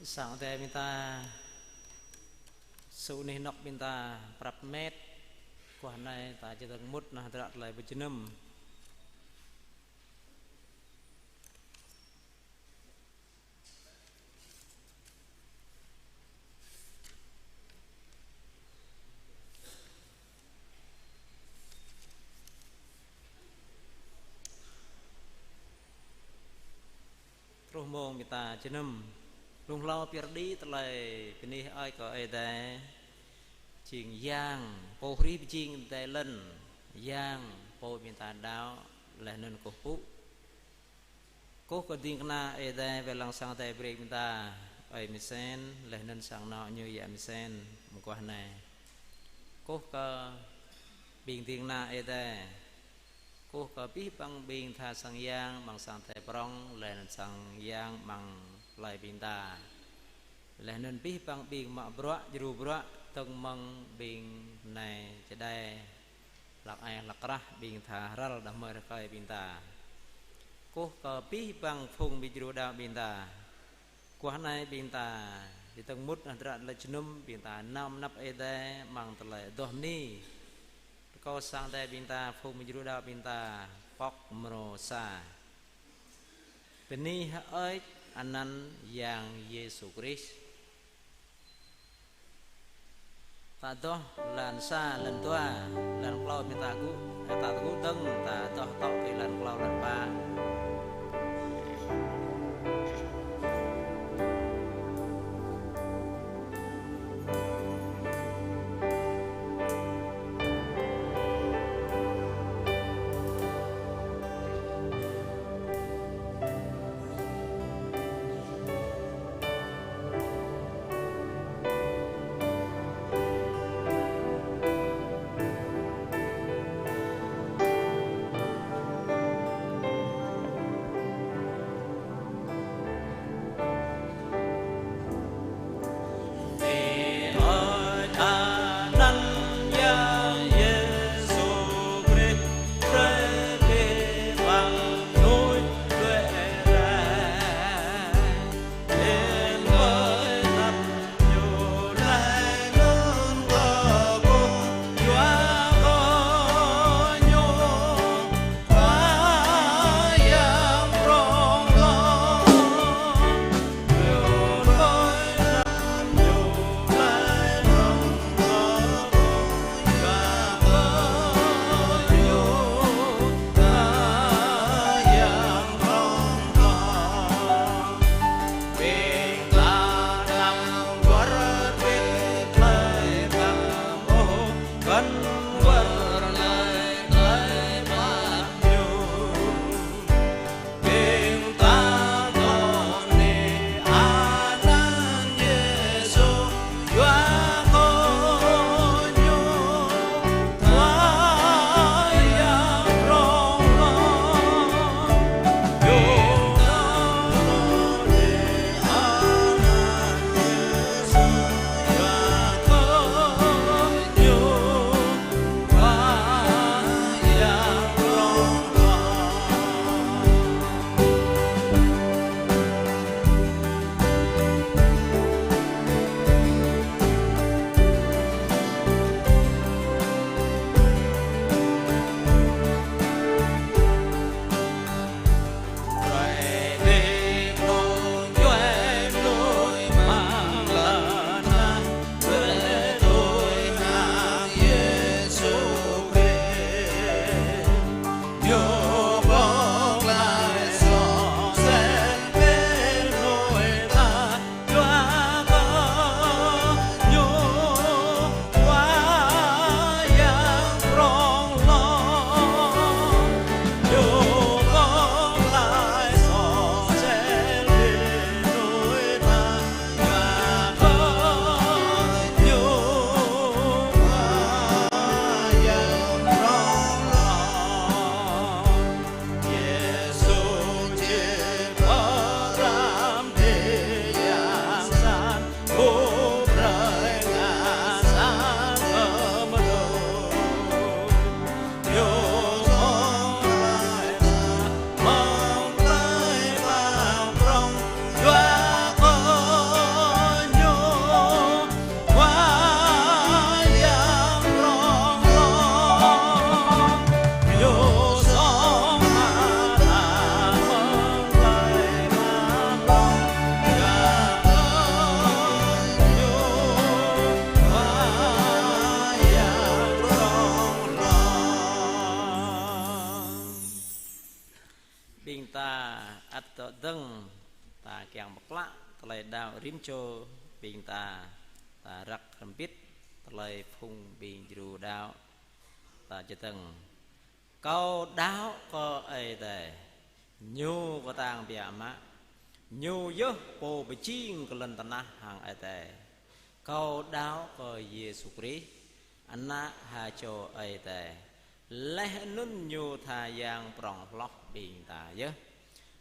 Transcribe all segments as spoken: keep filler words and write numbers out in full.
Sang Adai ƀing ta, sŭ anih anŏk ƀing ta prăp met, guah anai ta či dơ̆ng mŭt nao hơdră tơlơi pơjơnum. Truh mông ƀing ta jơnum. Blung hlâo pơyơr đĭ tơlơi bơni hơơč kơ Ơi Adai, jing Yang, Pô hrih pơjing adai lŏn, Yang, Pô ƀing ta đaŏ, laih anŭn kơkuh pơpŭ. Kơkuh kơ ding kơna Ơi Adai wai lăng sang Adai brơi ƀing ta, ơi Misen, laih anŭn sang anŏ ñu yă Misen, mơguah anai. Kơkuh kơ ƀing ding kơna Ơi Adai. Kơkuh kơ abih bang ƀing tha sang yang amăng sang Adai prŏng, laih anŭn sang yang amăng plơi ƀing ta. Laih anŭn abih bang ƀing mă bruă, djru bruă, tơ̆ng mơ̆ng ƀing nai čơđai, hlăk ai hlăk krah ƀing tha hrăl đah mơ̆ rơkơi ƀing ta. Kơkuh kơ abih bang phung ƀing djru đaŏ ƀing ta. Guah anai ƀing ta, či dơ̆ng mŭt nao hơdră tơlơi jơnum ƀing ta nao pơanăp Ơi Adai amăng tơlơi adoh bơni. Rơkâo sang Adai ƀing ta, phung ƀing djru đaŏ ƀing ta, pŏk mrô sa. Bơni hơơč anăn Yang Yêsu Krist. Ta adoh lan sa, lan dua, lan klâo ƀing ta gŭ, ta gŭ dơ̆ng, ta adoh tŏ tui lan klâo, lan pă. Ƀing ta ăt dŏ dơ̆ng, ta kiăng pơklă tơlơi đaŏ rĭm čô ƀing ta, ta răk hrŏm hơbĭt tơlơi phung ƀing djru đaŏ, ta čơdơ̆ng. Kâo đaŏ kơ Ơi Adai, Ñu kơtang biă mă, Ñu yơh Pô pơjing kơ lŏn tơnah hăng adai. Kâo đaŏ kơ Yêsu Krist, Ană ha čô Ơi Adai, laih anŭn Ñu tha Yang prŏng hloh ƀing ta yơh.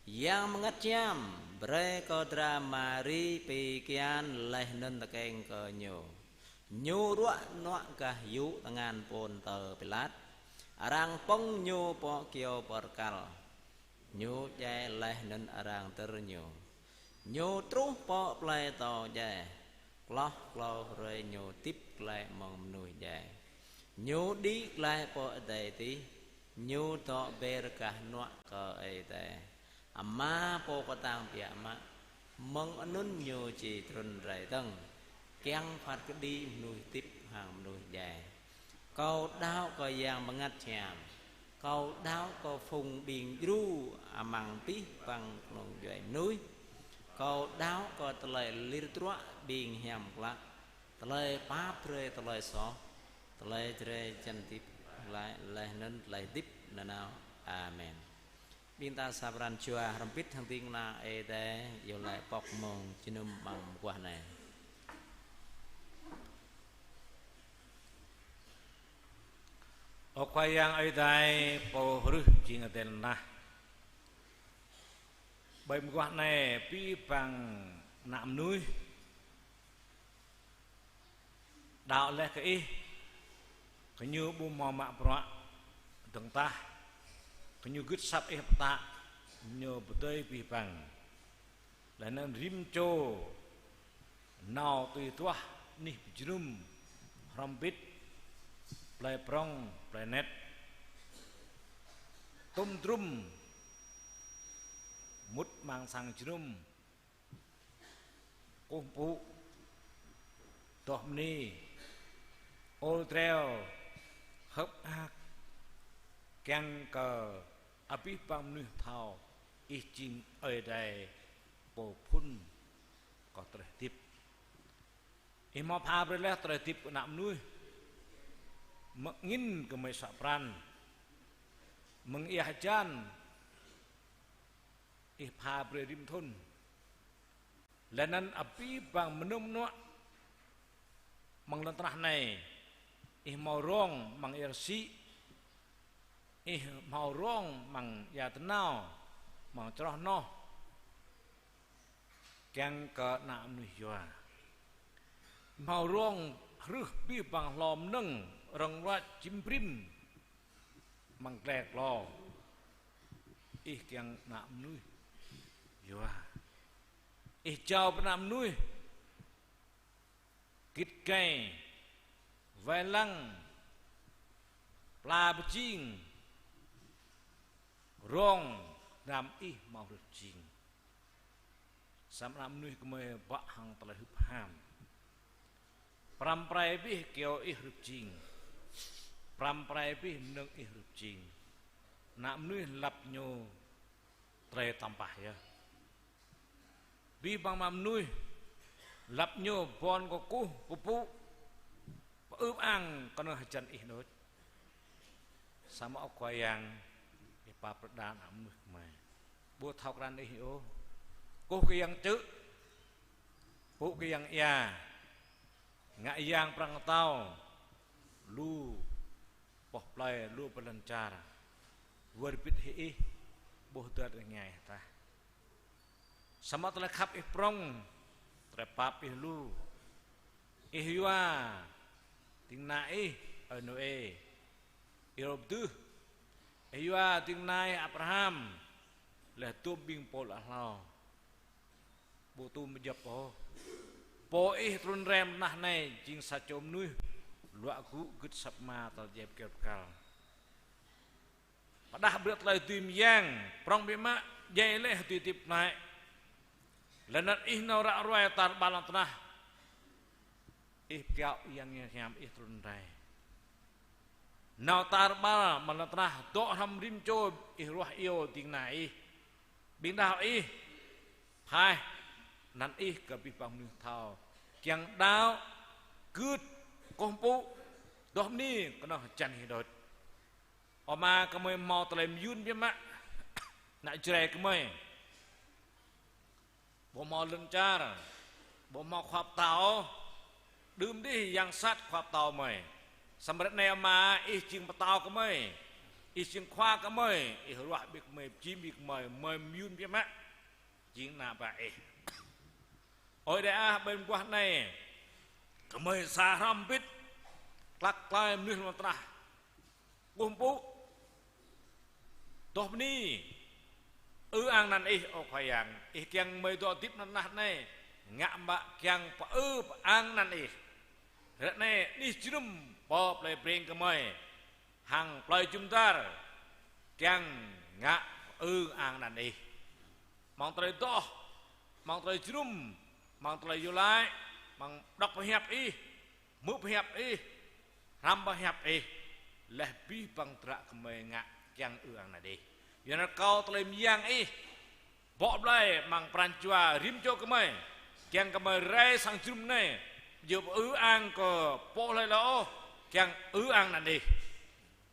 Yang Bơngăt Hiam brơi kơ dra Mari pi kian laih anŭn tơkeng kơ Ñu. Ñu ruă nuă gah yŭ tơngan Pôntơ Pilat. Arăng pơ̆ng Ñu pơ kyâo bơrkal. Ñu djai laih anŭn arăng dơr Ñu. Ñu truh pơ plơi atâo djai. Hloh klâo hrơi Ñu hơdip glaĭ mơ̆ng mơnuih djai. Ñu đĭ glaĭ pơ adai adih. Ñu dŏ ber gah hnuă kơ Ơi Adai Ama Pô kơtang biă mă. Mơ̆ng anŭn Ñu či trŭn rai dơ̆ng, kiăng phat kơđi mơnuih hơdip hăng mơnuih djai. Kâo đaŏ kơ Yang Bơngăt Hiam. Kâo đaŏ kơ phung ƀing djru amăng abih bang kơnung djuai mơnuih. Kâo đaŏ kơ tơlơi lir truă ƀing hiam klă, tơlơi pap brơi tơlơi soh, tơlơi drơi jăn hơdip glaĭ laih anŭn tơlơi hơdip nanao. Amen. Ƀing ta sa pran jua hrŏm hơbĭt hăng ding kơna Ơi Adai, iâu laĭ pŏk mông jơnum amăng mơguah anai. Ơ Khua Yang Ơi Adai, Pô hrih jing adai lŏn tơnah. Ƀơi mơguah anai abih bang ană mơnuih đaŏ laih kơ Ih, gơñu ƀu hmâo mă bruă dơ̆ng tah, gơñu gưt asăp Ih pơtă, ñu pơdơi abih bang. Laih anŭn rĭm čô nao tui duah anih pơjơnum hrŏm hơbĭt, plơi prŏng, plơi anet, tôm drum, mŭt amăng sang jơnum, kơkuh pơpŭ, adoh bơni, ôl treo, hơ̆k mơak, kiăng kơ abih bang mơnuih thâo Ih jing Ơi Adai Pô phŭn kơ tơlơi hơdip. Ih hmâo pha brơi laih tơlơi hơdip kơ ană mơnuih, mơ̆ng angĭn gơmơi suă pran, mơ̆ng ia hơjan, Ih pha brơi rĭm thŭn. Laih anŭn abih bang mơnŭm mơnuă amăng lŏn tơnah anai, Ih hmâo rông amăng ia rơsĭ, Ih hmâo rông amăng ia tơnao, amăng čroh noh, kiăng kơ ană mơnuih yua. Hmâo rông hrih abih bang hlô mơnơ̆ng, rơ̆ng ruăč čim brĭm amăng glai klô. Ih kiăng ană mơnuih yua. Ih jao brơi ană mơnuih git gai, wai lăng, pla pơjing, rông, dram Ih hmâo hrih jing. Samơ̆ ană mơnuih gơmơi bă hăng tơlơi hưp ham. Pơrăm pơrai abih kyâo Ih hrih jing. Pơrăm pơrai abih mơnơ̆ng Ih hrih jing. Ană mơnuih lăp ñu tơlơi tơmpah yơh. Abih bang mơnuih lăp ñu ƀôn kơkuh pơpŭ, pơư ang kơnơ̆ng hơjăn Ih đôč. Samơ̆ Ơ Khua Yang, Ih pap brơi đa ană mơnuih gơmơi. Ƀu thâo krăn Ih ôh. Kơkuh kơ yang čư̆, pŭ kơ yang ia, ngă yang prăng atâo, lu pŏh plơi, lu pơlăn čar, wơr bĭt hĭ Ih, ƀuh dơ̆t rơngai tah. Samơ̆ tơlơi khăp Ih prŏng, tơlơi pap Ih lu. Ih yua ding kơna Ih, ơi Nôê, Ih rôp dưh. Ih yua ding kơna Ih Abraham, laih dôm ƀing pô lă hlâo. Ƀu tŭ mơjăp ôh. Pô Ih trŭn rai mơ̆ng tơnah anai jing sa čô mơnuih luă gŭ gưt asăp Ama tơl djai pơkăl pơkăl. Pơdah brơi tơlơi dưi mơyang, prŏng biă mă, djai laih dưi hơdip glaĭ. Laih anŭn Ih nao ră ruai tar ƀar lŏn tơnah. Ih pơkiaŏ Yang Hiam Ih trŭn rai. Nao tar ƀar mơ̆ng lŏn tơnah, dŏ hrŏm rĭm čô Ih ruah iâu ding kơna Ih. Ƀing đaŏ ih, phaih anăn ih kơ abih bang mơnuih thâo. Kiăng đaŏ, gưt, kơkuh pơpŭ, dŏ bơni kơnơ̆ng hơjăn hĭ đôč. Ơ Ama, gơmơi hmâo tơlơi mơyun biă mă, ană Jrai gơmơi. Ƀu hmâo lŏn čar, ƀu hmâo khua pơtao. Đưm đih yang sat khua pơtao gơmơi. Samơ̆ ră anai Ama, ih jing pơtao gơmơi. Ih jing khua gơmơi, ih ruah ƀing gơmơi, pơjing ƀing gơmơi, gơmơi mơyun biă mă. Jing ană bă ih. Ơi Adai ah, ƀơi mơguah anai, gơmơi sa hrŏm hơbĭt, klăk klai mơnuih lŏn tơnah. Kơkuh pơpŭ, dŏ bơni, ư ang anăn ih, ơ Khua Yang. Ih kiăng gơmơi dŏ hơdip lŏn tơnah anai, ngă mă kiăng pơư pơang anăn ih. Ră anai anih jơnum pơ plei Breng gơmơi, hăng plei jum dar, kiăng ngă pơư ang anăn ih. Mơ̆ng tơlơi dŏ, mơ̆ng tơlơi jơnum, mơ̆ng tơlơi iâu laĭ, mơ̆ng đŏk pơhiăp ih, hmư̆ pơhiăp ih, hrăm pơhiăp ih, laih abih bang tơdră gơmơi ngă kiăng ư ang anăn ih. Yua anŭn rơkâo tơlơi mơyang ih bŏ blai amăng pran jua rĭm čô gơmơi, kiăng gơmơi rai sang jơnum anai, djơ̆ pơư ang kơ pô hlơi ôh, kiăng ư ang anăn ih.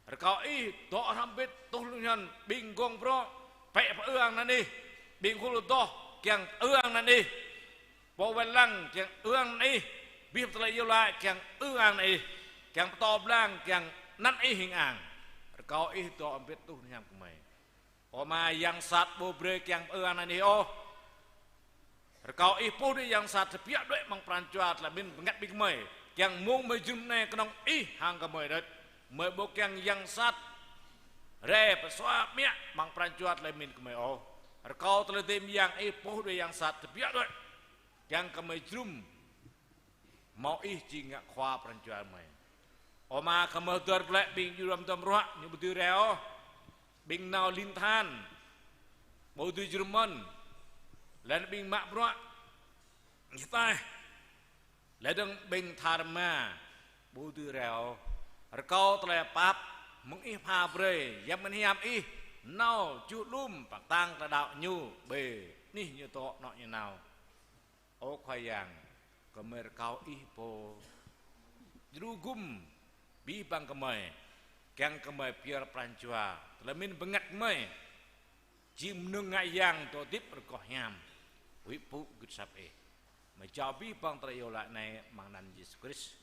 Rơkâo ih dŏ hrŏm hơbĭt tuh lŏn ñan ƀing gong bruă, pĕ pơư ang anăn ih, ƀing khul adoh kiăng ư ang anăn ih, pô wai lăng kiăng ư ang anăn ih, abih tơlơi iâu laĭ kiăng ư ang anăn ih, kiăng pơtô blang kiăng anăn ih hing ang. Rơkâo ih dŏ hrŏm hơbĭt tuh lŏn ñan gơmơi. Ơ Ama, yang sat ƀu brơi kiăng pơư ang anăn ih ôh. Rơkâo ih puh đuaĭ yang sat tơbiă đuaĭ amăng pran jua tơlơi pơmĭn bơngăt ƀing gơmơi. Kiăng mơ̆ng mơ̆ jơnum anai kơnơ̆ng ih hăng gơmơi đôč. Gơmơi ƀu kiăng yang sat rai pơsua biă amăng pran jua tơlơi pơmĭn gơmơi ôh. Rơkâo tơlơi dŏ mơyang ih puh đuaĭ yang sat tơbiă đuaĭ. Kiăng gơmơi jơnum hmâo ih jing ngă khua pran jua gơmơi. Ơ Ama, gơmơi hơdơr glaĭ ƀing djru hrŏm hơdôm ruă, ñu ƀu dưi rai ôh. Ƀing nao lin than, ƀu dưi jơnum mơ̆n. Laih anŭn ƀing mă bruă, ñu taih. Laih dơ̆ng ƀing tha rơma, ƀu dưi rai ôh. Rơkâo tơlơi pap mơ̆ng ih pha brơi, Yang Bơngăt Hiam ih nao čuh lum pơkơtang tơlơi đaŏ ñu, ƀơi anih ñu dŏ, anŏ ñu nao. Ơ Khua Yang, gơmơi rơkâo ih pô djru gum abih bang gơmơi, kiăng gơmơi pơyơr pran jua, tơlơi pơmĭn bơngăt gơmơi jing mơnơ̆ng ngă yang dŏ hơdip rơgoh hiam, huĭ pŭ gưt asăp ih. Gơmơi jao abih bang tơlơi iâu laĭ anai amăng anăn Yêsu Krist.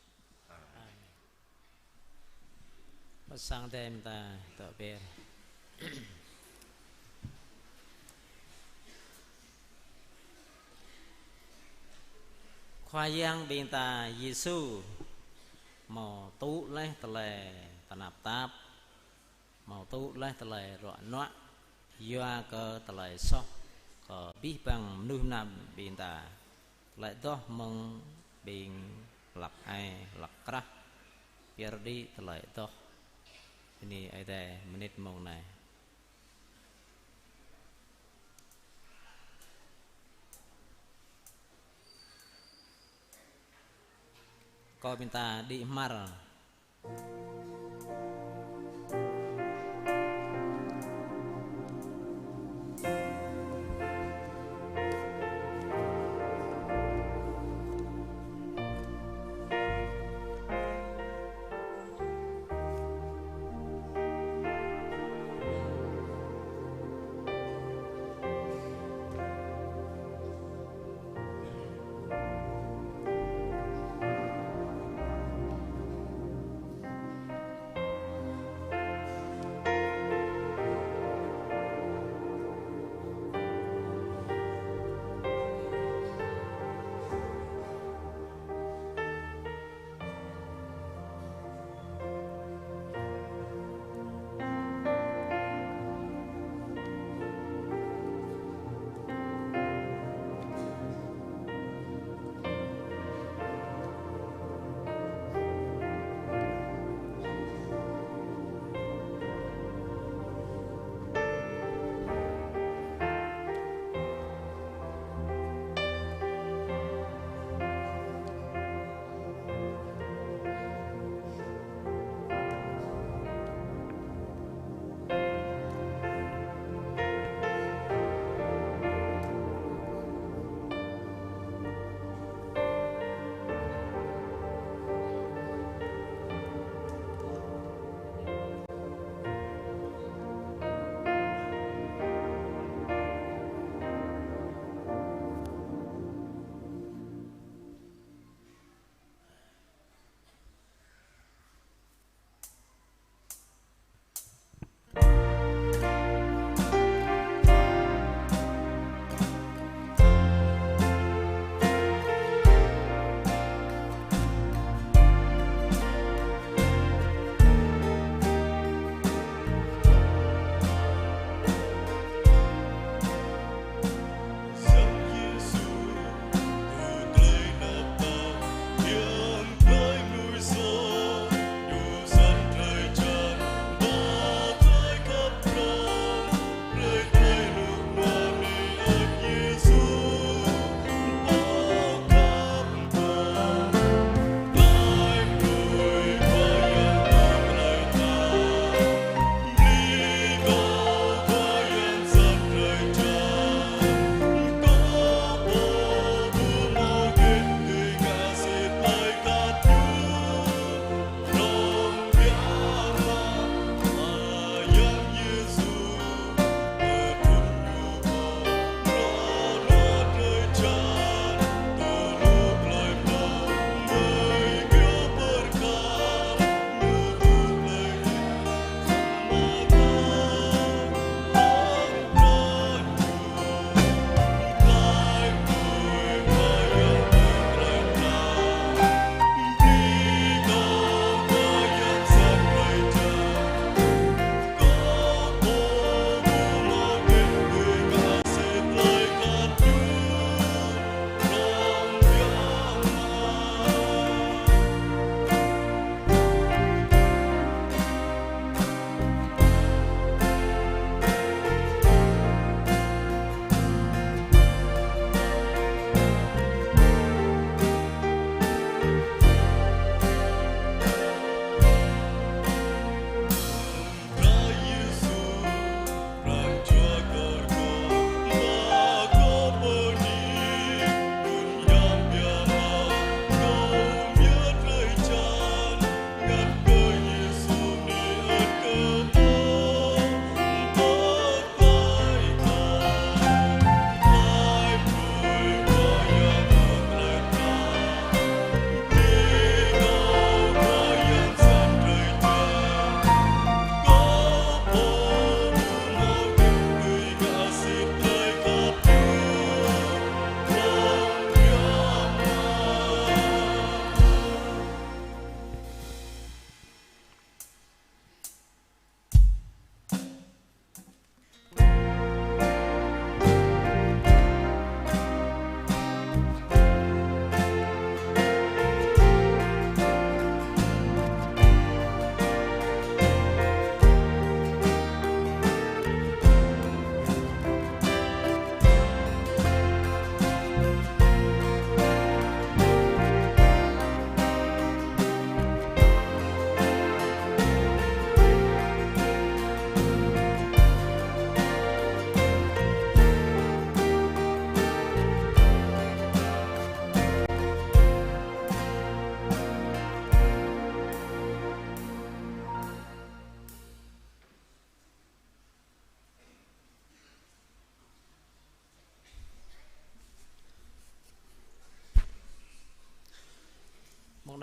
Amen. Pơ sang tem ta tŏ ber. Khua Yang ƀing ta Yêsu hmâo tŭ laih tơlơi tơnap tap, hmâo tŭ laih tơlơi ruă nuă, yua kơ tơlơi soh kơ abih bang mơnuih mơnam ƀing ta. Tơlơi adoh mơ̆ng ƀing hlăk ai, hlăk krah, pơyơr đĭ tơlơi adoh. Bơni Ơi Adai mơnit mông anai. Kơ ƀing ta đĭ hmar.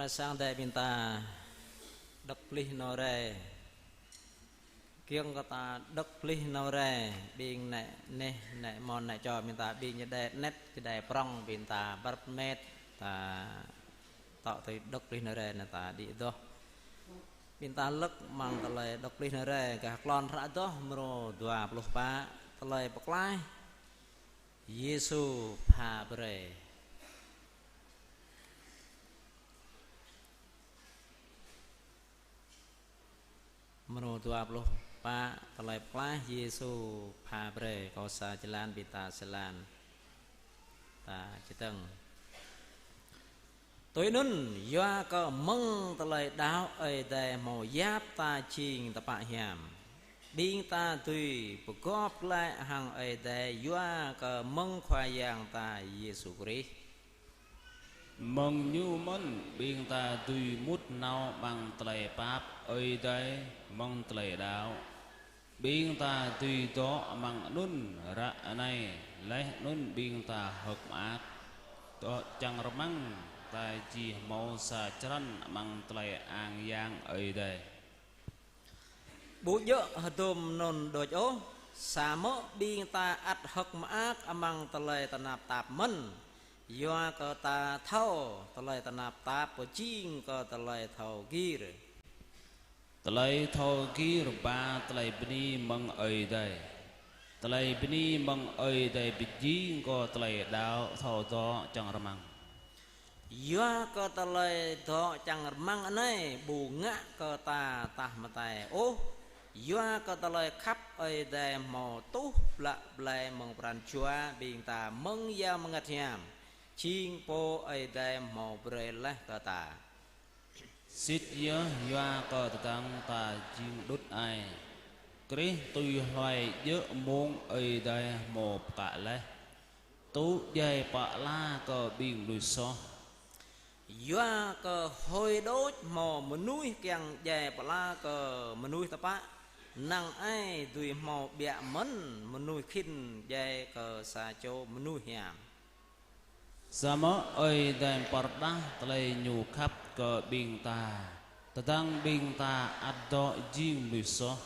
Sang đe ƀing ta đŏk plih nao rai. Kiăng kơ ta đŏk plih nao rai, ƀing nĕ neh, nĕ mơ̆n, nĕ čô ƀing ta, ƀing čơđai anet, čơđai prŏng ƀing ta, ƀar met ta tŏ tui đŏk plih nao rai, nĕ ta đĭ adoh. Ƀing ta lơ̆k amăng tơlơi đŏk plih nao rai, gah klon hră adoh mrô dua pluh pă, tơlơi pơklaih Yêsu pha brơi. Mrô dua pluh pă, tơlơi pơklaih Yêsu pha brơi. Kâo sa jơlan, ƀing ta jơlan. Ta čơdơ̆ng. Tui anŭn, yua kơ mơ̆ng tơlơi đaŏ Ơi Adai hmâo yap ta jing tơpă hiam. Ƀing ta dưi pơgop glaĭ hăng Ơi Adai yua kơ mơ̆ng Khua Yang ta Yêsu Krist. Mơ̆ng Ñu mơ̆n ƀing ta dưi mŭt nao amăng tơlơi pap Ơi Adai mơ̆ng tơlơi đaŏ. Ƀing ta dưi dŏ amăng anŭn ră anai, laih anŭn ƀing ta hơ̆k mơak. Dŏ čang rơmang ta či hmâo sa črăn amăng tơlơi ang yang Ơi Adai. Ƀu djơ̆ hơdôm anŭn đôč ôh, samơ̆ ƀing ta ăt hơ̆k mơak amăng tơlơi tơnap tap mơ̆n, yua kơ ta thâo tơlơi tơnap tap pơjing kơ tơlơi thâo gir. Tơlơi thâo gir ba tơlơi bơni mơ̆ng Ơi Adai. Tơlơi bơni mơ̆ng Ơi Adai pơjing kơ tơlơi đaŏ thâo dŏ čang rơmang. Yua kơ tơlơi dŏ čang rơmang anai ƀu ngă kơ ta tah mơtai ôh, yua kơ tơlơi khăp Ơi Adai hmâo tuh blă blai mơ̆ng pran jua ƀing ta mơ̆ng Yang Bơngăt Hiam, jing Pô Ơi Adai hmâo brơi laih kơ ta. Sĭt yơh yua kơ tơdang ta jing đŭt ai, Krist tui hluai djơ̆ mông Ơi Adai hmâo pơkă laih, tŭ djai pơala kơ ƀing mơnuih soh. Yua kơ hơi đôč hmâo mơnuih kiăng djai pơala kơ mơnuih tơpă, năng ai dưi hmâo biă mơ̆n mơnuih khĭn djai kơ sa čô mơnuih hiam. Samơ̆ Ơi Adai pơrơđah tơlơi Ñu khăp kơ ƀing ta, tơdang ƀing ta ăt dŏ jing mơnuih soh,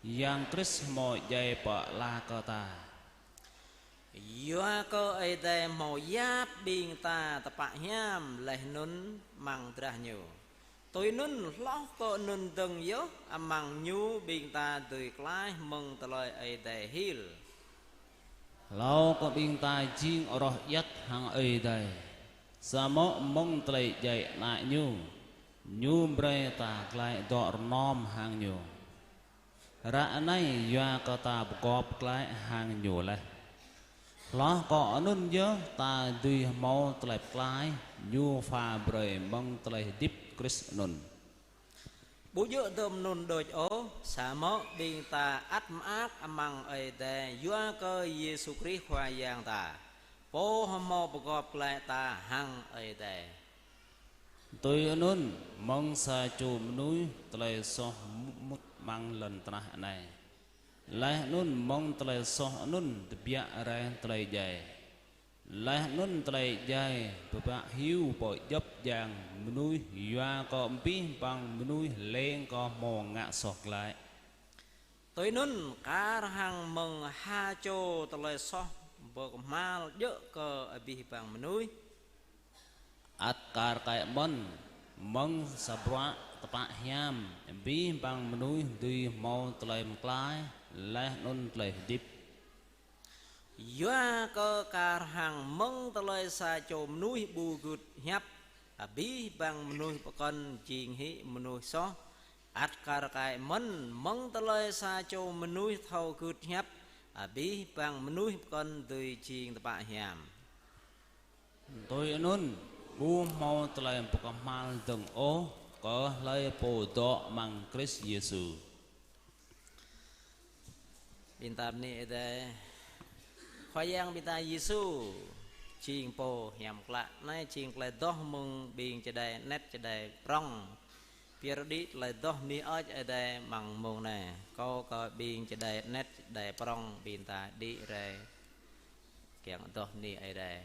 Yang Krist hmâo djai pơala kơ ta. Yua kơ Ơi Adai hmâo yap ƀing ta tơpă hiam laih anŭn amăng drah Ñu. Tui anŭn hloh kơ anŭn dơ̆ng yơh amăng Ñu ƀing ta dưi klaih mơ̆ng tơlơi Ơi Adai hil. Hlâo kơ ƀing ta jing roh iăt hăng Ơi Adai, samơ̆ mơ̆ng tơlơi djai Ană Ñu, Ñu brơi ta glaĭ dŏ rơnŏm hăng Ñu. Ră anai yua kơ ta pơgop glaĭ hăng Ñu laih. Hloh kơ anŭn yơh ta dưi hmâo tơlơi pơklaih Ñu pha brơi mơ̆ng tơlơi hơdip Krist anŭn. Ƀu djơ̆ hơdôm anŭn đôč ôh, samơ̆ ƀing ta ăt mơak amăng Ơi Adai yua kơ Yêsu Krist Khua Yang ta, Pô hmâo pơgop glaĭ ta hăng Ơi Adai. Tui anŭn, mơ̆ng sa čô mơnuih tơlơi soh mŭt amăng lŏn tơnah anai. Laih anŭn mơ̆ng tơlơi soh anŭn tơbiă rai tơlơi djai. Laih anŭn tơlơi djai pơbă hyu pơ djŏp jang mơnuih yua kơ abih bang mơnuih leng kơ hmâo ngă soh glaĭ. Tui anŭn kar hăng mơ̆ng ha čô tơlơi soh pơkơhmal djơ̆ kơ abih bang mơnuih. Ăt kar kaĭ mơ̆n, mơ̆ng sa bruă tơpă hiam, abih bang mơnuih dưi hmâo tơlơi pơklaih, laih anŭn tơlơi hơdip. Yua kơ kar hăng mơ̆ng tơlơi sa čô mơnuih ƀu gưt hiăp, abih bang mơnuih pơkŏn jing hĭ mơnuih soh, ăt kar kaĭ mơ̆n, mơ̆ng tơlơi sa čô mơnuih thâo gưt hiăp, abih bang mơnuih pơkŏn dưi jing tơpă hiam. Tui anŭn, ƀu hmâo tơlơi pơkơhmal dơ̆ng ôh, kơ hlơi pô dŏ amăng Krist Yêsu. Ƀing ta bơni Ơi Adai. Khua Yang ƀing ta Yêsu, jing Pô hiam klă. Anai jing tơlơi adoh mơ̆ng ƀing čơđai anet čơđai prŏng. Pơyơr đĭ tơlơi adoh bơni hơơč Ơi Adai amăng mông anai. Kâo kơ ƀing čơđai anet čơđai prŏng ƀing ta đĭ rai. Kiăng adoh bơni Ơi Adai.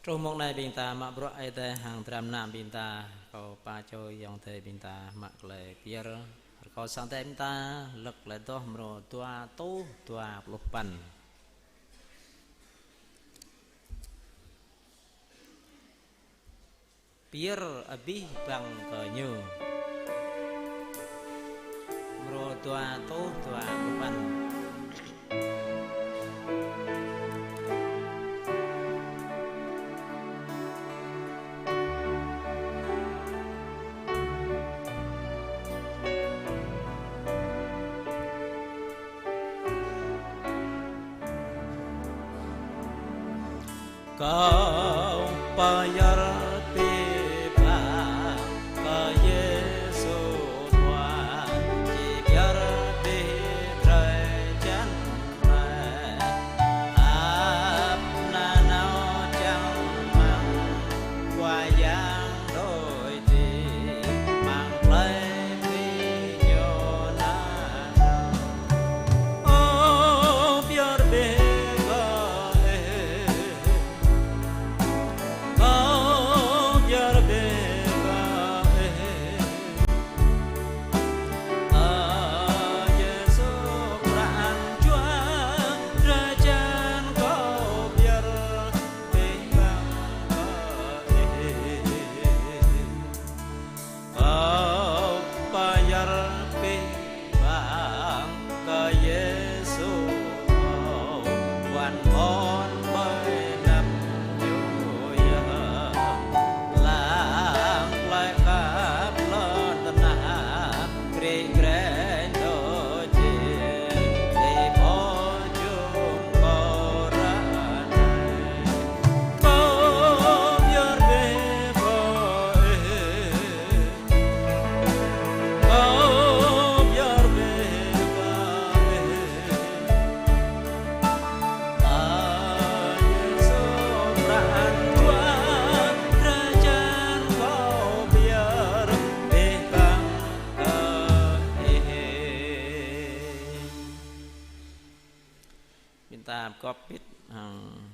Truh mông anai ƀing ta mă bruă Ơi Adai hăng dram nam ƀing ta, kâo pơčô ayŏng adơi ƀing ta mă tơlơi pơyơr. Rơkâo sang Ơi Adai ƀing ta, lơ̆k tơlơi adoh mrô dua rơtuh dua pluh păn. Pơyơr abih bang kơ Ñu. Mrô dua rơtuh dua pluh păn. Kâo pơyơr abih bang kơ Yêsu Khua, či pơyơr abih drơi jan mơ̆n. Ăp nanao čang mơ̆ng Khua Yang đôč, či mơ̆ng tơlơi abih Ñu nanao. Ơ pơyơr abih kơ Ih, kâo pơyơr abih kơ Ih. Ơ Yêsu pran jua, drơi jan kâo pơyơr abih bang kơ Ih. Kâo pơyơr abih bang kơ Yêsu, kâo wăn ƀôn ƀơi anăp Ñu yơh. Lăng tơlơi khăp lŏn tơnah, kri kren đôč jing, ih pô jum kâo ră anai. Kâo pơyơr abih kơ Ih. Kâo pơyơr abih kơ Ih. Ơ Yêsu pran jua, drơi jan kâo pơyơr abih bang kơ Ih. Ƀing ta pơgop bit hăng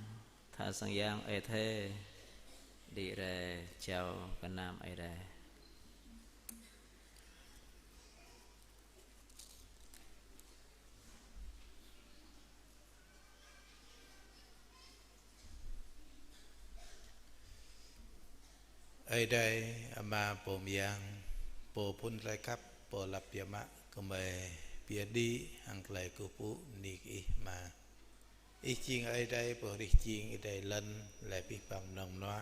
tha sang Yang Ơi Adai, đĭ rai jao gơnam Ơi Adai. Ơi Adai, Ama pô mơyang, pô phŭn tơlơi khăp, pô lăp biă mă gơmơi pơyơr đĭ hăng tơlơi kơkuh pơpŭ bơni kơ Ih Ama. Ih jing Ơi Adai pô hrih jing, Ơi Adai lŏn, laih abih bang mơnơ̆ng mơnuă.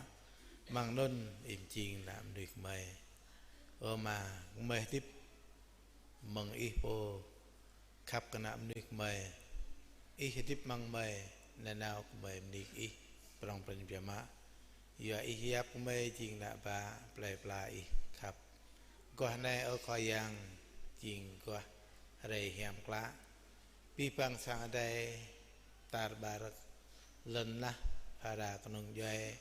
Amăng anŭn Ih jing ană mơnuih gơmơi. Ơ Ama, gơmơi hơdip mơ̆ng Ih pô khăp kơ ană mơnuih gơmơi. Ih hơdip amăng gơmơi, nanao gơmơi bơni kơ Ih prŏng prin biă mă. Yua Ih yap gơmơi jing ană bă, plơi pla Ih khăp. Guah anai, ơ Khua Yang, jing guah hrơi hiam klă. Abih bang sang Ơi Adai tar ƀar lŏn tơnah, phara kơnung djuai,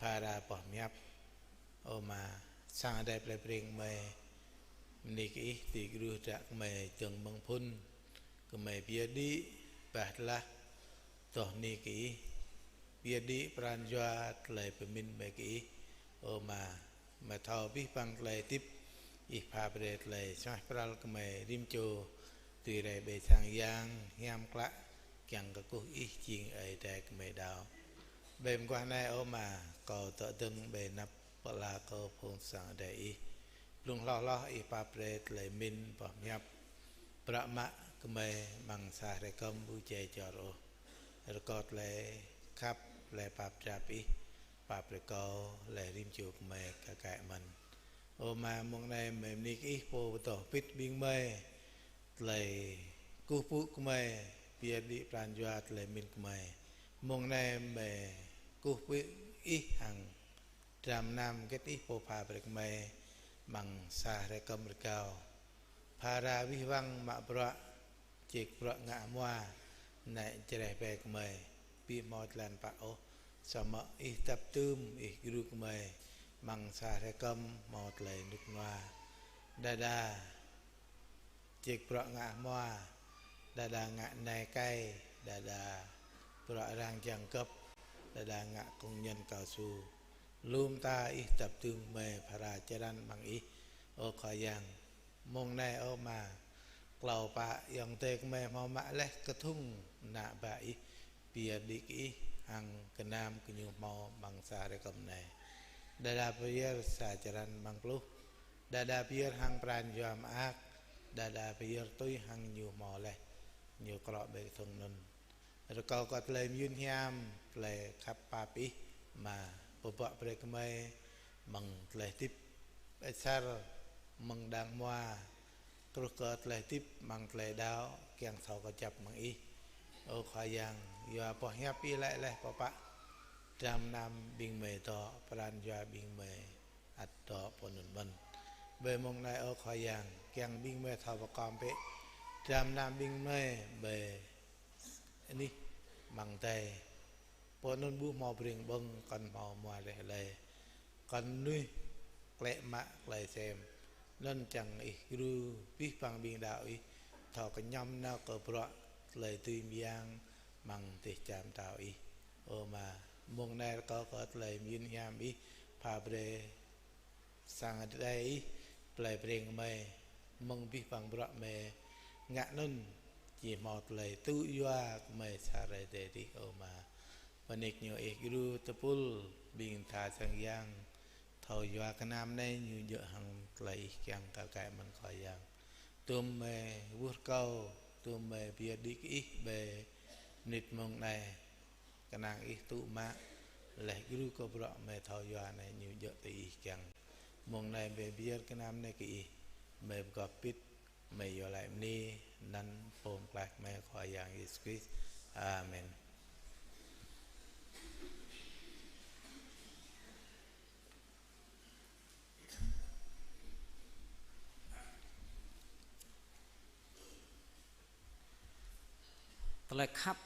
phara boh pơhiăp. Ơ Ama, sang Ơi Adai plơi Breng gơmơi bơni kơ Ih, tui gru hră gơmơi dơ̆ng mơ̆ng phŭn, gơmơi pơyơr đĭ bah tơlah adoh bơni kơ Ih, pơyơr đĭ pran jua tơlơi pơmĭn gơmơi kơ Ih. Ơ Ama, gơmơi thâo abih bang tơlơi hơdip Ih pha brơi tơlơi suaih pral gơmơi rĭm čô, tui rai ƀơi sang Yang hiam klă, kiăng kơkuh Ih jing Ơi Adai gơmơi đaŏ. Ƀơi mơguah anai, ơ Ama, kâo dŏ dơ̆ng ƀơi anăp pơala kơ phung sang Ơi Adai Ih. Blung hloh hloh Ih pap brơi tơlơi pơmĭn boh pơhiăp, bruă mă gơmơi amăng sa hrơi kơm ƀu djai jor ôh. Rơkâo tơlơi khăp, tơlơi pap drap Ih pap brơi kâo, laih rĭm čô gơmơi kar kaĭ mơ̆n. Ơ Ama, mông anai gơmơi bơni kơ Ih pô pơtô pĭt ƀing gơmơi, tơlơi kơkuh pơpŭ gơmơi, pơyơr đĭ pran jua tơlơi pơmĭn gơmơi. Mông anai gơmơi kơkuh pơpŭ Ih hăng dram nam hơget Ih pô pha brơi gơmơi amăng sa hrơi kơm rơgao. Phara abih bang mă bruă, čih bruă ngă hmua, anai čơreh bĕ gơmơi, ƀu hmâo jơlan pă ôh, samơ̆ Ih dăp dưm, Ih gru gơmơi, amăng sa hrơi kơm hmâo tơlơi rơnŭk rơnua. Đơđa čih bruă ngă hmua, đơđa ngă nai kai, đơđa bruă arăng jăng gơ̆p, đơđa ngă công nhân cao su. Lŏm ta ih dăp dưm gơmơi phara črăn amăng ih, ơ Khua Yang. Mông anai ơ Ama, klâo pă ayŏng adơi gơmơi hmâo mă laih kơthŭng ană bă ih, pơyơr đĭ kơ ih hăng gơnam gơñu hmâo amăng sa hrơi kơm anai. Đơđa pơyơr sa črăn amăng pluh, đơđa pơyơr hăng pran jua mơak, đơđa pơyơr tui hăng ñu hmâo laih, ñu klŏ ƀơi kơthŭng anŭn. Rơkâo kơ tơlơi mơyun hiam, tơlơi khăp pap ih, Ama pơbŏ brơi kơ gơmơi amăng tơlơi hơdip asar, amăng đang hmua, truh kơ tơlơi hơdip amăng tơlơi đaŏ, kiăng thâo kơjăp mơ̆ng ih. Ơ Khua Yang, yua boh hiăp ih laĭ laih pơpă: Dram gơnam ƀing gơmơi dŏ, pran jua ƀing gơmơi ăt dŏ pơ anŭn mơ̆n. Ƀơi mông anai ơ Khua Yang, kiăng ƀing gơmơi thâo pơkom bĕ dram gơnam ƀing gơmơi ƀơi anih amăng adai. Pơ anŭn ƀu hmâo breng ƀơ̆ng, kŏn hmâo hmua laih hlơi. Kŏn mơnuih klĕ mă tơlơi sem. Anŭn čang ih gru abih bang ƀing đaŏ ih thâo kơñăm nao kơ bruă tơlơi dưi mơyang amăng dêh čar pơtao ih. Ơ Ama, mông anai rơkâo kơ tơlơi mơyun hiam ih pha brơi sang adai ih, plei Breng gơmơi, mơ̆ng abih bang bruă gơmơi ngă anŭn, či hmâo tơlơi tŭ yua kơ gơmơi sa hrơi tơdơi adih, ơ Ama. Bơni kơ ñu ih gru tơpul ƀing tha sang yang, thâo yua gơnam anai ñu djơ̆ hăng tơlơi ih kiăng kar kaĭ mơ̆n Khua Yang. Tŭm gơmơi wơr kâo, tŭm gơmơi pơyơr đĭ kơ ih ƀơi mơnit mông anai. Kơnang ih tŭ mă, laih gru kơ bruă gơmơi thâo yua anai ñu djơ̆ tui ih kiăng. Mông anai gơmơi pơyơr gơnam anai kơ ih, gơmơi pơgop pit, gơmơi iâu laĭ bơni, anăn Pô Pơklaih gơmơi Khua Yang Yêsu Krist. Amen. Tơlơi khăp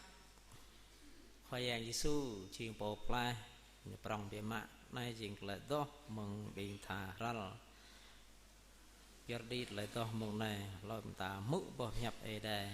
Khua Yang Yêsu jing Pô Pơklaih, ñu prŏng biă mă, anai jing tơlơi adoh mơ̆ng ƀing tha hrăl. Pơyơr đĭ tơlơi adoh mông anai, lơ̆m ta hmư̆ boh hiăp Ơi Adai.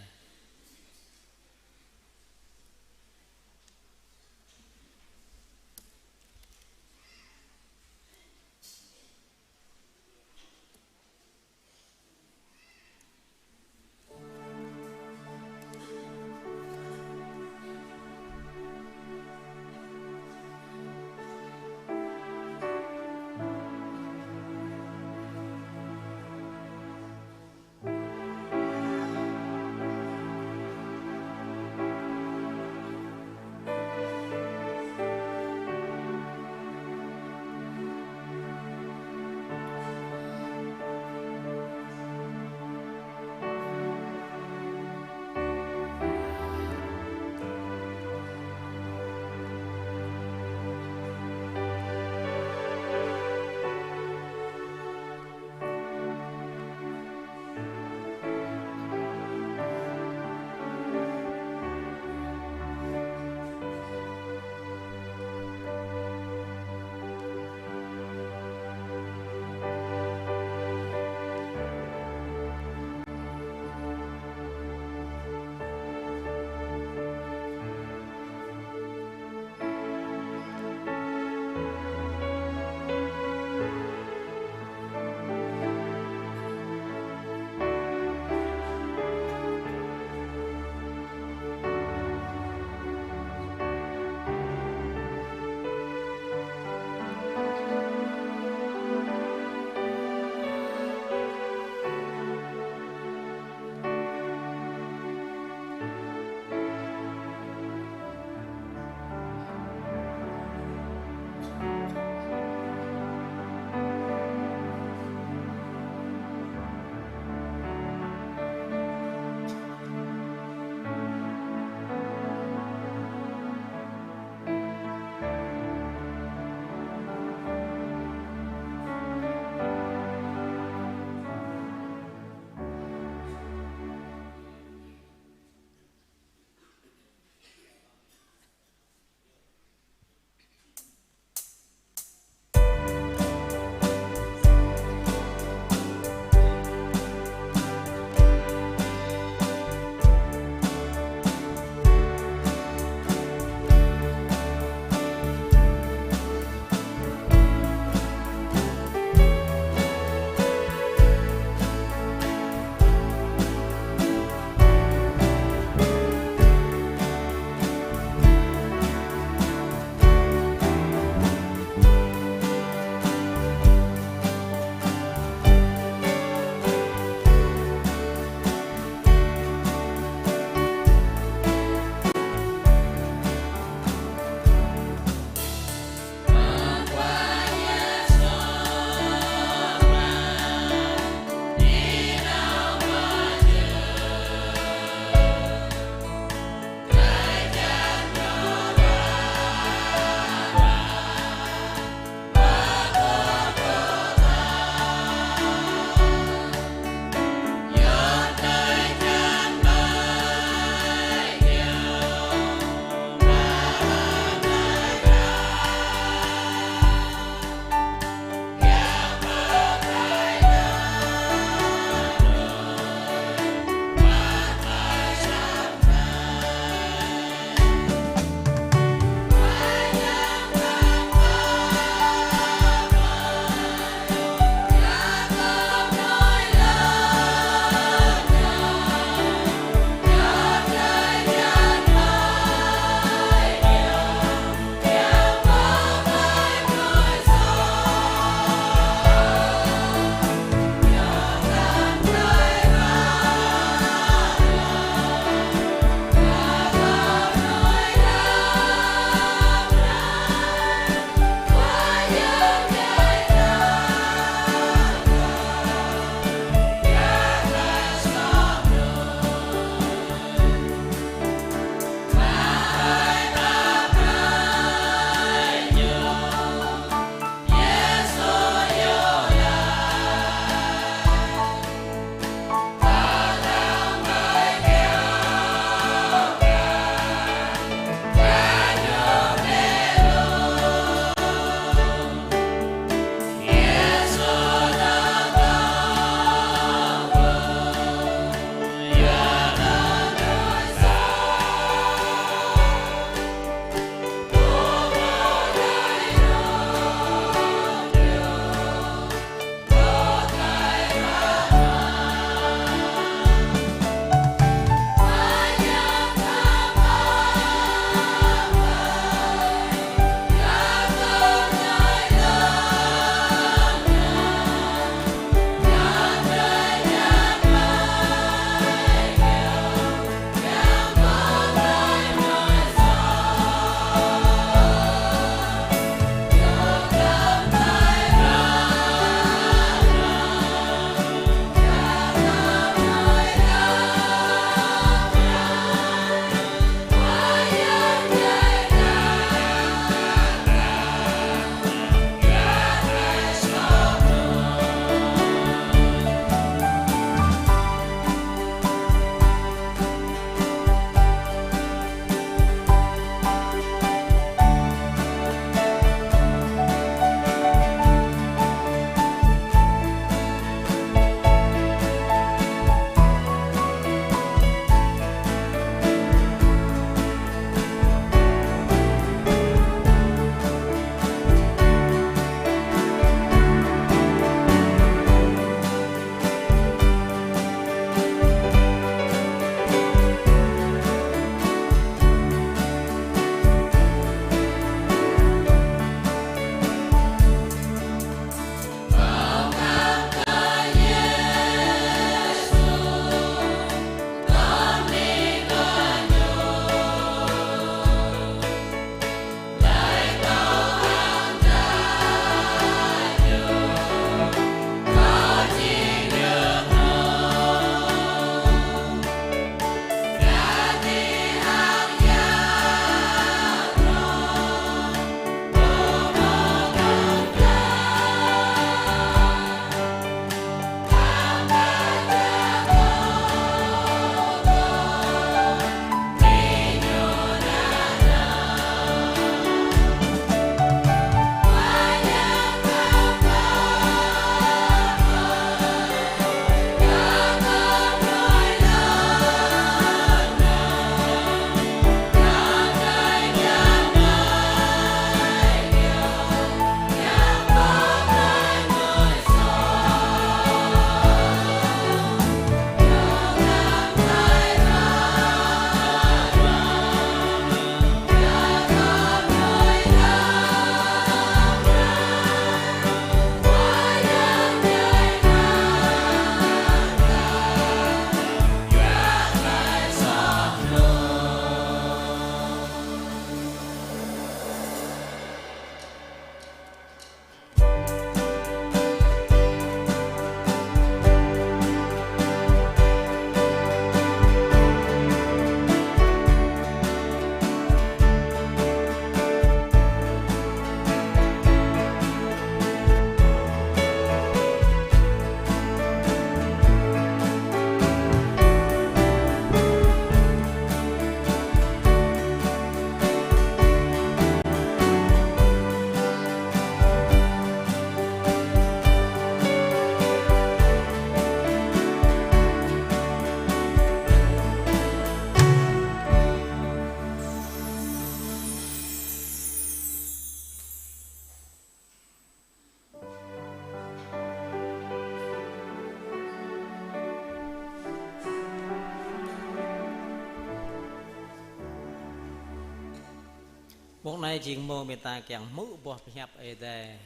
Mông anai jing mông ƀing ta kiăng hmư̆ boh pơhiăp Ơi Adai.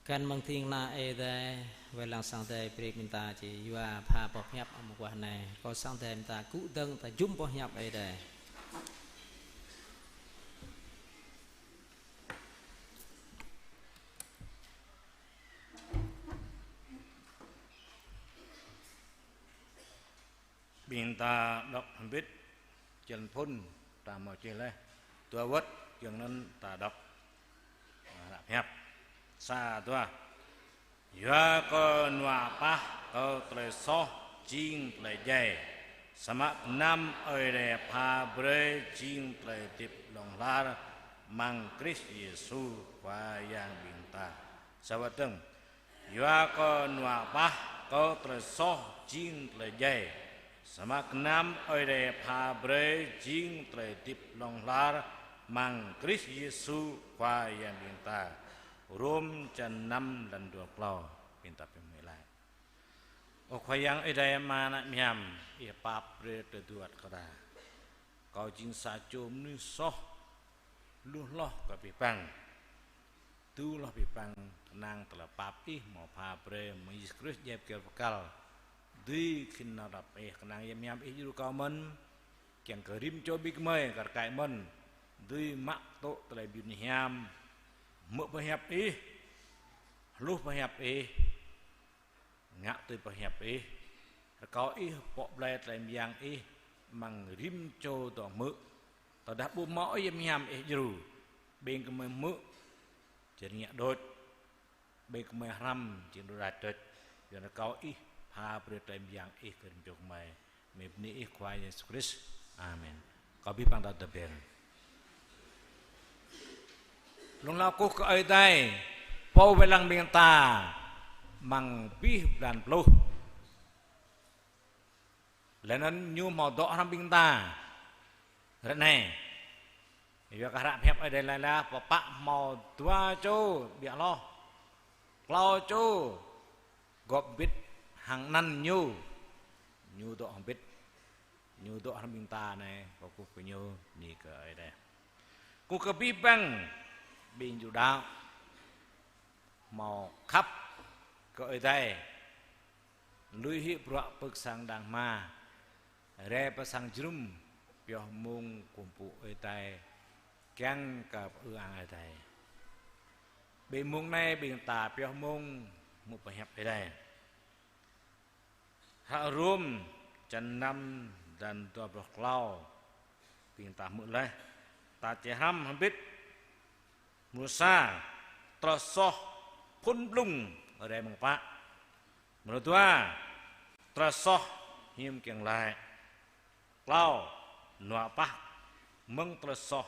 Găn mơ̆ng ding kơna Ơi Adai, wai lăng sang Ơi Adai brơi ƀing ta či yua pha boh pơhiăp amăng guah anai. Kâo sang Ơi Adai ƀing ta gŭ dơ̆ng ta jum boh pơhiăp Ơi Adai. Ƀing ta đŏk hơbĭt, črăn phŭn ta hmâo čih laih. Dua wơ̆t, giŏng anŭn ta đŏk. Hră pơhiăp. Sa, dua. Yua kơ hơnuă pah kơ tơlơi soh jing tơlơi djai, samơ̆ gơnam Ơi Adai pha brơi jing tơlơi hơdip hlŏng lar amăng Krist Yêsu Khua Yang ƀing ta. Sa wơ̆t dơ̆ng. Yua kơ hơnuă pah kơ tơlơi soh jing tơlơi djai, samơ̆ gơnam Ơi Adai pha brơi jing tơlơi hơdip hlŏng lar amăng Krist Yêsu Khua Yang ƀing ta. Rôm črăn năm, lăn dua klâo, ƀing ta pơmĭn laih. Ơ Khua Yang Ơi Adai Ama Ană Hiam, Ih pap brơi tơdruă kơ ta. Kâo jing sa čô mơnuih soh, lu hloh kơ abih bang. Tŭ hloh abih bang kơnang tơlơi pap Ih hmâo pha brơi mơ̆ng Yêsu Krist djai kơyâo bơkal. Dưi khĭn nao răp Ih, kơnang Yang Hiam Ih djru kâo mơ̆n, kiăng kơ rĭm čô ƀing gơmơi kar kaĭ mơ̆n, dưi mă tŭ tơlơi mơyun hiam, hmư̆ pơhiăp Ih, hluh pơhiăp Ih, ngă tui pơhiăp Ih. Rơkâo Ih pŏk blai tơlơi mơyang Ih amăng rĭm čô dŏ hmư̆. Tơdah ƀu hmâo Ih Yang Hiam Ih djru, ƀing gơmơi hmư̆ či rơngiă đôč, ƀing gơmơi hrăm či rơđah đôč. Yua anŭn rơkâo Ih pha brơi tơlơi mơyang Ih kơ rĭm čô gơmơi. Mơ̆ng anăn Ih Khua Yêsu Krist. Amen. Kâo abih bang ta tơbiă. Lŏng hlâo kơkuh kơ Ơi Adai, Pô wai lăng ƀing ta amăng abih blan pluh. Laih anŭn Ñu hmâo dŏ hrŏm ƀing ta. Ră anai, yua kơ hră pơhiăp Ơi Adai laĭ laih, pơpă hmâo dua čô ƀiă hloh, klâo čô gŏp hơbĭt hăng anăn Ñu, Ñu dŏ hơbĭt. Ñu dŏ hrŏm ƀing ta anai, kâo kơkuh kơ Ñu, bơni kơ Ơi Adai. Kơkuh kơ abih bang ƀing Yuđa hmâo khăp kơ Ơi Adai. Lui hĭ bruă pơ̆k sang đang hma, rai pơ sang jơnum, pioh mông kơkuh pơpŭ Ơi Adai, kiăng kơ pơư ang Ơi Adai. Ƀơi mông anai ƀing ta pioh mông hmư̆ pơhiăp Ơi Adai. Hră Rôm črăn năm, lăn dua pluh klâo, ƀing ta hmư̆ laih, ta či hrăm hơbĭt. Mrô sa, tơlơi soh phŭn blung rai mơ̆ng pă. Mrô dua, tơlơi soh hiư̆m kiăng laĭ. Klâo, hơnuă pah mơ̆ng tơlơi soh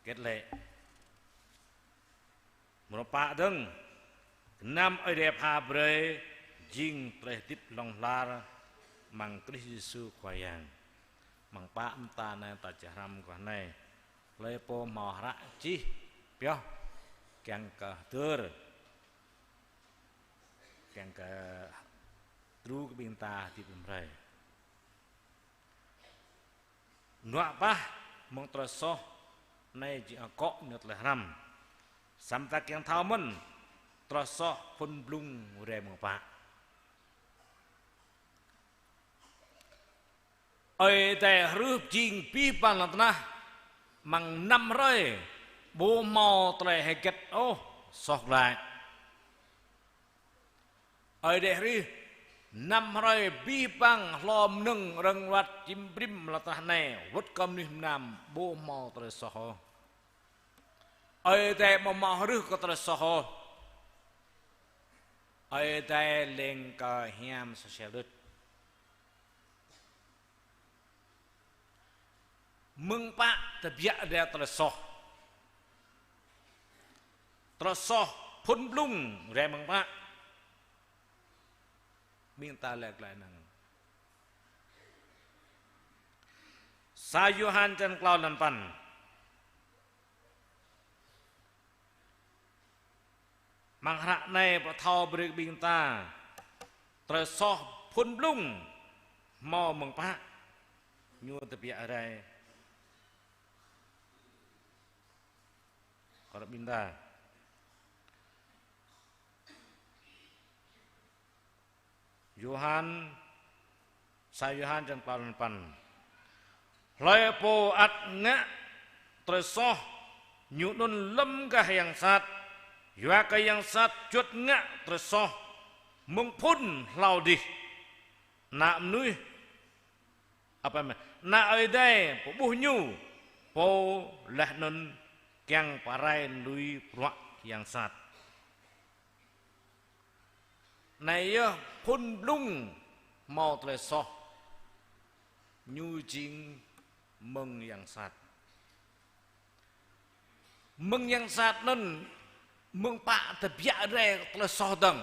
hơget lĕ. Mrô pă dơ̆ng, gơnam Ơi Adai pha brơi jing tơlơi hơdip hlŏng lar amăng Krist Yêsu Khua Yang. Mơ̆ng pă mơta anai ta či hrăm guah anai. Hlơi pô hmâo hră čih pioh kiăng kơ hơdơr, kiăng kơ đru kơ ƀing ta hơdip rĭm hrơi. Hơnuă pah mơ̆ng tơlơi soh anai jing akŏ ñu tơlơi hrăm. Samơ̆ ta kiăng thâo mơ̆n tơlơi soh phŭn blung rai mơ̆ng pă. Ơi Adai hrih jing abih bang lŏn tơnah amăng năm hrơi, ƀu hmâo tơlơi hơget ôh soh glaĭ. Ơi Adai hrih năm hrơi abih bang hlô mơnơ̆ng rơ̆ng ruăt čim brĭm lŏn tơnah anai, wơ̆t kơ mơnuih mơnam ƀu hmâo tơlơi soh ôh. Ơi Adai ƀu hmâo hrih kơ tơlơi soh ôh. Ơi Adai lêng kơ hiam soh sel đôč. Mơ̆ng pă tơbiă rai tơlơi soh. Tơlơi soh phŭn blung rai mơ̆ng pă. Ƀing ta laĭ glaĭ năng. Sa Yôhan črăn klâo lăn păn. Amăng hră anai pơthâo brơi kơ ƀing ta, tơlơi soh phŭn blung hmâo mơ̆ng pă, ñu tơbiă rai. Ƀing ta. Yôhan, sa Yôhan črăn klâo lăn păn. Hlơi pô ăt ngă tơlơi soh, ñu anŭn lŏm gah yang sat, yua kơ yang sat juăt ngă tơlơi soh mơ̆ng phŭn hlâo adih. Ană mơnuih, apa mă, Ană Ơi Adai pơƀuh ñu, pô laih anŭn kiăng pơrai lui bruă yang sat. Anai yơh phŭn blung hmâo tơlơi soh, ñu jing mơ̆ng yang sat. Mơ̆ng yang sat anŭn, mơ̆ng pă tơbiă rai tơlơi soh dơ̆ng.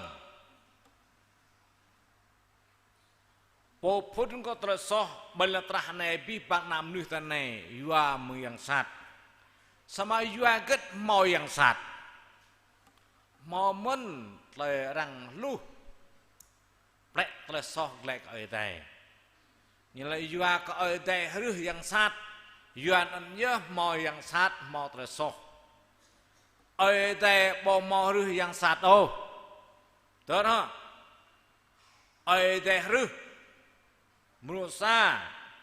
Pô phŭn kơ tơlơi soh ƀơi lŏn tơnah anai abih bang ană mơnuih ta anai yua mơ̆ng yang sat. Samơ̆ yua hơget hmâo yang sat? Hmâo mơ̆n tơlơi arăng hluh plĕ tơlơi soh glaĭ kơ Ơi Adai. Ñu laĭ yua kơ Ơi Adai hrih yang sat, yua anŭn yơh hmâo yang sat, hmâo tơlơi soh. Ơi Adai ƀu hmâo hrih yang sat ôh. Tơdah Ơi Adai hrih mrô sa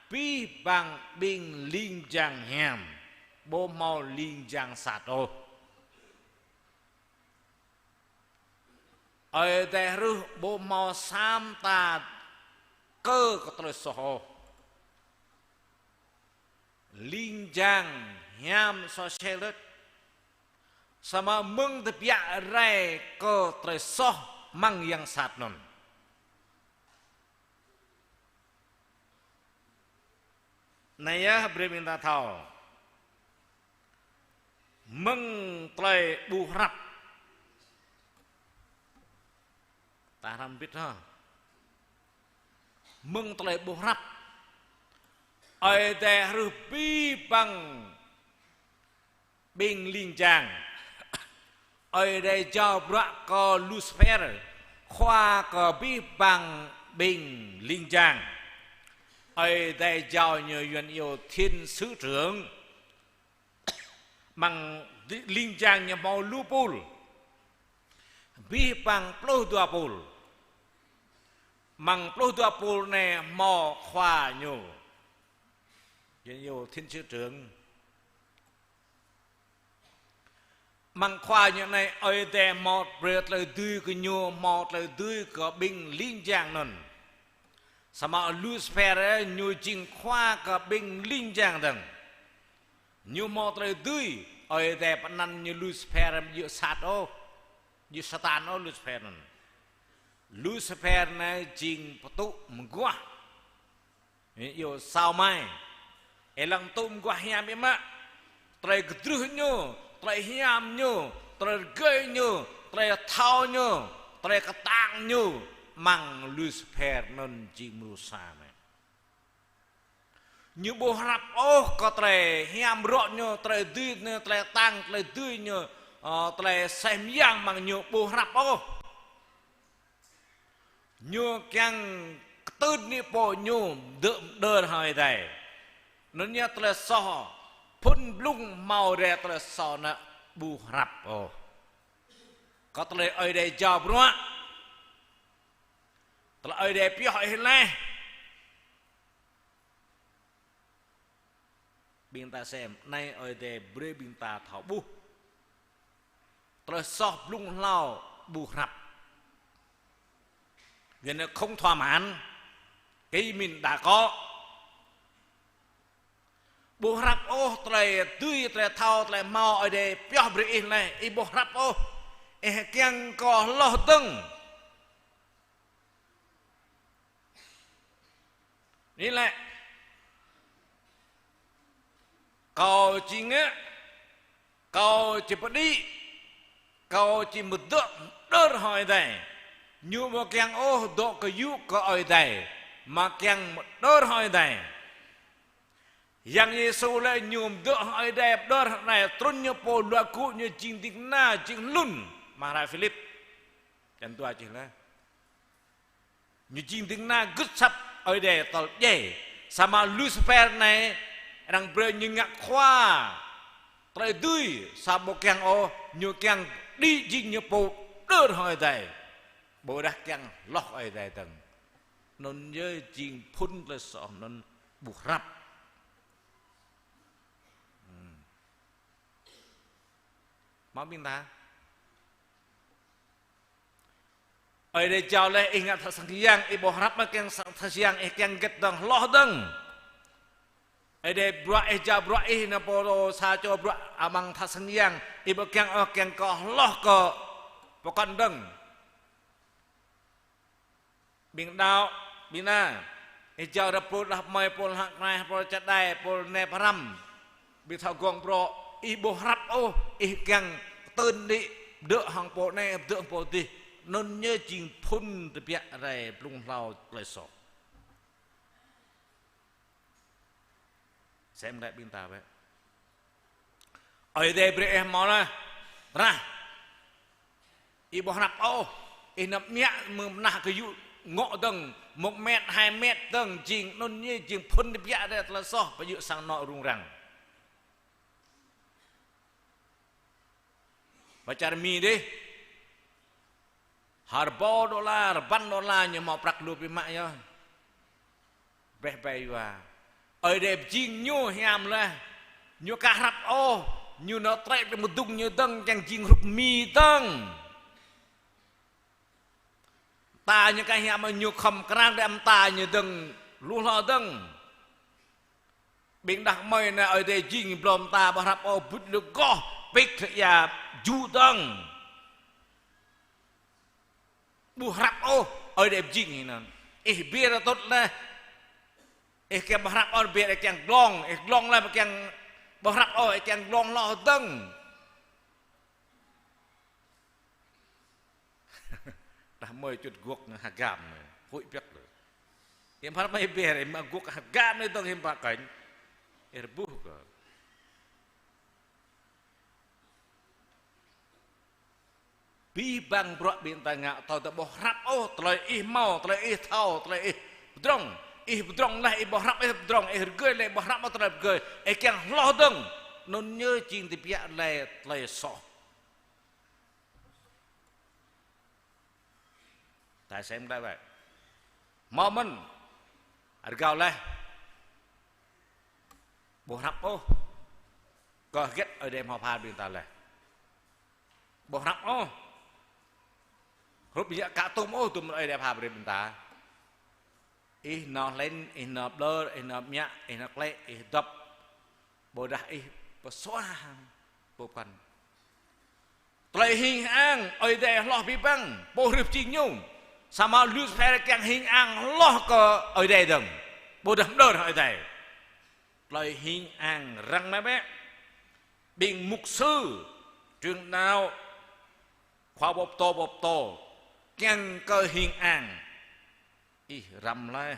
abih bang ƀing ling jang hiam, ƀu hmâo ling jang sat ôh. Ơi Adai hrih ƀu hmâo sa mơta kơ kơ tơlơi soh ôh. Ling jang hiam soh sel đôč. Samơ̆ mơ̆ng tơbiă rai kơ tơlơi soh amăng yang sat anŭn. Anai yơh brơi ƀing ta thâo. Mơ̆ng tơlơi ƀu hrăp. Ta hrăm bit hă. Mơ̆ng tơlơi ƀu hrăp. Ơi Adai hrih abih bang ƀing ling jang. Ơi Adai jao bruă kơ Lucifer, khua kơ abih bang ƀing ling jang. Ơi Adai jao ñu Yuan iâu thiên sứ trưởng. Amăng di-, ling jang ñu hmâo lu pul. Abih bang pluh dua pul. Amăng pluh dua pul anai hmâo khua ñu. Yuan iâu thiên sứ trưởng. Amăng khua ñu anai Ơi Adai hmâo brơi tơlơi dưi kơ ñu, hmâo tơlơi dưi kơ ƀing ling jang anŭn. Samơ̆ Lucifer ñu jing khua kơ ƀing ling jang dơ̆ng. Ñu hmâo tơlơi dưi, Ơi Adai pơanăn ñu Lucifer ƀu djơ̆ sat ôh, ƀu djơ̆ Satan ôh Lucifer anŭn. Lucifer anai jing pơtŭ mơguah. Iâu sao mai. Ih lăng tŭ mơguah hiam biă mă. Tơlơi kơdrưh ñu, tơlơi hiam ñu, tơlơi rơgơi ñu, tơlơi thâo ñu, tơlơi kơtang ñu, amăng Lucifer anŭn jing mrô sa anai. Ñu ƀu hrăp ôh kơ tơlơi hiam rŏ ñu, tơlơi dưi ñu, tơlơi kơtang, tơlơi dưi ñu, ơ, tơlơi aseh mơyang amăng ñu ƀu hrăp ôh. Ñu kiăng kơtưn ñu pô ñu dơ̆ mơdơr hăng Ơi Adai. Anŭn yơh tơlơi soh, phŭn blung hmâo rai tơlơi soh anŭn ƀu hrăp ôh. Kơ tơlơi Ơi Adai jao bruă. Tơlơi Ơi Adai pioh ih laih. Ƀing ta sem, anai Ơi Adai brơi ƀing ta thâo ƀuh. Tơlơi soh blung hlâo ƀu hrăp. Yuan anai không thỏa mãn. Cái mình đã có. Ƀu hrăp ôh tơlơi dưi, tơlơi thâo, tơlơi hmâo Ơi Adai pioh brơi ih anai, ih ƀu hrăp ôh. Ih kiăng kơ hloh dơ̆ng. Anai lĕ. Kâo či ngă, kâo či pơđĭ, kâo či mơdơ̆ mơdơr hăng Ơi Adai. Ñu ƀu kiăng ôh dŏ kơyŭ kơ Ơi Adai, mă kiăng mơdơr hăng Ơi Adai. Yang Yêsu lĕ ñu mơdơ̆ hăng Ơi Adai, mơdơr hăng Ơi Adai, trŭn ñu pô luă gŭ ñu jing ding kơna, jing hlŭn. Amăng hră Philip. Črăn dua čih lĕ. Ñu jing ding kơna gưt asăp Ơi Adai tơl djai. Samơ̆ Lucifer anai, arăng brơi ñu ngă khua Tơlơi dưi, sa ƀu kiăng ôh, ñu kiăng đĭ jing ñu pô đơr hăng Ơi Adai. Ƀôdah kiăng hloh Ơi Adai dơ̆ng. Anŭn yơh jing phŭn tơlơi soh anŭn ƀu hrăp. Hmm. Hmâo ƀing ta. Ơi Adai jao laih ih ngă tha sang yang, ih ƀu hrăp mă kiăng sang tha sang yang, ih kiăng hơget dơ̆ng, hloh dơ̆ng. Ơi Adai bruă ih, jao bruă ih, nao pô sa čô bruă amăng tha sang yang, ih ƀu kiăng ôh, kiăng kơ hloh kơ pơkŏn dơ̆ng. Ƀing đaŏ, ƀing na, ih jao ră pô đah kơmơi, pô hlăk krai, pô čơđai, pô ne pơrăm. Ƀing thâo gơ̆ng brŏ, ih ƀu hrăp ôh, ih kiăng tơ̆n đĭ, dơ̆ hăng pô anai, dơ̆ hăng pô adih. Anŭn yơh jing phŭn tơbiă rai blung hlâo tơlơi soh. Sem glaĭ ƀing ta wơ̆t. Ơi Adai brơi ih hmâo laih. Rah. Ih ƀu hrăp ôh. Ih nao mă mơ̆ng mơnah kơ yŭ ngŏ dơ̆ng, một mét, hai mét dơ̆ng, jing anŭn yơh jing phŭn tơbiă rai tơlơi soh, pơjing sang anŏ rŭng răng. Pơ čar Mi dih. Hơrơbâo đôla, rơbăn đôla ñu hmâo prăk lu biă mă yơh. Bĕ bai yua. Ơi Adai pơjing ñu hiam laih. Ñu ka hrăp ôh. Ñu nao trĕ pơ mơdŭng ñu dơ̆ng kiăng jing hrup Mi dơ̆ng. Mơta ñu ka hiam, ñu khŏm krăn đe mơta ñu dơ̆ng, lu hlâo dơ̆ng. Ƀing đah kơmơi anai Ơi Adai jing blŏm ta ƀu hrăp ôh, bŭt lu goh, pik thơ ia jŭ dơ̆ng. Ƀu hrăp ôh, Ơi Adai pơjing hĭ anŭn. Ih ƀiă rơtŭt laih. Ih kiăng ƀu hrăp ôh, ƀiă ih kiăng glông, ih glông laih ƀu kiăng ƀu hrăp ôh, ih kiăng glông hloh dơ̆ng. Đah kơmơi čut gŏk hơgam anai, huĭ biă lĕ. Hiư̆m pă mơi ƀiă, ih mă gŏk hơgam anai dơ̆ng hiư̆m pă kơnh. Ih rơbuh kơ. Abih bang bruă ƀing ta ngă, tơdah ƀu hrăp ôh, tơlơi ih hmâo, tơlơi ih thâo, tơlơi ih pơdrŏng. Ih pơdrŏng laih, ih ƀu hrăp ih pơdrŏng, ih rơgơi laih, ƀu hrăp ôh tơlơi rơgơi. Ih kiăng hloh dơ̆ng. Anŭn yơh jing tơbiă laih tơlơi soh. Ta sem glaĭ wơ̆t. Hmâo mơ̆n. Rơgao laih. Ƀu hrăp ôh. Kơ hơget Ơi Adai hmâo pha ƀing ta laih. Ƀu hrăp ôh. Hrup biă ka tŭm ôh, tŭm Ơi Adai pha brơi ƀing ta. Ih nao hlĕn, ih nao ƀlơr, ih nao mă, ih nao klĕ, ih dŏp. Ƀôdah ih pơsua hăng pơpăn. Tơlơi hing ang, Ơi Adai hloh abih bang, pô hrih pơjing ñu. Samơ̆ Lucifer kiăng hing ang hloh kơ Ơi Adai dơ̆ng. Ƀôdah mơđơr hăng Ơi Adai. Tơlơi hing ang răng mă bĕ. Ƀing mục sư, trưởng đạo, khóa bôp tô, bôp tô, kiăng kơ hing ang. Ih răm laih.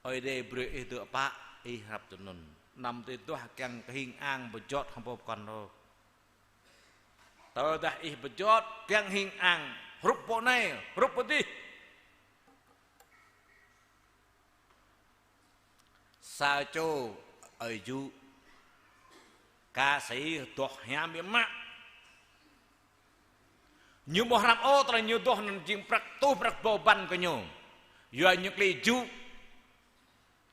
Ơi Adai brơi ih dŏ pă, ih hrăp tui anŭn. Anăm tơduah kiăng kơ hing ang pơjot hăng pơkŏn ôh. Tơdah ih pơjot, kiăng hing ang, hrup pô anai, hrup pô adih. Sa čô ơi yŭ, ca sĩ adoh hiam biă mă. Ñu ƀu hrăp ôh, tơlơi ñu adoh anŭn jing prăk rơtuh prăk rơbâo ƀăn kơ ñu. Yua ñu klĭ yŭ.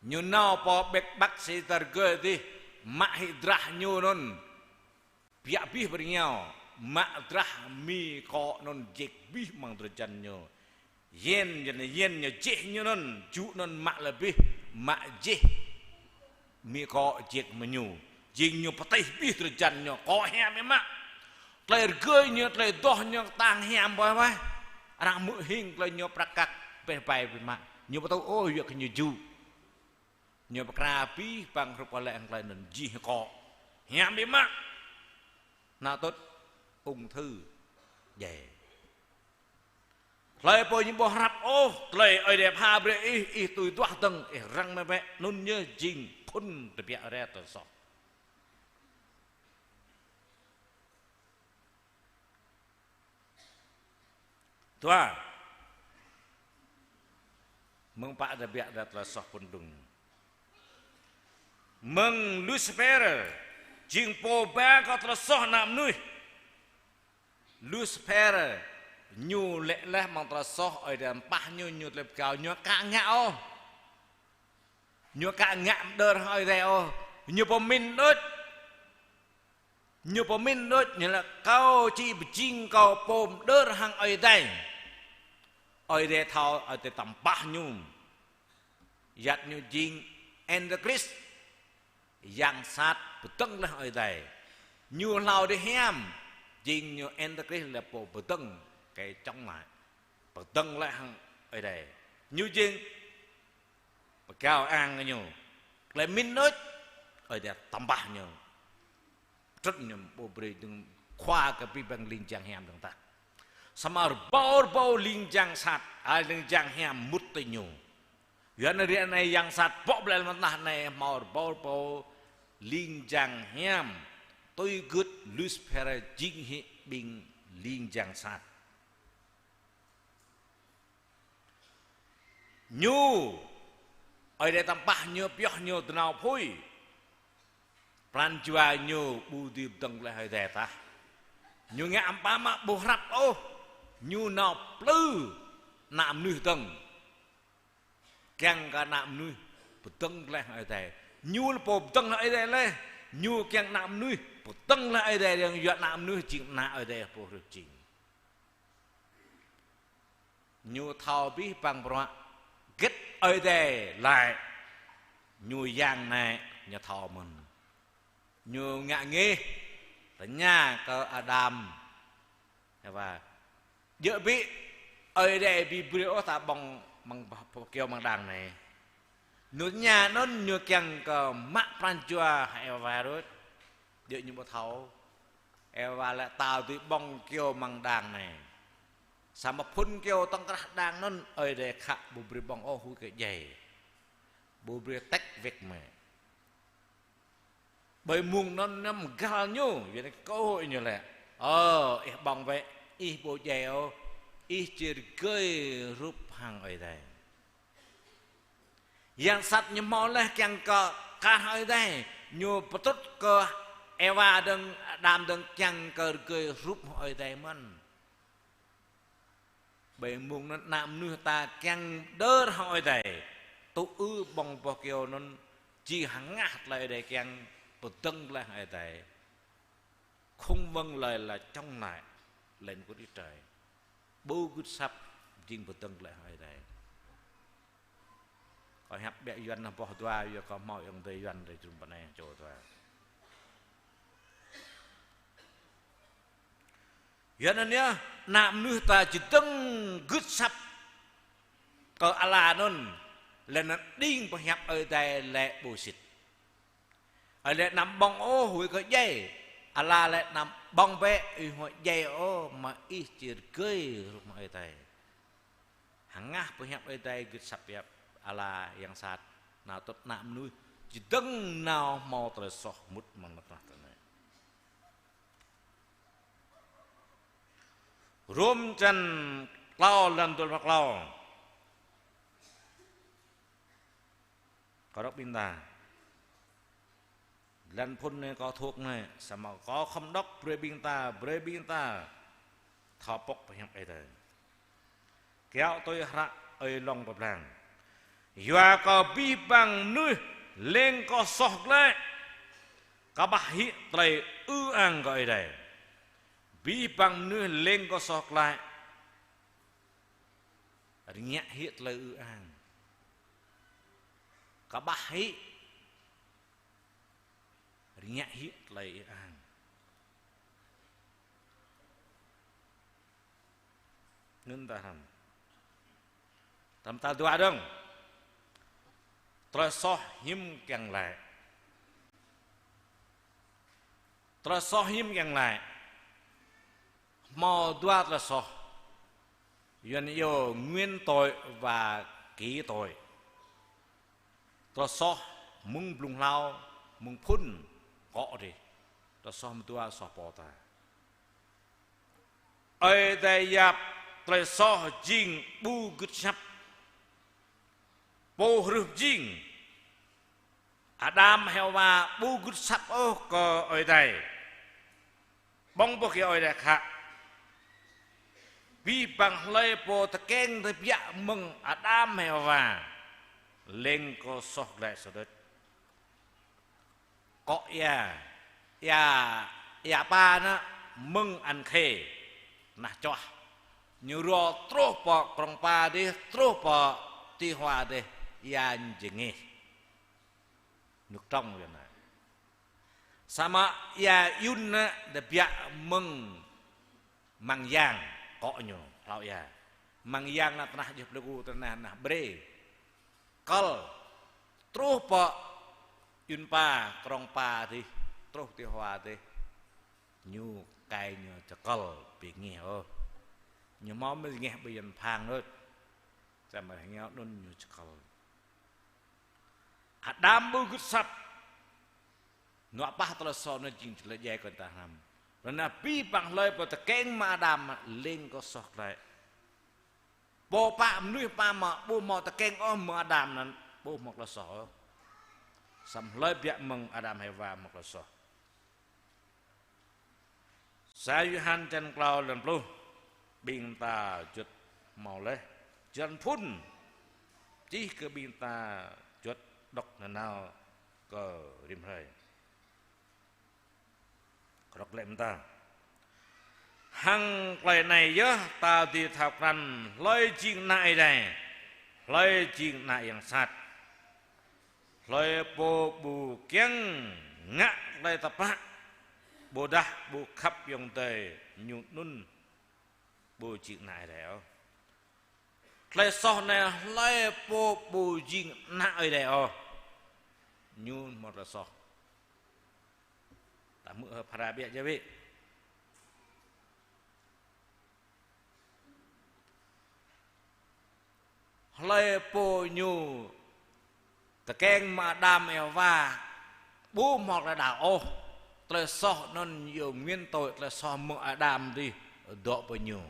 Ñu nao pơ ƀĕk ƀăk si tơrgơi adih, mă hĭ drah ñu anŭn. Biă abih bơrơngiao, mă drah mi kŏ anŭn jĕk abih amăng drơi jan ñu. Yen, yen, yen ñu jĕh ñu anŭn, yŭ anŭn mă lĕ abih, mă jĕh. Mi kŏ jĕk mơ̆ ñu. Jing ñu pơtih abih drơi jan ñu, kŏ hiam biă mă. Tơlơi rơgơi ñu, tơlơi adoh ñu, tang hiam ƀơi wai. Arăng hmư̆ hing tơlơi ñu prăk kăk, pĕh bai biă mă. Ñu ƀu tŭ ôh, yua kơ ñu yŭ. Ñu pơkra abih bang hrup kơ lĕ hăng tơlơi anŭn jing kŏ. Hiam biă mă. Anŭn tŭt ung thư djai. Tơlơi pô ñu ƀu hrăp ôh, tơlơi Ơi Adai pha brơi ih, ih tui duah dơ̆ng, ih răng mă bĕ, anŭn yơh jing phŭn tơbiă rai tơlơi soh. Dua. Mơ̆ng pă tơbiă rai tơlơi soh phŭn đŭng. Mơ̆ng Lucifer, Jing pô ba kơ tơlơi soh ană mơnuih. Lucifer, ñu lĕ laih mơ̆ng tơlơi soh Ơi Adai tơpă ñu, ñu tơlơi pơgao, ñu aka ngă ôh. Ñu aka ngă pơđơr hăng Ơi Adai ôh. Ñu pơmĭn đôč. Ñu pơmĭn đôč, ñu laĭ kâo či pơjing kâo pô pơđơr hăng Ơi Adai. Ơi Adai thâo, Ơi Adai tơpă ñu. Yua ñu jing Antichrist, yang sat pơdơ̆ng laih Ơi Adai. Ñu hlâo đĭ hiam, jing ñu Antichrist lĕ pô pơdơ̆ng, kơ chống lại, pơdơ̆ng laih hăng Ơi Adai. Ñu jing pơgao ang ñu. Tơlơi mĭn đôč, Ơi Adai tơpă ñu. Trŭn ñu ƀu brơi dơ̆ng khua kơ abih bang ling jang hiam dơ̆ng tah. Samơ̆ rơbâo rơbâo ling jang sat, a, ling jang hiam mŭt tui ñu. Yua anŭn ră anai yang sat pŏk blĕ lăm tơnah anai hmâo rơbâo rơbâo ling jang hiam. Tui gưt Lucifer jing hĭ ƀing ling jang sat. Ñu, Ơi Adai tơpă ñu pioh ñu dơnao apui. Pran jua ñu ƀu dưi pơdơ̆ng laih Ơi Adai tah. Ñu ngă amăng pă mă ƀu hrăp ôh. Ñu nao plư ană mơnuih dơ̆ng. Kiăng kơ ană mơnuih pơdơ̆ng laih Ơi Adai. Ñu lĕ pô pơdơ̆ng laih Ơi Adai laih. Ñu kiăng ană mơnuih pơdơ̆ng laih Ơi Adai, yua ană mơnuih jing ană Ơi Adai pô hrih jing. Ñu thâo abih bang bruă gĕt Ơi Adai laĭ. Ñu yang anai, ñu thâo mơ̆n. Ñu ngă ngeh, tơña kơ Adam, Êwa: Djơ̆ bĭ, Ơi Adai ƀu brơi ôh ta ƀơ̆ng amăng, kiâo amăng đang anai. Ñu tơña anŭn ñu kiăng kơ mă pran jua Êwa đôč. Djơ̆ ñu ƀu thâo. Êwa laĭ: Ta dưi ƀơ̆ng kiâo amăng đang anai. Samơ̆ phŭn kiâo tŏng krah đang anŭn Ơi Adai khă ƀu brơi ƀơ̆ng ôh, huĭ kơ djai. Ƀu brơi, tĕk wĕk mơ̆. Ƀơi mông anŭn ñu mơgăl ñu, yua anŭn kơ ñu laĭ: Ơ, ih ƀơ̆ng bĕ, ih ƀu djai ôh, ih či rơgơi hrup hăng Ơi Adai. Yang sat ñu hmâo laih kiăng kơ kar hăng Ơi Adai, ñu pơtrŭt kơ Êwa dơ̆ng, Adam dơ̆ng kiăng kơ rơgơi hrup hăng Ơi Adai mơ̆n. Ƀơi mông anŭn ană mơnuih ta kiăng pơđơr hăng Ơi Adai. Tŭ ư ƀơ̆ng boh kiâo anŭn či hơngah tơlơi Ơi Adai kiăng, pơdơ̆ng laih hăng Ơi Adai. Không vâng lời là chống lại lệnh của Đức Chúa Trời. Ƀu gưt asăp jing pơdơ̆ng laih hăng Ơi Adai. Kâo hiăp ƀiă Yuan anŭn boh dua, yua kâo hmâo ayŏng adơi Yuan rai jơnum pơ anai čô dua. Yua anŭn yơh, ană mơnuih ta či dơ̆ng gưt asăp kơ ala anŭn, laih anŭn đing pơhiăp Ơi Adai laĭ ƀu sĭt. Ơi Adai anăm ƀơ̆ng ôh, huĭ kơ djai. Ala laĭ anăm ƀơ̆ng bĕ, ih huĭ djai ôh, mă ih či rơgơi hrup hăng Ơi Adai. Hơngah pơhiăp Ơi Adai gưt asăp hiăp ala yang sat, nao tŭ ană mơnuih či dơ̆ng nao hmâo tơlơi soh mŭt amăng lŏn tơnah anai. Rôm čăn klâo, lăn dua pluh klâo. Kâo đŏk ƀing ta. Lăn phŭn anai kâo thâo anai, samơ̆ kâo khŏm đŏk brơi ƀing ta, brơi ƀing ta thâo pŏk pơhiăp Ơi Adai. Kiăo tui hră Ơi Lŏng pơblang: Yua kơ abih bang mơnuih leng kơ soh glaĭ, kơƀah hĭ tơlơi ư ang kơ Ơi Adai. Abih bang mơnuih leng kơ soh glaĭ, rơngiă hĭ tơlơi ư ang. Kơƀah hĭ, rơngiă hĭ tơlơi ư ang. Anŭn ta hrăm. Tơm tal dua dơ̆ng. Tơlơi soh hiư̆m kiăng laĭ. Tơlơi soh hiư̆m kiăng laĭ. Hmâo dua tơlơi soh. Yuan iâu nguyên tội và kỷ tội. Tơlơi soh mơ̆ng blung hlâo, mơ̆ng phŭn akŏ adih. Tơlơi soh mơdua soh pô ta. Ơi Adai yap tơlơi soh jing ƀu gưt asăp. Pô hrih jing. Adam Hêwa ƀu gưt asăp ôh kơ Ơi Adai. Ƀơ̆ng boh kơ Ơi Adai khă. Abih bang hlơi pô tơkeng tơbiă mơ̆ng Adam Hêwa, lêng kơ soh glaĭ sơđơč. Akŏ ia, ia, ia apa ană mơ̆ng An Khê, tơnah čuah. Ñu rô truh pơ krong Pa dih, truh pơ Ti Hua dih, ia ñu jơngeh. Ñu kơtrŏng yơh ană. Samơ̆ ia Ayun ană tơbiă mơ̆ng Mang Yang, akŏ ñu, hlâo ia. Mang Yang ană tơnah djơ̆ plơi Ku, tơnah, tơnah brơi. Kơl, truh pơ Ayun Pa, krong Pa dih, truh Ti Hua dih. Ñu kai ñu čơkơl, ƀu ngeh ôh. Ñu hmâo mơ̆ ngeh ƀơi Yuan Phang đôč. Samơ̆ rơngiao anŭn ñu čơkơl. Adam ƀu gưt asăp. Nua pah tơlơi soh anŭn jing tơlơi djai kơ ta hrăm. Rơna abih bang hlơi pô tơkeng mơ̆ng Adam lêng kơ soh glaĭ. Pô pă mơnuih pă mă ƀu hmâo tơkeng ôh mơ̆ng Adam anŭn ƀu hmâo tơlơi soh ôh. Samơ̆ hlơi tơbiă mơ̆ng Adam Hêwa hmâo tơlơi soh. Sa Yôhan čăn klâo lăn pluh, ƀing ta juăt hmâo laih, črăn phŭn čih kơ ƀing ta juăt đŏk nanao kơ rĭm hrơi. Kơnơ̆ng glaĭ mơ̆ng ta. Hăng tơlơi anai yơh ta dưi thâo krăn hlơi jing ană Ơi Adai, hlơi jing ană yang sat. Hlơi pô ƀu kiăng ngă tơlơi tơpă, ƀôdah ƀu khăp ayŏng adơi, ñu anŭn ƀu jing ană Ơi Adai ôh. Tơlơi soh anai hlơi pô ƀu jing ană Ơi Adai ôh, ñu hmâo tơlơi soh. Ta hmư̆ hơ phara biă jơwĭ. Hlơi pô ñu tơkeng mơ̆ng Adam Êwa ƀu hmâo tơlơi đaŏ ôh. Tơlơi soh anŭn ñu nguyên tội, tơlơi soh mơ̆ng Adam dih dŏ pơ ñu,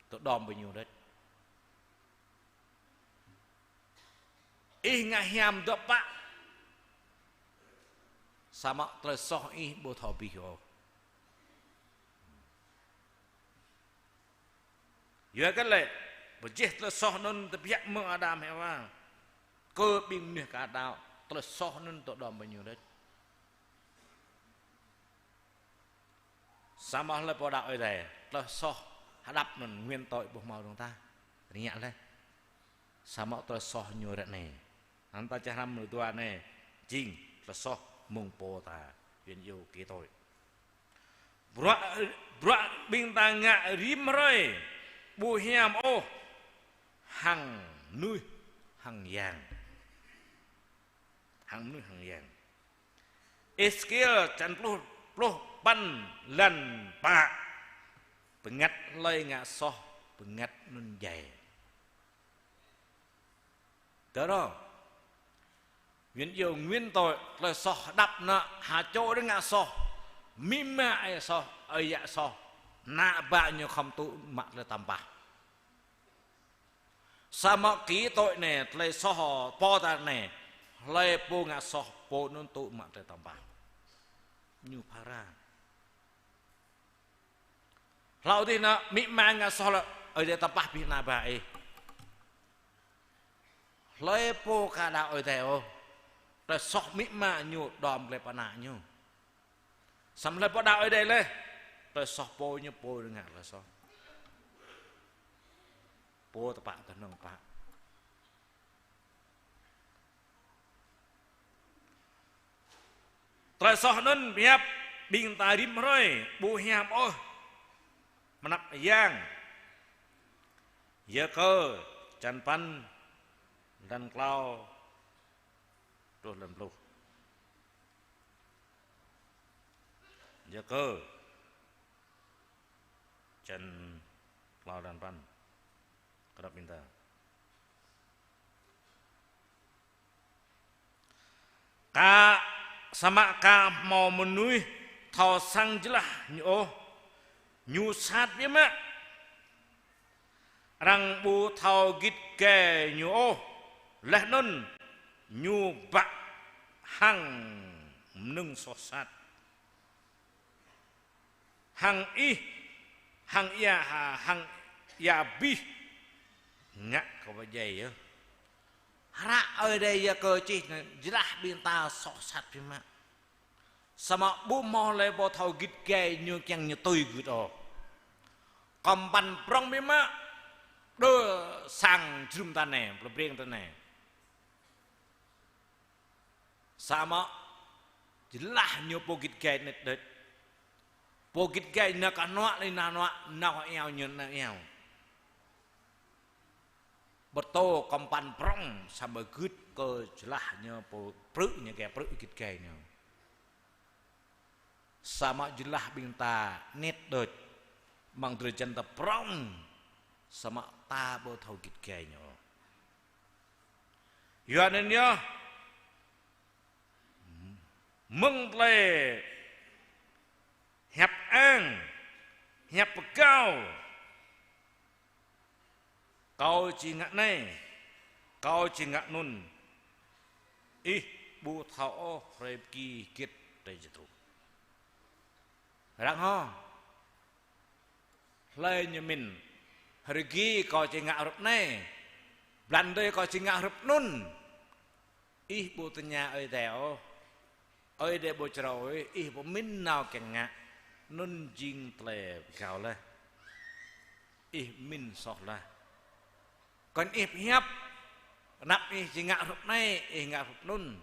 tơdŏm pơ ñu đôč. Ih ngă hiam dŏ pă, samơ̆ tơlơi soh ih ƀu thâo abih ôh. Yua kơ lĕ, pơjeh tơlơi soh anŭn tơbiă mơ̆ng Adam Hêwa. Kơ ƀing mơnuih ka đaŏ, tơlơi soh anŭn tơdŏm pơ ñu đôč. Samơ̆ hlơi pô đaŏ Ơi Adai, tơlơi soh hơđăp anŭn nguyên tội ƀu hmâo dơ̆ng tah. Rơngiă laih. Samơ̆ tơlơi soh ñu ră anai. Anŭn ta čih hrăm mơ̆ng dua anai, jing tơlơi soh mơ̆ng pô ta, yua ñu ký tội. Bruă, bruă ƀing ta ngă rĭm hrơi ƀu hiam ôh hăng mơnuih hăng yang. Hăng mơnuih hăng yang. Êsêkiel čăn pluh, pluh păn lăn pă. Bơngăt hlơi ngă soh, bơngăt anŭn djai. Tơdah yua ñu nguyên tội, tơlơi soh hơđăp anŭn, ha čô đơi ngă soh, amĭ ama ơi soh, ơi yă soh, ană bă ñu khŏm tŭ mă tơlơi tăm pah. Samơ̆ ký tội anai, tơlơi soh pô ta anai, hlơi pô ngă soh, pô anŭn tŭ mă tơlơi tăm pah. Ñu phara. Hlâo dih anŭn, amĭ ama ngă soh lĕ, Ơi Adai tăm pah abih ană bă ih. Hlơi pô ka đaŏ Ơi Adai ôh, tơlơi soh amĭ ama ñu dŏm glaĭ pơ ană ñu. Samơ̆ hlơi pô đaŏ Ơi Adai laih, tơlơi soh pô ñu pô ngă tơlơi soh. Pô tơpă tơhnơ̆ng pă. Tơlơi soh anŭn pơhiăp ƀing ta rĭm hrơi ƀu hiam ôh. Mơnăp yang. Yakơ čăn păn lăn klâo truh lăn pluh. Yakơ čăn klâo lăn păn. Kơnơ̆ng ƀing ta. Ka, samơ̆ ka hmâo mơnuih thâo săng jơlah ñu ôh, ñu sat biă mă. Arăng ƀu thâo git gai ñu ôh, laih anŭn ñu bă hăng mơnơ̆ng soh sat. Hăng ih, hăng ia, hăng ia abih ngă kơ pơdjai yơh. Hră Ơi Adai yơh kơ čih anai, jơlah ƀing ta soh sat biă mă. Samơ̆ ƀu hmâo hlơi pô thâo git gai ñu kiăng ñu tui gưt ôh. Kơmpăn prŏng biă mă, đơ sang jrŭm ta anai, plei Breng ta anai. Samơ̆ jơlah ñu pô git gai anet đôč. Pô git gai nao kơ hnuă lĕ nao hnuă, nao kơ iao ñu nao iao. Pơtô kơmpăn prŏng samơ̆ gưt kơ jơlah ñu pô prư̆ ñu gai prư̆ git gai ñu. Samơ̆ jơlah ƀing ta anet đôč, mơ̆ng drơi jăn ta prŏng, samơ̆ ta ƀu thâo git gai ñu. Yua anŭn yơh, mơ̆ng tơlơi hiăp ang, hiăp pơkâo, kâo či ngă anai, kâo či ngă anŭn, ih ƀu thâo ôh hrơi pơgi hơget rai jơtuh. Răng hŏ. Hlơi ñu mĭn, hrơi pơgi kâo či ngă hrup anai, blan tui kâo či ngă hrup anŭn. Ih ƀu tơña Ơi Adai ôh. Ơi Adai ƀu črâo ôh, ih ƀu mĭn nao kiăng ngă. Anŭn jing tơlơi pơkâo laih. Ih mĭn soh laih. Kơnơ̆ng ih pơhiăp, anăp ih či ngă hrup anai, ih ngă hrup anŭn.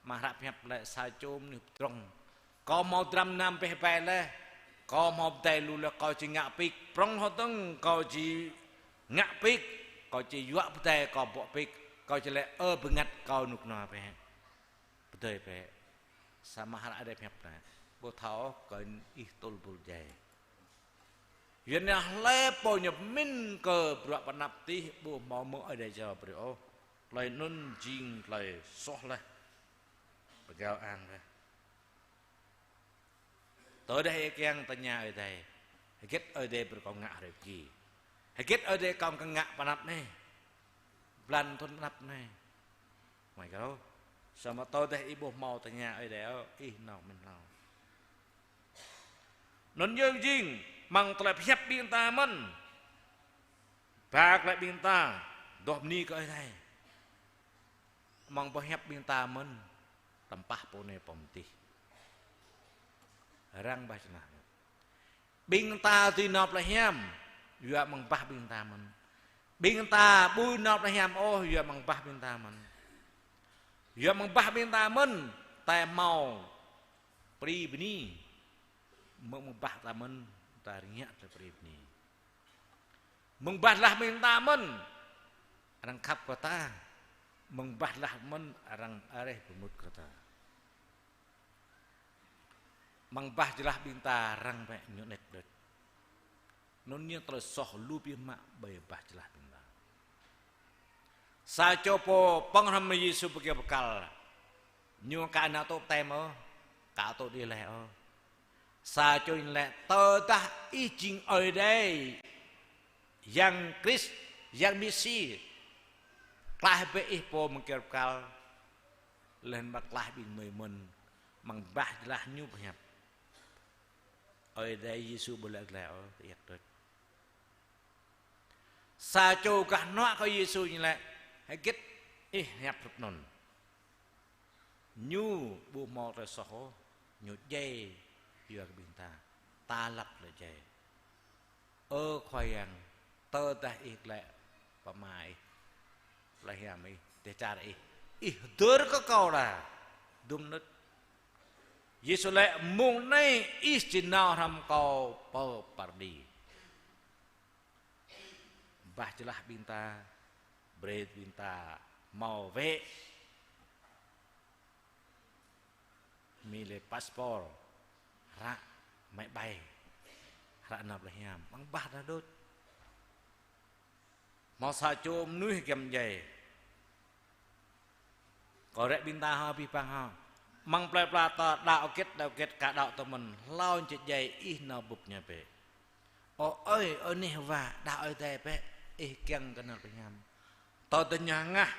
Mă hră pơhiăp lĕ sa čô mơnuih pơdrŏng. Kâo hmâo dram nam beh bai laih. Kâo hmâo pơdai lu laih, kâo či ngă pik. Prŏng hơdơ̆ng kâo či ngă pik. Kâo či yuă pơdai, kâo bŏ pik. Kâo či laĭ ơ bơngăt kâo rơnŭk rơnua bĕ. Pơdơi bĕ. Samơ̆ hră Ơi Adai pơhiăp anai. Ƀu thâo ôh kơ ih tŭl bul djai. Yua anŭn hlơi pô ñu mĭn kơ bruă pơanăp tih ƀu hmâo mơ̆ng Ơi Adai jao brơi ôh. Tơlơi anŭn jing tơlơi soh laih. Pơgao ang laih. Tơdah ih kiăng tơña Ơi Adai, hơget Ơi Adai brơi kâo ngă hrơi pơgi? Hơget Ơi Adai kâo kiăng ngă pơanăp anai? Blan thŭn pơanăp anai. Mơi kâo. Samơ̆ tơdah ih ƀu hmâo tơña Ơi Adai ôh, ih nao mĭn hlâo. Anŭn yơh jing, mơ̆ng tơlơi pơhiăp ƀing ta mơ̆n. Ba tơlơi ƀing ta, dŏ bơni kơ Ơi Adai. Mơ̆ng pơhiăp ƀing ta mơ̆n, tơmpah pô anai pơm tih. Răng bah jơlah. Ƀing ta dưi nao plei hiam, yua mơ̆ng bah ƀing ta mơ̆n. Ƀing ta ƀu nao plei hiam ôh, yua mơ̆ng bah ƀing ta mơ̆n. Yua mơ̆ng bah ƀing ta mơ̆n, ta hmâo pri bơni. Mơ̆ng, mơ̆ng bah ta mơ̆n, ta rơngiă tơlơi pri bơni. Mơ̆ng bah jơlah ƀing ta mơ̆n, arăng khăp kơ ta. Mơ̆ng bah jơlah mơ̆n, arăng areh pơmŭt kơ ta. Mơ̆ng bah jơlah ƀing ta arăng bĕ ñu anet đôč. Anŭn ñu tơlơi soh lu biă mă ƀơi bah jơlah ƀing ta. Sa čô pô pơ̆ng hrŏm Yêsu ƀơi kơyâo bơrkal. Ñu ka nao tŭ tĕm ôh, ka tŭ đih laih ôh. Sa čô ñu laĭ tơdah ih jing Ơi Adai, Yang Krist, Yang Mêsi, klaih bĕ ih pô mơ̆ng kơyâo bơrkal, laih anŭn ba klaih ƀing gơmơi mơ̆n, mơ̆ng bah jơlah ñu pơhiăp. Ơi Adai Yêsu ƀu laĭ glaĭ ôh, tơiăk đôč. Sa čô gah hnuă kơ Yêsu ñu laĭ, hơget ih hiăp hrup anŭn. Ñu ƀu hmâo tơlơi soh ôh, ñu djai yua kơ ƀing ta, ta lăp tơlơi djai. Ơ Khua Yang, tơdah ih glaĭ pơ ama ih, plei hiam ih, dêh čar ih, ih hơdơr kơ kâo đa, dŭm nơ̆t. Yêsu laĭ mông anai ih či nao hrŏm kâo pơ Paradi. Bah jơlah ƀing ta, brơi ƀing ta hmâo wĕ mă lĕ passport, hră máy bay, hră nao plei hiam, mơ̆ng bah ta đôč. Hmâo sa čô mơnuih giăm djai. Kâo rĕ ƀing ta hŏ, abih bang hŏ. Mơ̆ng plei pla ta đaŏ hơget, đaŏ hơget, ka đaŏ tơ mơ̆n, hlâo či djai ih nao bưp ñu bĕ. Ơ ơi, ơ neh wa, đaŏ Ơi Adai bĕ, ih kiăng kơ nao plei hiam. Tơdah ñu hơngah,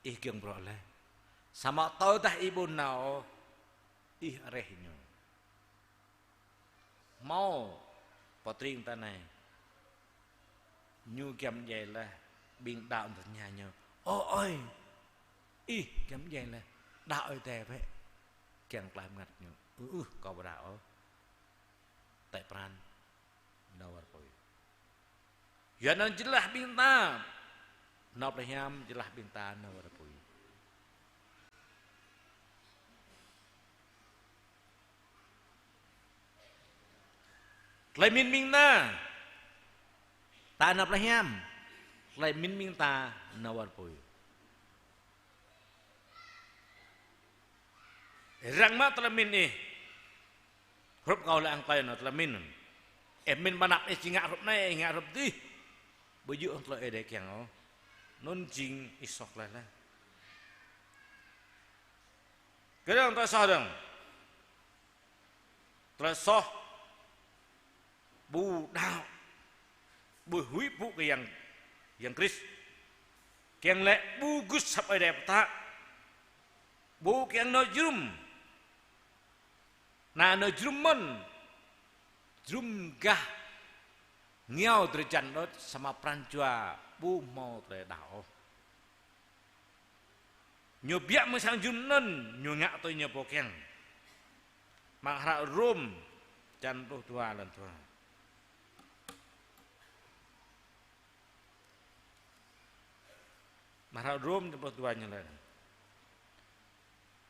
ih giŏng bruă laih. Samơ̆ tơdah ih ƀu nao, ih areh ñu. Hmâo pô tring ta anai. Ñu giăm djai laih, ƀing đaŏ tơña ñu: Ơ ơi, ih giăm djai laih, đaŏ Ơi Adai bĕ. Kiăng tlaih mơngăt ñu. Ư ư, kâo ƀu đaŏ ôh. Tĕ pran nao wơr apui. Yua anŭn jơlah ƀing ta nao plei hiam, jơlah ƀing ta nao wơr apui. Tơlơi pơmĭn ƀing ta, ta nao plei hiam, tơlơi pơmĭn ƀing ta nao wơr apui. Răng mă tơlơi pơmĭn ih. Hrup kâo lĕ hăng tơlơi anŭn tơlơi pơmĭn. Ih pơmĭn ƀơi anăp ih či ngă hrup anai, ih ngă hrup adih. Ƀu djơ̆ tơlơi Ơi Adai kiăng ôh. Anŭn jing ih soh laih laih. Kơdơ̆ng tơlơi soh dơ̆ng. Tơlơi soh ƀu đaŏ, ƀu huĭ pŭ kơ Yang, Yang Krist. Kiăng lĕ ƀu gưt asăp Ơi Adai pơtă. Ƀu kiăng nao jơnum. Anai nao jơnum mơ̆n. Jơnum gah ngiao drơi jan đôč, samơ̆ pran jua ƀu hmâo tơlơi đaŏ ôh. Ñu biă mơ̆ng sang jơnum anŭn, ñu ngă tui ñu pô kiăng. Mơ̆ng hră Rôm črăn pluh dua lăn dua. Mơ̆ng hră Rôm črăn pluh dua ñu laĭ: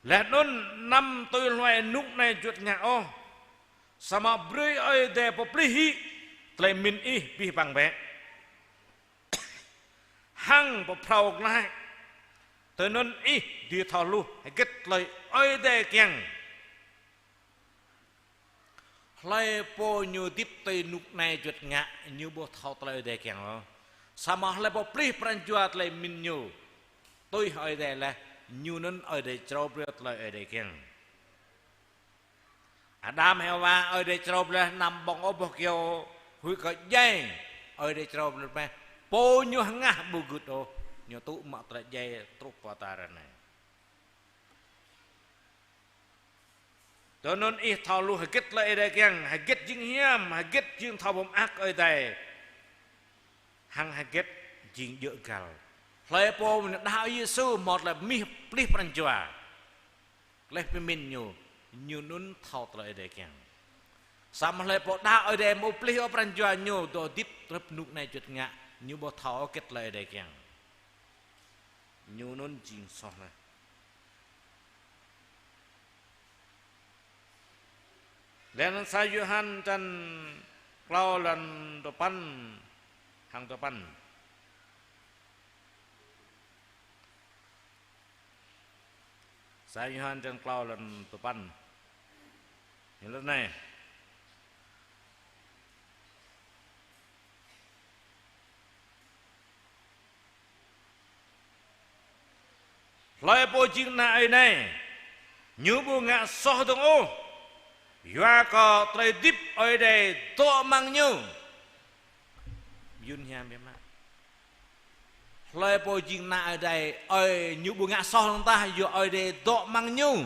Laih anŭn anăm tui hluai rơnŭk anai juăt ngă ôh, samơ̆ brơi Ơi Adai pơplih hĭ tơlơi pơmĭn ih abih bang bĕ. Hăng pơphrâo glaĭ. Tui anŭn ih dưi thâo hluh hơget tơlơi Ơi Adai kiăng. Hlơi pô ñu hơdip tui rơnŭk anai juăt ngă, ñu ƀu thâo tơlơi Ơi Adai kiăng ôh. Samơ̆ hlơi pô plih pran jua tơlơi pơmĭn ñu tui Ơi Adai laih, ñu anŭn Ơi Adai črâo brơi tơlơi Ơi Adai kiăng. Adam Hêwa Ơi Adai črâo brơi anăm ƀơ̆ng ôh boh kyâo, huĭ kơ djai, Ơi Adai črâo brơi mơ̆n. Pô ñu hơngah ƀu gưt ôh, ñu tŭ mă tơlơi djai truh pơ ta ră anai. Tui anŭn ih thâo hluh hơget tơlơi Ơi Adai kiăng, hơget jing hiam, hơget jing thâo pơmơak Ơi Adai. Hăng hơget jing djơ̆ găl. Hlơi pô ñu đaŏ Yêsu hmâo tơlơi pơmĭn plih pran jua. Laih pơmĭn ñu, ñu anŭn thâo tơlơi Ơi Adai kiăng. Samơ̆ hlơi pô đaŏ Ơi Adai ƀu plih ôh pran jua ñu, dŏ hơdip truh rơnŭk anai juăt ngă, ñu ƀu thâo ôh hơget tơlơi Ơi Adai kiăng. Ñu anŭn jing soh laih. Laih anŭn sa Yôhan črăn klâo lăn duapăn hăng duapăn. Sa Yôhan črăn klâo lăn duapăn. Ñu laĭ anai: Hlơi pô jing ană Ơi Adai, ñu ƀu ngă soh dơ̆ng ôh, yua kơ tơlơi hơdip Ơi Adai dŏ amăng ñu. Yun hiam biă mă. Hlơi pô jing ană Ơi Adai, ơi ñu ƀu ngă soh dơ̆ng tah, yua Ơi Adai dŏ amăng ñu.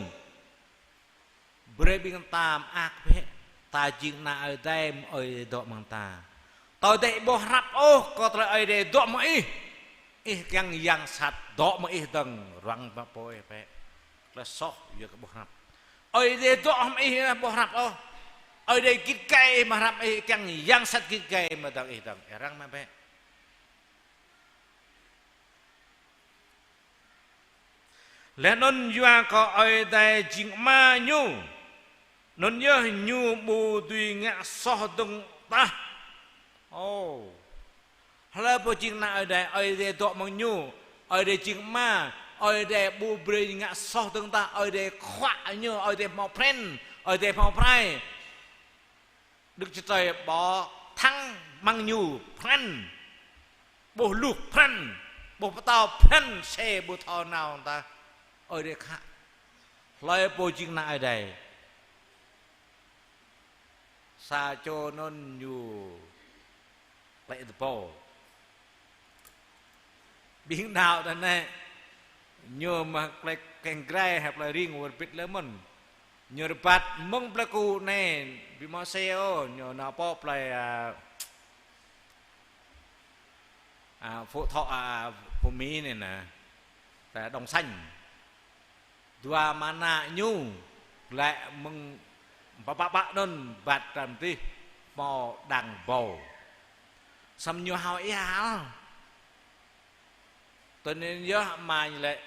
Brơi ƀing ta mơak bĕ, ta jing ană Ơi Adai, Ơi Adai dŏ amăng ta. Tơdah ih ƀu hrăp ôh kơ tơlơi Ơi Adai dŏ mơ̆ng ih, ih kiăng yang sat dŏ mơ̆ng ih dơ̆ng, ruang mă pô ih bĕ. Tơlơi soh yua kơ ƀu hrăp. Ơi Adai dŏ mơ̆ng ih ƀu hrăp ôh. Ơi Adai git gai ih mă hrăp, ih kiăng yang sat git gai mơ̆ng dơ̆ng ih dơ̆ng. Ih răng mă bĕ. Laih anŭn yua kơ Ơi Adai jing Ama ñu, anŭn yơh ñu ƀu dưi ngă soh dơ̆ng tah. Ơ. Hlơi pô jing ană Ơi Adai, Ơi Adai dŏ amăng ñu, Ơi Adai jing Ama, Ơi Adai ƀu brơi ngă soh dơ̆ng tah, Ơi Adai khuă ñu, Ơi Adai hmâo phren, Ơi Adai hmâo prai. Đức Chúa Trời ƀu thăng amăng ñu phren, ƀu hluh phren, ƀu pơtao phren, sĕ ƀu thâo nao tah. Ơi Adai khă. Hlơi pô jing ană Ơi Adai, sa čô anŭn ñu klĕ tơpô. Ƀing đaŏ ta anai, Ñu mă plei Keng Grai hă, plei Ring wơr bĭt lĕ mơ̆n. Ñu rơbat mơ̆ng plei Ku anai, ƀu hmâo xe ôh, ñu nao pơ plei, a, a, Phú Thọ, a, Phú Mỹ anai nă, ta Đồng Xanh. Dua mă ană ñu, glaĭ mơ̆ng pă pă pă anŭn, rơbat tram tih, hmâo đang ƀâo. Samơ̆ ñu hao ia hă. Tui anŭn yơh ama ñu laĭ: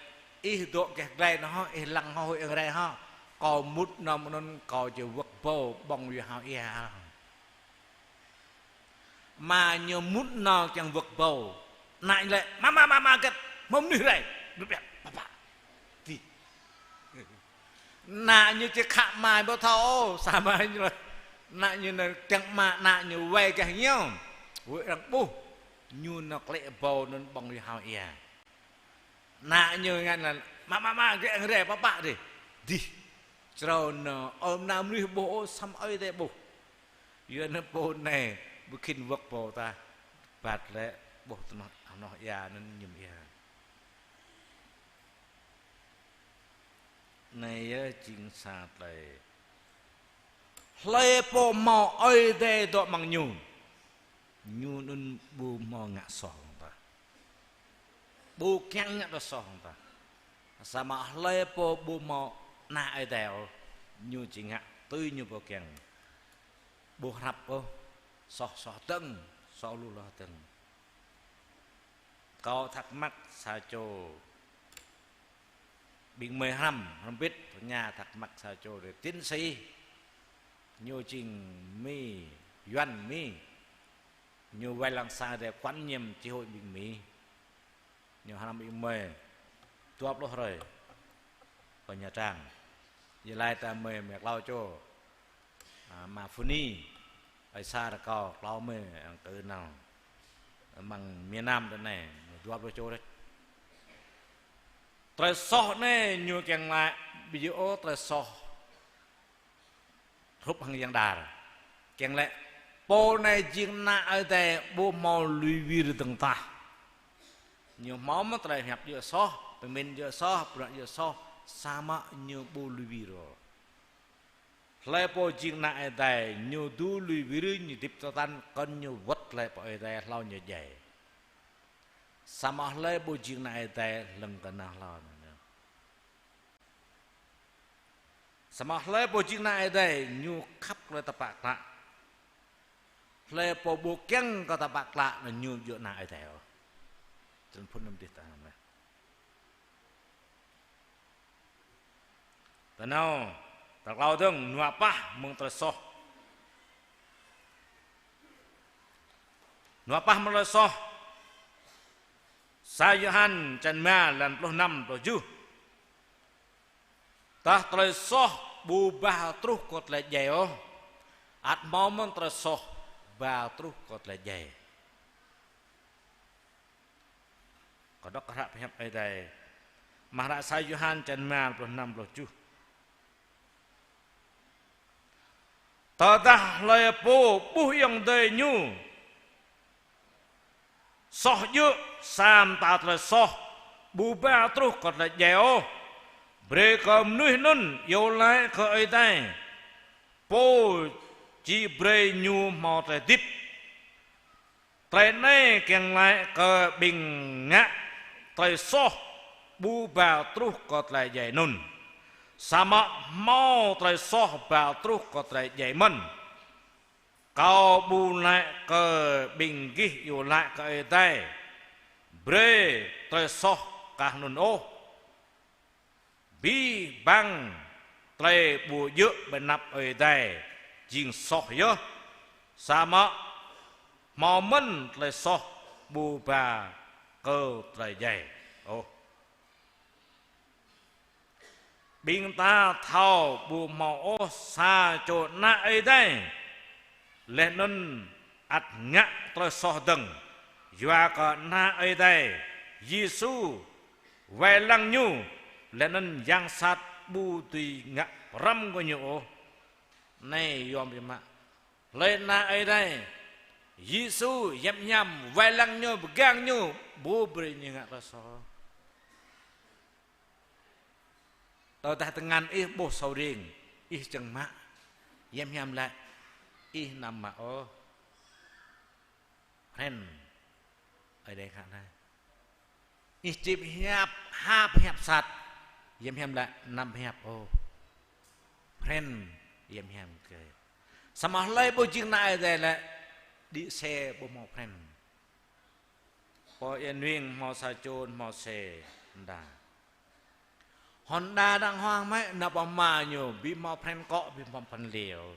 Ih dŏ gah glai anŭn hă, ih lăng hŏ, huĭ hăng rai hŏ. Kâo mŭt nao mơ̆ng anŭn, kâo či wơ̆k ƀâo, ƀơ̆ng yua hao ia. Ama ñu mŭt nao kiăng wơ̆k ƀâo. Ană ñu laĭ: Mă, mă, mă, mă hơget, hmâo mơnuih rai. Đup biă, pă pă. Dih. Ană ñu či khă ama ƀu thâo ôh, samơ̆ ñu laĭ, ană ñu nao kiăng mă, ană ñu wai gah ñu. Huĭ arăng ƀuh. Ñu nao klĕ ƀâo anŭn, ƀơ̆ng yua hao ia. Ană ñu ngă laĭ: Mă, mă, mă, gĕ hăng rai, pă pă dih. Dih. Črâo nao, ơ, ană mơnuih ƀuh ôh, samơ̆ Ơi Adai ƀuh. Yua anŭn pô anai ƀu khĭn wơ̆k ƀâo tah. Rơbat lĕ ƀuh tơnoh, tơnoh ia anŭn mơñum ia. Anai yơh jing sa tơlơi. Hlơi pô hmâo Ơi Adai dŏ amăng ñu, ñu anŭn ƀu hmâo ngă soh hăng tah. Ƀu kiăng ngă tơlơi soh hăng tah. Samơ̆ hlơi pô ƀu hmâo Ană Ơi Adai ôh, ñu či ngă tui ñu pô kiăng. Ƀu hrăp ôh, soh soh dơ̆ng, soh lu hloh dơ̆ng. Kâo thắc mắc sa čô ƀing gơmơi hrăm, hrăm bĭt, tơña thắc mắc sa čô đơi tiến sĩ. Ñu jing Mi, Yuan Mi. Ñu wai lăng sang Ơi Adai quản nhiệm chi hội ƀing Mi. Ñu hrăm ƀing gơmơi dua pluh hrơi pơ Nha Trang. Yơh laĭ ta gơmơi mơ̆ng klâo čô. A, ama Phuni, ơi sa rơkâo, klâo gơmơi, a, kơ nao. Amăng miền Nam tơ anai, dua pluh čô đôč. Tơlơi soh anai ñu kiăng laĭ, ƀu djơ̆ ôh tơlơi soh hrup hăng yang đar. Kiăng laĭ, pô anai jing Ană Ơi Adai ƀu hmâo lui wir dơ̆ng tah. Ñu hmâo mơ̆n tơlơi hiăp djơ̆ soh, pơmĭn djơ̆ soh, bruă djơ̆ soh, samơ̆ ñu ƀu lui wir ôh. Hlơi pô jing Ană Ơi Adai, ñu dưi lui wir, ñu hơdip tơtăn, kơnơ̆ng ñu wơ̆t glaĭ pơ Ơi Adai hlâo ñu djai. Samơ̆ hlơi ƀu jing Ană Ơi Adai, lăng kơ nao hlâo ñu. Samơ̆ hlơi pô jing Ană Ơi Adai, ñu khăp kơ tơpă klă. Hlơi pô ƀu kiăng kơ tơpă klă, anŭn ñu ƀu djơ̆ Ană Ơi Adai ôh. Tơlơi phŭn anŭn dih ta anai. Ta nao, ta klâo dơ̆ng, nua pah mơ̆ng tơlơi soh. Nua pah mơ̆ng tơlơi soh. Sa Yôhan čăn rơma, lan pluh năm, pluh tơjuh. Tah tơlơi soh ƀu ba truh kơ tơlơi djai ôh. Ăt hmâo mơ̆n tơlơi soh ba truh kơ tơlơi djai. Kâo đŏk hră pơhiăp Ơi Adai. Mơ̆ng hră sa Yôhan čăn rơma, pluh năm, pluh tơjuh. Tơdah hlơi pô ƀuh ayŏng adơi ñu soh djơ̆, sa mơta tơlơi soh ƀu ba truh kơ tơlơi djai ôh, brơi kơ mơnuih anŭn iâu laĭ kơ Ơi Adai, Pô či brơi ñu hmâo tơlơi hơdip. Tơlơi anai kiăng laĭ kơ ƀing ngă tơlơi soh ƀu ba truh kơ tơlơi djai anŭn. Samơ̆ hmâo tơlơi soh ba truh kơ tơlơi djai mơ̆n. Kâo ƀu laĭ kơ ƀing gih iâu laĭ kơ Ơi Adai brơi tơlơi soh kah anŭn ôh. Abih bang tơlơi ƀu djơ̆ ƀơi anăp Ơi Adai jing soh yơh, samơ̆ hmâo mơ̆n tơlơi soh ƀu ba kơ tơlơi djai ôh. Ƀing ta thâo ƀu hmâo ôh sa čô ană Ơi Adai laih anŭn ăt ngă tơlơi soh dơ̆ng, yua kơ Ană Ơi Adai, Yêsu, wai lăng ñu, laih anŭn yang sat ƀu dưi ngă pơrăm kơ ñu ôh. Anai yom biă mă. Hlơi ană Ơi Adai, Yêsu, yap ñam, wai lăng ñu, pơgang ñu, ƀu brơi ñu ngă tơlơi soh. Tơdah tơngan ih ƀuh sâo ring, ih čang mă. Yăm hiam laĭ, ih anăm mă ôh. Phren. Ơi Adai khă anai. Ih čip hiăp, hăp hiăp sat. Yăm hiam laĭ, anăm hiăp ôh. Phren, yăm hiam kơ. Samơ̆ hlơi ƀu jing ană Ơi Adai laĭ, đĭ se ƀu hmâo phren. Pô ia nuing hmâo sa čô hmâo se Honda. Honda đang hoang mơ̆, ană pô mă ñu, ƀu hmâo phren akŏ, ƀu hmâo phren liêo.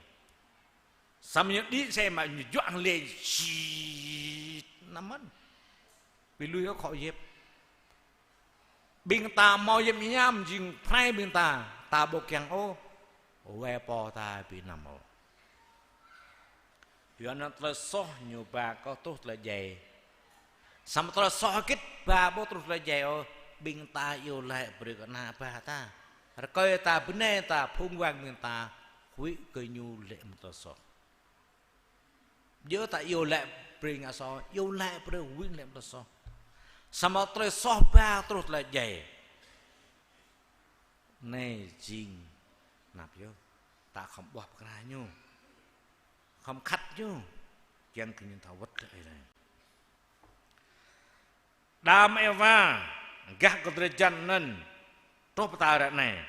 Samơ̆ ñu đĭ se mă ñu juă hăng lĕ, sit, anăm mơ̆n. Ƀu lui ôh akŏ yĕp. Ƀing ta hmâo yăm hiam jing prai ƀing ta, ta ƀu kiăng ôh. Wai pô ta ƀu anăm ôh. Yua anŭn tơlơi soh ñu ba kơ truh tơlơi djai. Samơ̆ tơlơi soh hơgĕt ba ƀu truh tơlơi djai ôh, ƀing ta iâu laĭ brơi kơ ană bă ta. Rơkơi ta, bơnai ta, phung wang ƀing ta, huĭ kơ ñu lĕ mơ̆ng tơlơi soh. Djơ̆ ta iâu laĭ brơi ngă soh, iâu laĭ brơi huĭ lĕ mơ̆ng tơlơi soh. Samơ̆ tơlơi soh ba truh tơlơi djai. Anai jing anăp yơh, ta khŏm ƀuah pơkra ñu, khŏm khăt ñu, kiăng kơ ñu thâo wơ̆t kơ Ơi Adai. Adam Êwa gah kơ drơi jăn anŭn, truh pơtao ră anai.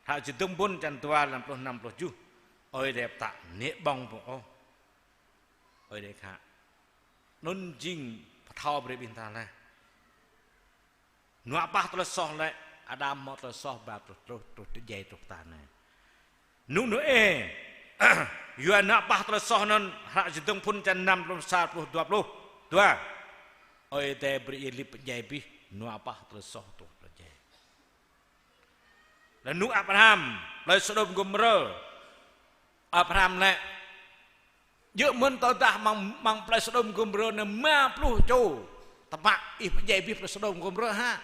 Hră Čơdơ̆ng Bŭn čăn dua, lăm pluh năm pluh tơjuh. Ơi Adai pơtă nĕ ƀơ̆ng pô ôh. Ơi Adai khă. Anŭn jing pơthâo brơi ƀing ta laih. Nua pah tơlơi soh lĕ, Adam hmâo tơlơi soh ba truh, truh, truh tơdjai truh pơtao anai. Anŭn Nôê, yua nua pah tơlơi soh anŭn, hră Čơdơ̆ng Phŭn čăn năm, pluh sa, pluh dua, pluh dua. Ơi Adai brơi ia lip pơdjai abih, nua pah tơlơi soh truh tơdjai. Laih anŭn Abraham, plơi Sôđôm Gômôrơ. Abraham laĭ, djơ̆ mơ̆n tơdah amăng, amăng plơi Sôđôm Gômôrơ anai rơma pluh čô tơpă, ih pơdjai abih plơi Sôđôm Gômôrơ hă?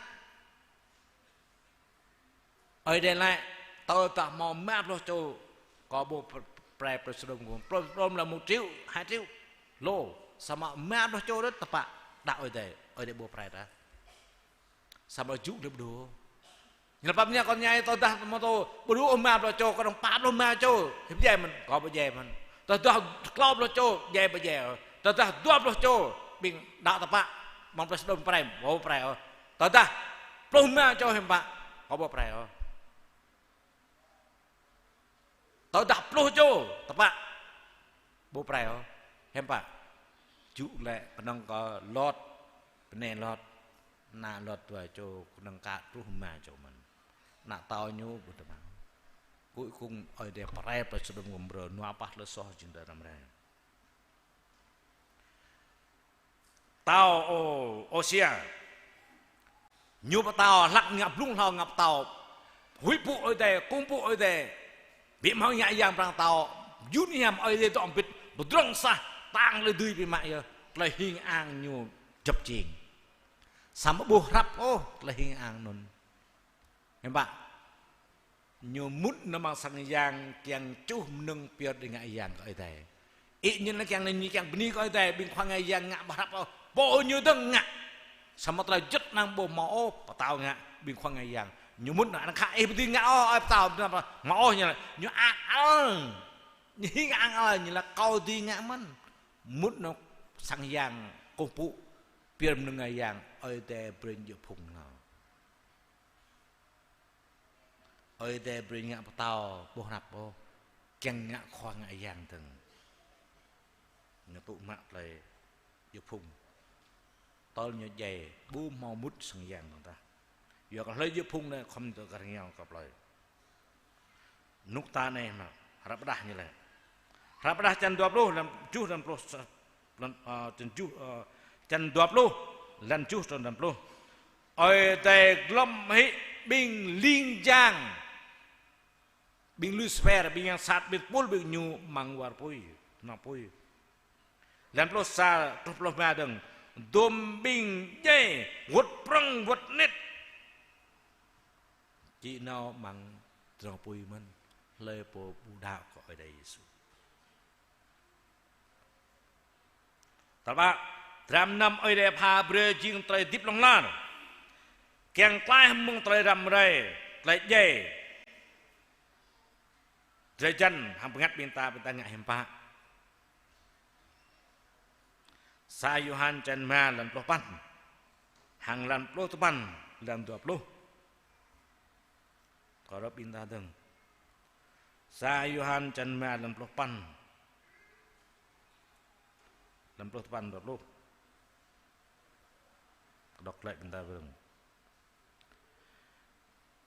Ơi Adai laĭ, tơdah hmâo rơma pluh čô, kâo ƀu pr-, prai plơi Sôđôm Gômôrơ. Plơi Sôđôm là một triệu, hai triệu lô. Samơ̆ rơma pluh čô đôč tơpă, đaŏ Ơi Adai, Ơi Adai ƀu prai ta. Samơ̆ jŭ lĕ ƀu djơ̆. Ñu lăp pap ñă kơ ñai, tơdah mơ̆ tơ ƀu djơ̆ rơma pluh čô, kơnơ̆ng pă pluh rơma čô, hiăp djai mơ̆n, kâo ƀu djai mơ̆n. Tơdah klâo pluh čô, djai ƀu djai. Tơdah dua pluh čô, ƀing đaŏ tơpă, amăng plơi Sôđôm prai, ƀu prai ôh. Tơdah pluh rơma čô hiư̆m pă, kâo ƀu prai ôh. Tơdah pluh čô tơpă, ƀu prai ôh. Hiư̆m pă? Jŭ lĕ pơnơ̆ng kơ Lot, bơnai Lot, ană Lot dua čô, kơnơ̆ng kơ truh rơma čô mơ̆n. Ană tâo ñu ƀu tơmang. Cuối cùng Ơi Adai prai plơi Sôđôm Gômôrơ, nua pah tơlơi soh jing đơ răm rai. Pơtao Ô-, Ôsia. Ñu pơtao hlăk ngă blung hlâo ngă pơtao. Huĭ pŭ Ơi Adai, kơkuh pŭ Ơi Adai. Ƀu hmâo ngă yang pran pơtao. Jun hiam Ơi Adai dŏ hơbĭt, pơdrŏng sah, tăng lĕ dưi ƀu mă yơh. Tơlơi hing ang ñu djŏp jing. Samơ̆ ƀu hrăp ôh tơlơi hing ang anŭn. Hiư̆m pă? Ñu mŭt nao amăng sang yang kiăng čuh mơnơ̆ng pơyơr đĭ ngă yang kơ Ơi Adai. Ih ñu lĕ kiăng anai ñu kiăng bơni kơ Ơi Adai, ƀing khua ngă yang ngă ƀu hrăp ôh. Pô ñu dơ̆ng ngă. Samơ̆ tơlơi juăt anŭn ƀu hmâo ôh, pơtao ngă, ƀing khua ngă yang. Ñu mŭt nao, ană khă ih ƀu dưi ngă ôh, ơi pơtao, hmâo ôh ñu lĕ. Ñu ang ăl. Ñu hing ang ăl, ñu lăi kâo dưi ngă mơ̆n. Mŭt nao sang yang kơkuh pŭ, pơyơr mơnơ̆ng ngă yang, Ơi Adai brơi ñu djơ̆ phung hlâo. Ơi Adai brơi ngă pơtao ƀu hrăp ôh, kiăng ngă khua ngă yang dơ̆ng. Ñu tŭ mă tơlơi djơ̆ phung. Tơl ñu djai, ƀu hmâo mŭt sang yang dơ̆ng tah. Yua kơ hlơi djơ̆ phung anai khŏm tơ kar rơngiao kơ plơi. Rơnŭk ta anai mơ̆, hră pơdah ñu laĭ. Hră pơdah čăn dua pluh, lăm tơjuh, lăm pluh sa-, lăm, ơ, čăn tơjuh, ơ, čăn dua pluh, lăm tơjuh truh lăm pluh. Ơi Adai glŏm hĭ ƀing ling jang, ƀing Lucifer, ƀing yang sat, ƀing tơpul ƀing ñu amăng war apui, nao apui. Lăm pluh sa truh pluh rơma dơ̆ng, dôm ƀing djai, wơ̆t prŏng, wơ̆t anet. Či nao amăng tơdrong apui mơ̆n, hlơi pô ƀu đaŏ kơ Ơi Adai Yêsu. Tal pă, dram năm Ơi Adai pha brơi jing tơlơi hơdip hlŏng lar. Kiăng klaih mơ̆ng tơlơi răm rai, tơlơi djai. Drơi jan hăng bơngăt ƀing ta, ƀing ta ngă hiam pă. Sa Yôhan čăn rơma lăn pluh păn, hăng lăn pluh tơpăn, lăn dua pluh. Kơ rŏp ƀing ta dơ̆ng. Sa Yôhan čăn rơma lăn pluh păn, lăn pluh tơpăn, dua pluh. Kơ đŏk glaĭ ƀing ta dơ̆ng.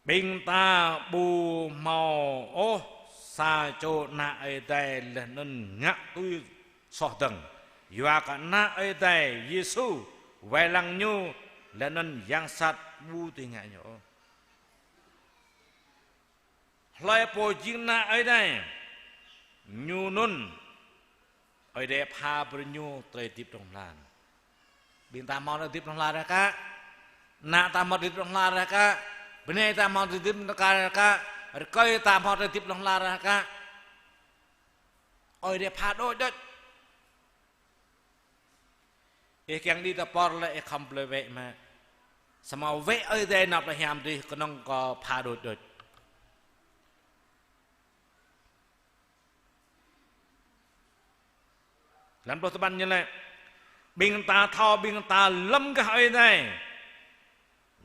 Ƀing ta ƀu hmâo ôh sa čô ană Ơi Adai laih anŭn ngă tui soh dơ̆ng. Yua kơ Ană Ơi Adai Yêsu wai lăng ñu, laih anŭn yang sat ƀu dưi ngă ñu ôh. Hlơi pô jing ană Ơi Adai, ñu anŭn Ơi Adai pha brơi ñu tơlơi hơdip hlŏng lar. Ƀing ta hmâo tơlơi hơdip hlŏng lar hă? Ană ta hmâo tơlơi hơdip hlŏng lar hă? Bơnai ta hmâo tơlơi hơdip hlŏng lar hă? Rơkơi ta hmâo tơlơi hơdip hlŏng lar hă? Ơi Adai pha đôč đôč. Ih kiăng đĭ ta pơr lĕ ih khŏm blơi wĕ mă. Samơ̆ wĕ Ơi Adai năp lĕ hiam dih kơnơ̆ng kơ pha đôč đôč. Lăn pluh tơpăn ñu laĭ: Ƀing ta thâo ƀing ta lơ̆m gah Ơi Adai,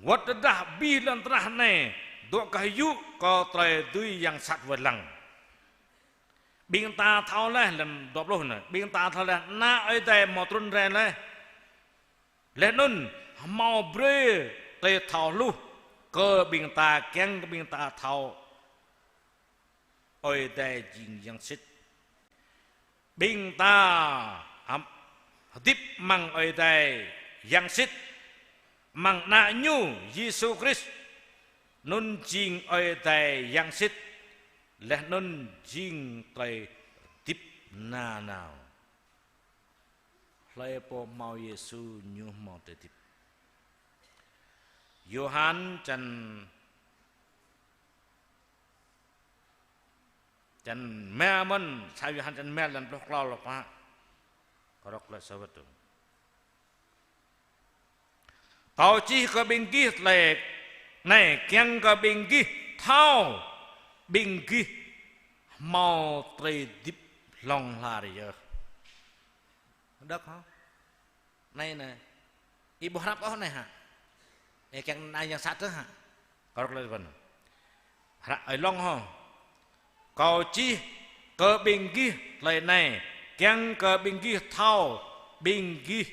wơ̆t tơdah abih lŏn tơnah anai dŏ gah yŭ kơ tơlơi dưi yang sat wai lăng. Ƀing ta thâo laih, lăn dua pluh anai, ƀing ta thâo laih Ană Ơi Adai hmâo trŭn rai laih. Laih anŭn hmâo brơi tơlơi thâo hluh kơ ƀing ta, kiăng kơ ƀing ta thâo Ơi Adai jing yang sĭt. Ƀing ta hăm-, hơdip amăng Ơi Adai yang sĭt, amăng Ană Ñu Yêsu Krist, anŭn jing Ơi Adai yang sĭt, laih anŭn jing tơlơi hơdip nanao. Hlơi pô hmâo Yêsu ñu hmâo tơlơi hơdip. Yôhan čăn, čăn rơma mơ̆n, sa Yôhan čăn rơma lăn pluh klâo lơ̆m pă. Kơ rŏk glaĭ sa wơ̆t dơ̆ng. Kâo čih kơ ƀing gih tơlơi anai kiăng kơ ƀing gih thâo ƀing gih hmâo tơlơi hơdip hlŏng lar yơh. Đŏk hă? Anai nă, ih ƀu hrăp ôh anai hă? Ih kiăng anai yang sat tơ hă? Kơ rŏk glaĭ ƀing. Hră Ơi Lông hŏ. Kâo čih kơ ƀing gih tơlơi anai, kiăng kơ ƀing gih thâo ƀing gih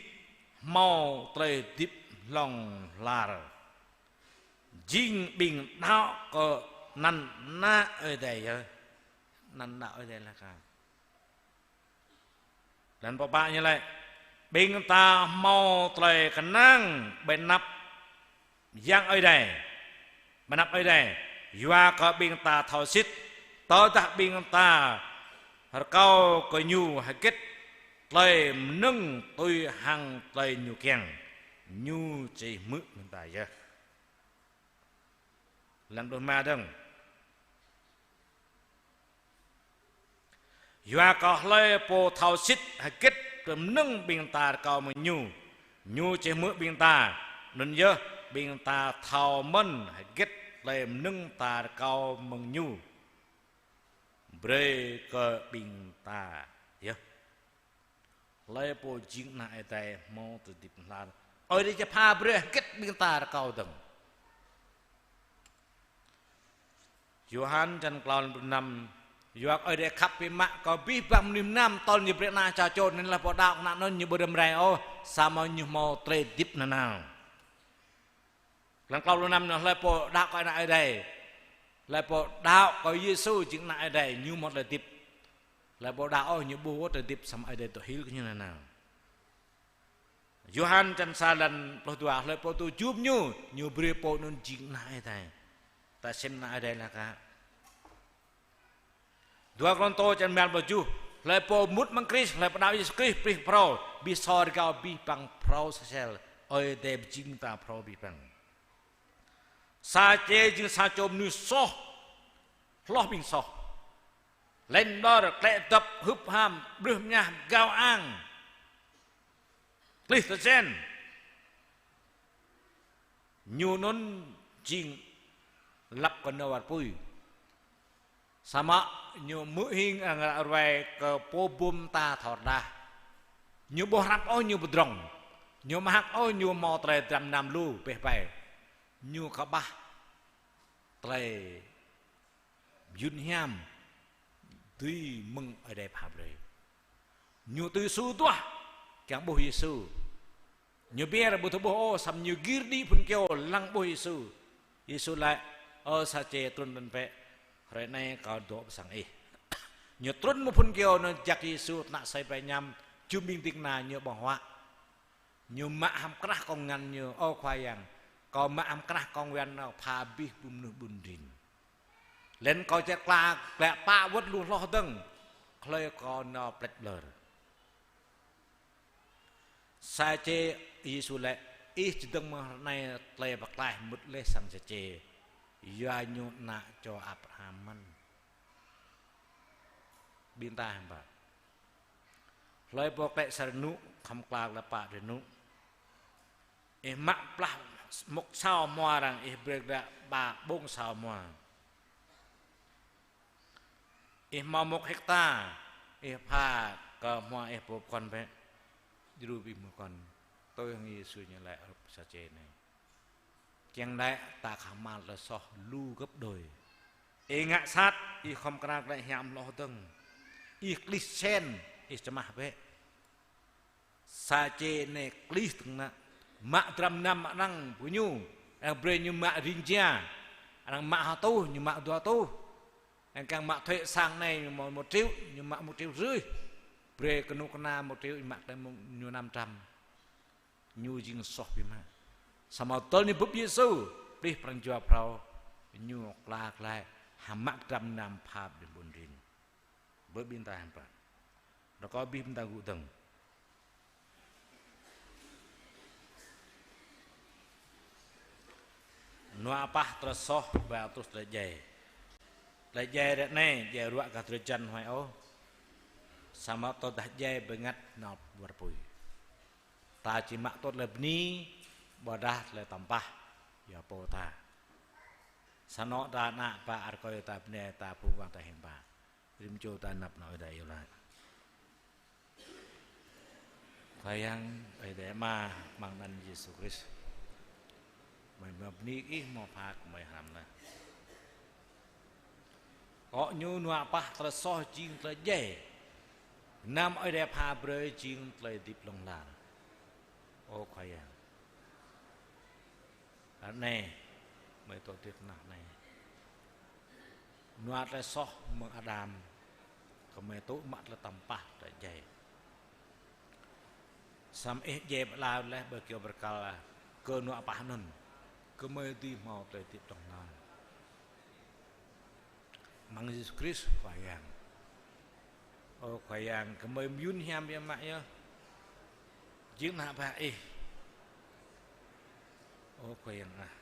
hmâo tơlơi hơdip hlŏng lar. Jing ƀing đaŏ kơ anăn Ană Ơi Adai yơh. Anăn Ană Ơi Adai laĭ kơ Lăn pơpă ñu laĭ: Ƀing ta hmâo tơlơi kơnang ƀơi anăp Yang Ơi Adai, ƀơi anăp Ơi Adai, yua kơ ƀing ta thâo sĭt, tơdah ƀing ta rơkâo kơ Ñu hơget tơlơi mơnơ̆ng tui hăng tơlơi Ñu kiăng, Ñu či hmư̆ ƀing ta yơh. Lăn pluh rơma dơ̆ng. Yua kơ hlơi pô thâo sĭt hơget tơlơi mơnơ̆ng ƀing ta rơkâo mơ̆ng Ñu, Ñu či hmư̆ ƀing ta. Anŭn yơh ƀing ta thâo mơ̆n hơget tơlơi mơnơ̆ng ta rơkâo mơ̆ng Ñu brơi kơ ƀing ta yơh. Hlơi pô jing ană Ơi Adai hmâo tơlơi hơdip hlŏng lar. Ơi Adai či pha brơi hơget ƀing ta rơkâo dơ̆ng. Yôhan čăn klâo lăn pluh năm. Yua kơ Ơi Adai khăp biă mă kơ abih bang mơnuih mơnam tơl Ñu brơi Ană Sa Čô, anŭn laih pô đaŏ kơ Ană anŭn ñu ƀu răm rai ôh, samơ̆ ñu hmâo tơlơi hơdip nanao. Lăn klâo pluh năm anŭn, hlơi pô đaŏ kơ Ană Ơi Adai, hlơi pô đaŏ kơ Yêsu jing Ană Ơi Adai, ñu hmâo tơlơi hơdip. Hlơi pô đaŏ ôh, ñu ƀu hmâo tơlơi hơdip, samơ̆ Ơi Adai dŏ hil kơ ñu nanao. Yôhan čăn sa lăn pluh dua, hlơi pô tŭ jum ñu, ñu brơi pô anŭn jing ană Ơi Adai. Ta sem ană Ơi Adai laĭ kơ Dua Kôrintô čăn rơma pluh tơjuh, hlơi pô mŭt amăng Krist, hlơi pô đaŏ Yêsu Krist, pơrih phrâo, abih sô rơgao abih bang phrâo sơsel, Ơi Adai pơjing ta phrâo abih bang. Sa čê jing sa čô mơnuih soh, hloh ƀing soh. Leng ƀlŏr, klĕ dŏp, hŭp ham, brưh mơñah, gao ang, klih tơsen. Ñu anŭn jing lăp kơ nao war apui. Samơ̆ ñu hmư̆ hing arăng ră ruai kơ pô bum ta thâo rơđah. Ñu ƀu hrăp ôh ñu pơdrŏng. Ñu ƀu hăk ôh ñu hmâo tơlơi dram nam lu pĕh pai. Ñu kơƀah tơlơi mơyŭn hiam dưi mơ̆ng Ơi Adai pha brơi. Ñu tui su duah kiăng ƀuh Yêsu. Ñu ƀiă ƀu thâo ƀuh ôh, samơ̆ ñu gir đĭ phŭn kơyâo lăng ƀuh Yêsu. Yêsu laĭ: "Ơ Sačê, trŭn ƀơi anŭn bĕ. Hrơi anai kâo dŏ pơ sang ih." Ñu trŭn mơ̆ng phŭn kơyâo anŭn jak Yêsu tơnă asơi ƀai añăm, jum ƀing ding kơna ñu ƀơ̆ng huă. Ñu mă hăm krah kông ngăn ñu: "Ơ Khua Yang, kâo mă hăm krah kông ngăn anŭn pha abih ƀing mơnuih ƀun rin. Laih anŭn kâo či kla glaĭ pă wơ̆t lu hloh dơ̆ng, hlơi kâo nao pleč ƀlơr." Sačê, Yêsu laĭ: "Ih či dơ̆ng mơ̆ng hrơi anai tơlơi pơklaih mŭt laih sang Sačê, yua ñu ană čô Abraham mơ̆n." Ƀing ta hiư̆m pă? Hlơi pô klĕ sa rơnŭk, khŏm kla glaĭ pă rơnŭk. Ih mă blah mŭk sao hmua arăng, ih brơi glaĭ ba ƀông sao hmua. Ih hmâo mŭk hekta, ih pha kơ hmua ih pô pơkŏn bĕ. Djru ƀing pơkŏn. Tui hăng Yêsu ñu laĭ hrup Sačê anai. Kiăng laĭ ta khăm hmâo tơlơi soh lu gấp đôi. Ih ngă sat, ih khŏm kơnang glaĭ hiam hloh dơ̆ng. Ih klih sen, ih čơmah bĕ. Sačê anai klih dơ̆ng ană. Mă dram năm arăng ƀu ñu. Arăng brơi ñu mă ring jia. Arăng mă ha rơtuh, ñu mă dua rơtuh. Arăng kiăng mă thuế sang anai ñu mă một triệu, ñu mă một triệu rưỡi. Brơi kơnuk kơna một triệu, ñu mă tơlơi mơ̆ng ñu năm trăm. Ñu jing soh biă mă. Samơ̆ tơl ñu bưp Yêsu, plih pran jua phrâo, ñu kla glaĭ, hăm mă dram năm pha ƀing ƀun rin. Bơ ƀing ta hiư̆m pă? Rơkâo abih ƀing ta gŭ dơ̆ng. Nua pah tơlơi soh ba truh tơlơi djai. Tơlơi djai ră anai, djai ruă gah drơi jăn huai ôh. Samơ̆ tơdah djai bơngăt nao wơr apui. Ta či mă tŭ tơlơi bơni, ƀôdah tơlơi tơmpah, yua pô ta. Sa anŏ ta ană bă rơkơi ta bơnai ta phung wang ta hiư̆m pă. Rĭm čô ta năp nao Ơi Adai iâu laĭ. Khua Yang, Ơi Adai Ama, amăng anăn Yêsu Krist. Gơmơi mă bơni ih hmâo pha gơmơi hrăm anai. Akŏ ñu nua pah tơlơi soh jing tơlơi djai. Năm Ơi Adai pha brơi jing tơlơi hơdip hlŏng lar. Ơ Khua Yang. Ră anai, gơmơi tŏ djơ̆ tơnah anai. Nua tơlơi soh mơ̆ng Adam, gơmơi tŭ mă tơlơi tơmpah tơlơi djai. Samơ̆ ih djai pơala laih ƀơi kơyâo bơrkal kơ nua pah anŭn. Gơmơi dưi hmâo tơlơi hơdip hlŏng lar. Amăng Yêsu Krist Khua Yang. Ơ Khua Yang, gơmơi mơyŭn hiam biă mă yơh. Jing ană bă ih. Ơ Khua Yang ah.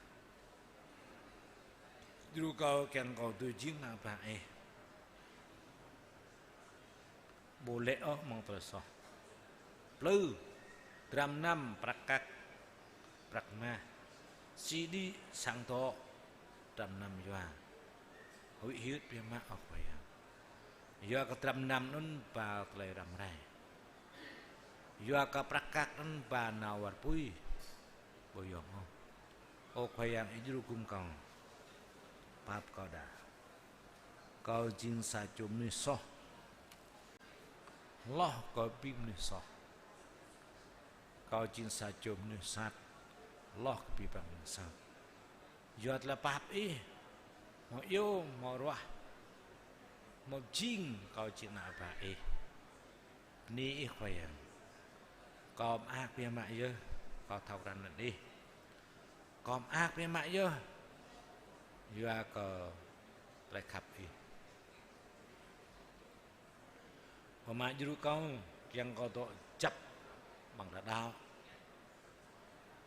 Djru kâo kiăng kâo dưi jing ană bă ih. Ƀu lê̆ ôh amăng tơlơi soh. Plư, dram năm, prăk kăk, prăk mah, sĭ đĭ, sang dŏ, dram năm yua. Huĭ hyưt biă mă ôh Khua Yang. Yua kơ dram năm anŭn ba tơlơi răm rai. Yua kơ prăk kăk anŭn ba nao wơr apui. Ƀu yôm ôh. Ơ Khua Yang, ih djru gum kâo. Pap kâo đa. Kâo jing sa čô mơnuih soh. Hloh kơ abih mơnuih soh. Kâo jing sa čô mơnuih sat. Hloh kơ abih bang mơnuih sat. Yua tơlơi pap ih, hmâo iâu, hmâo ruah, hmâo jing kâo jing ană bă ih. Bơni ih Khua Yang. Kâo mơak biă mă yơh, kâo thâo krăn anăn ih. Kâo mơak biă mă yơh, yua kơ tơlơi khăp ih. Pơmă djru kâo, kiăng kâo dŏ kơjăp amăng tơlơi đaŏ.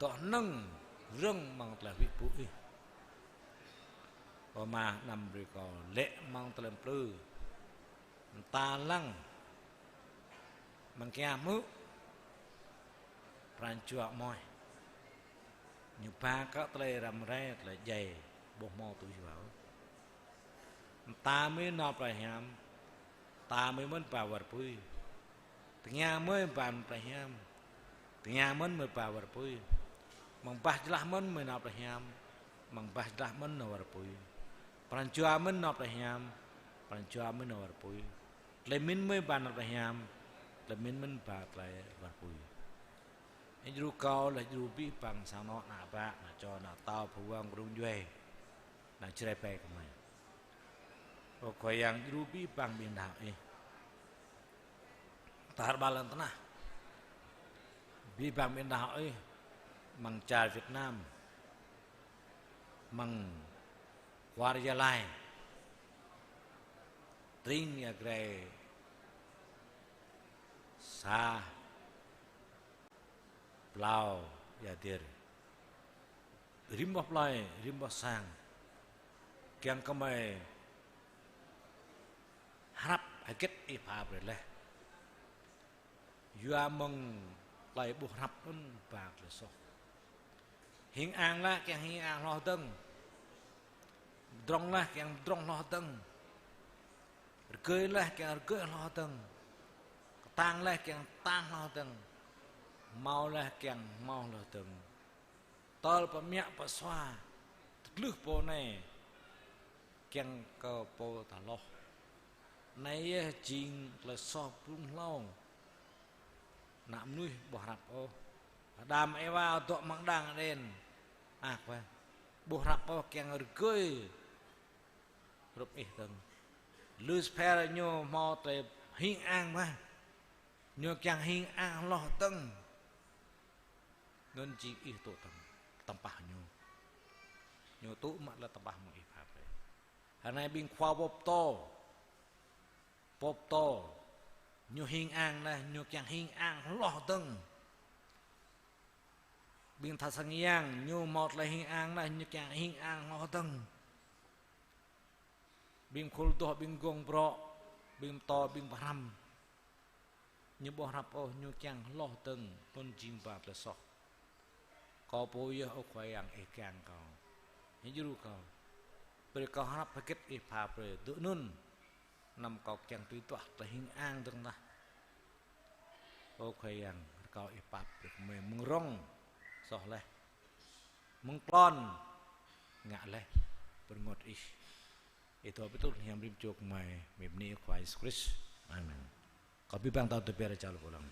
Dŏ hơnơ̆ng rơ̆ng amăng tơlơi huĭ pŭ ih. Pơmă anăm brơi kâo lê̆ amăng tơlơi plư. Mơta lăng. Amăng kia hmư̆. Pran jua mơ̆i. Ñu ba kơ tơlơi răm rai, tơlơi djai, ƀu hmâo tŭ yua. Mơta mơi nao plei hiam, mơta mơi mơ̆n ba wơr bui. Tơngia mơi ba plei hiam, tơngia mơ̆n mơi ba wơr bui. Mơ̆ng bah jơlah mơ̆n mơi nao plei hiam, mơ̆ng bah jơlah mơ̆n nao wơr bui. Pran jua mơ̆n nao plei hiam, pran jua mơ̆n nao wơr bui. Tơlơi pơmĭn mơi ba nao plei hiam, tơlơi pơmĭn mơ̆n ba tơlơi wơr bui. Ih djru kâo laih djru abih bang sang anŏ, ană bă, ană čô, ană tâo, pơwang rung djuai, ană Jrai ƀing gơmơi. Ơ Khua Yang, djru abih bang ƀing đaŏ Ih tar ƀar lŏn tơnah. Abih bang ƀing đaŏ Ih amăng čar Việt Nam, amăng kwar Gia Lai, tring Ia Grai, sa Plao, Ia Dir. Rĭm boh plơi, rĭm boh sang, kiăng kơ gơmơi hrăp hơget Ih pha brơi laih. Yua mơ̆ng tơlơi ƀu hrăp anŭn ba tơlơi soh. Hing ang laih kiăng hing ang hloh dơ̆ng. Pơdrŏng laih kiăng pơdrŏng hloh dơ̆ng. Rơgơi laih kiăng rơgơi hloh dơ̆ng. Kơtang laih kiăng kơtang hloh dơ̆ng. Hmâo laih kiăng hmâo hloh dơ̆ng. Tơl pơmĕk pơsua, tơglưh pô anai kiăng kơ pô ta hloh. Anai yơh jing tơlơi soh blung hlâo. Ană mơnuih ƀu hrăp ôh. Adam Êwa dŏ amăng đang Êđen, ah, ƀu hrăp ôh, kiăng rơgơi hrup Ih dơ̆ng. Lucifer ñu hmâo tơlơi hing ang ƀă. Ñu kiăng hing ang hloh dơ̆ng. Anŭn jing Ih tŭ tơm, tơmpah ñu. Ñu tŭ mă tơlơi tơmpah mơ̆ng Ih pha brơi. Hơnai ƀing khua pô pơtô, pô pơtô, ñu hing ang laih, ñu kiăng hing ang hloh dơ̆ng. Ƀing tha sang yang, ñu hmâo tơlơi hing ang laih, ñu kiăng hing ang hloh dơ̆ng. Ƀing khul adoh, ƀing gong brŏ, ƀing pơtô, ƀing pơhrăm, ñu ƀu hrăp ôh, ñu kiăng hloh dơ̆ng, anŭn jing ba tơlơi soh. Kâo pô yơh, ơ Khua Yang, Ih kiăng kâo. Ih djru kâo. Brơi kâo hrăp hơget Ih pha brơi, dŏ anŭn. Anăm kâo kiăng tui duah tơlơi hing ang dơ̆ng tah. Ơ Khua Yang, rơkâo Ih pap brơi kơ gơmơi mơ̆ng rŏng soh laih, mơ̆ng klon ngă laih, pơrơngot Ih. Ih dŏ pơtŭt hiam rĭm čô gơmơi, mơ̆ng anăn Khua Yêsu Krist. Amen. Kâo abih bang ta tơbiă čar pơlăng.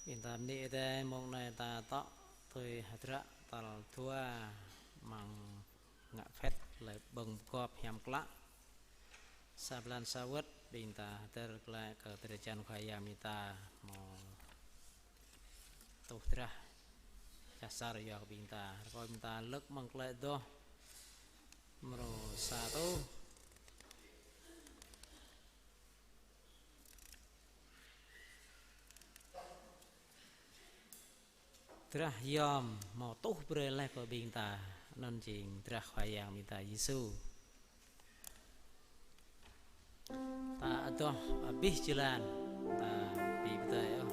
Ƀing ta bơni Ơi Adai, mông anai ta tŏ tui hơdră tal dua amăng ngă phĕt tơlơi ƀơ̆ng pơgop hiam klă. Sa blan sa wơ̆t ƀing ta hơdơr glaĭ kơ drơi jan Khua Yang ƀing ta hmâo tuh drah čah sar yua kơ ƀing ta. Rơkâo ƀing ta lơ̆k amăng tơlơi adoh mrô sa rơtuh. Drah yom hmâo tuh brơi laih kơ ƀing ta, anŭn jing drah Khua Yang ƀing ta Yêsu. Ta adoh abih jơlan, ta pi pơdơi ôh.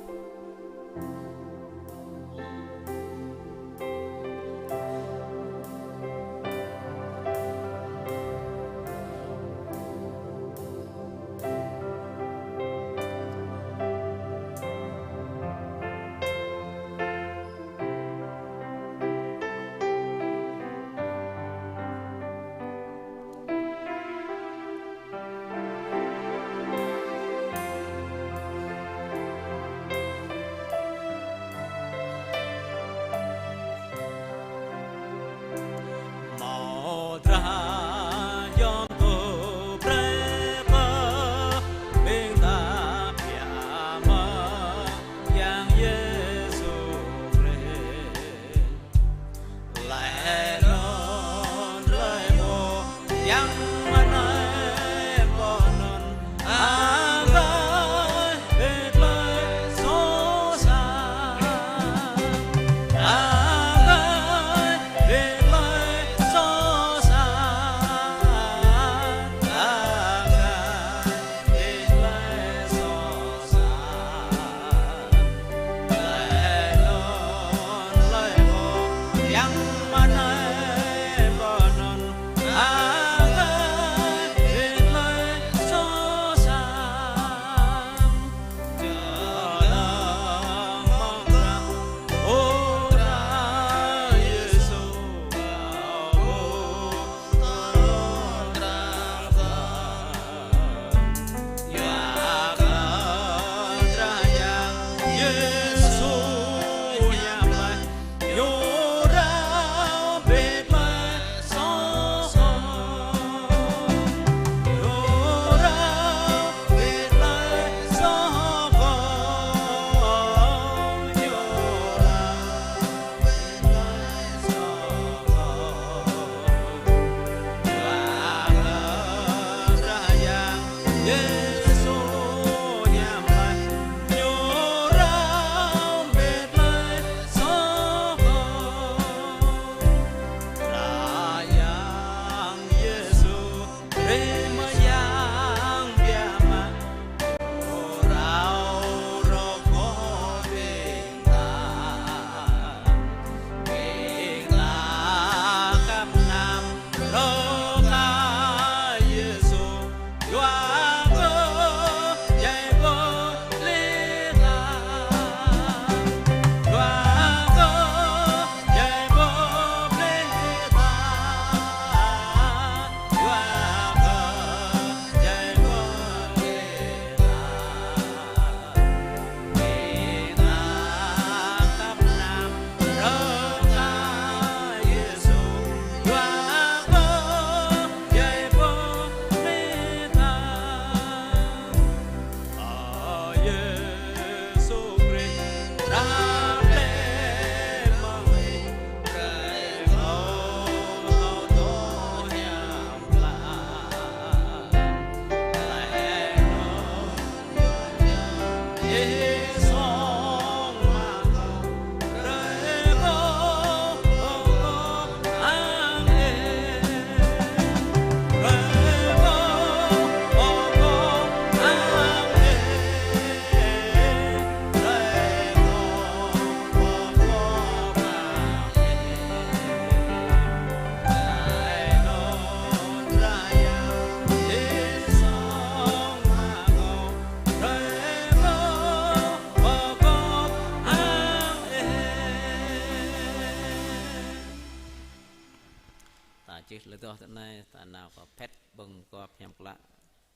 Čih lơdoh tơ anai, ta nao kơ phĕt ƀơ̆ng kơkuh hiam klă.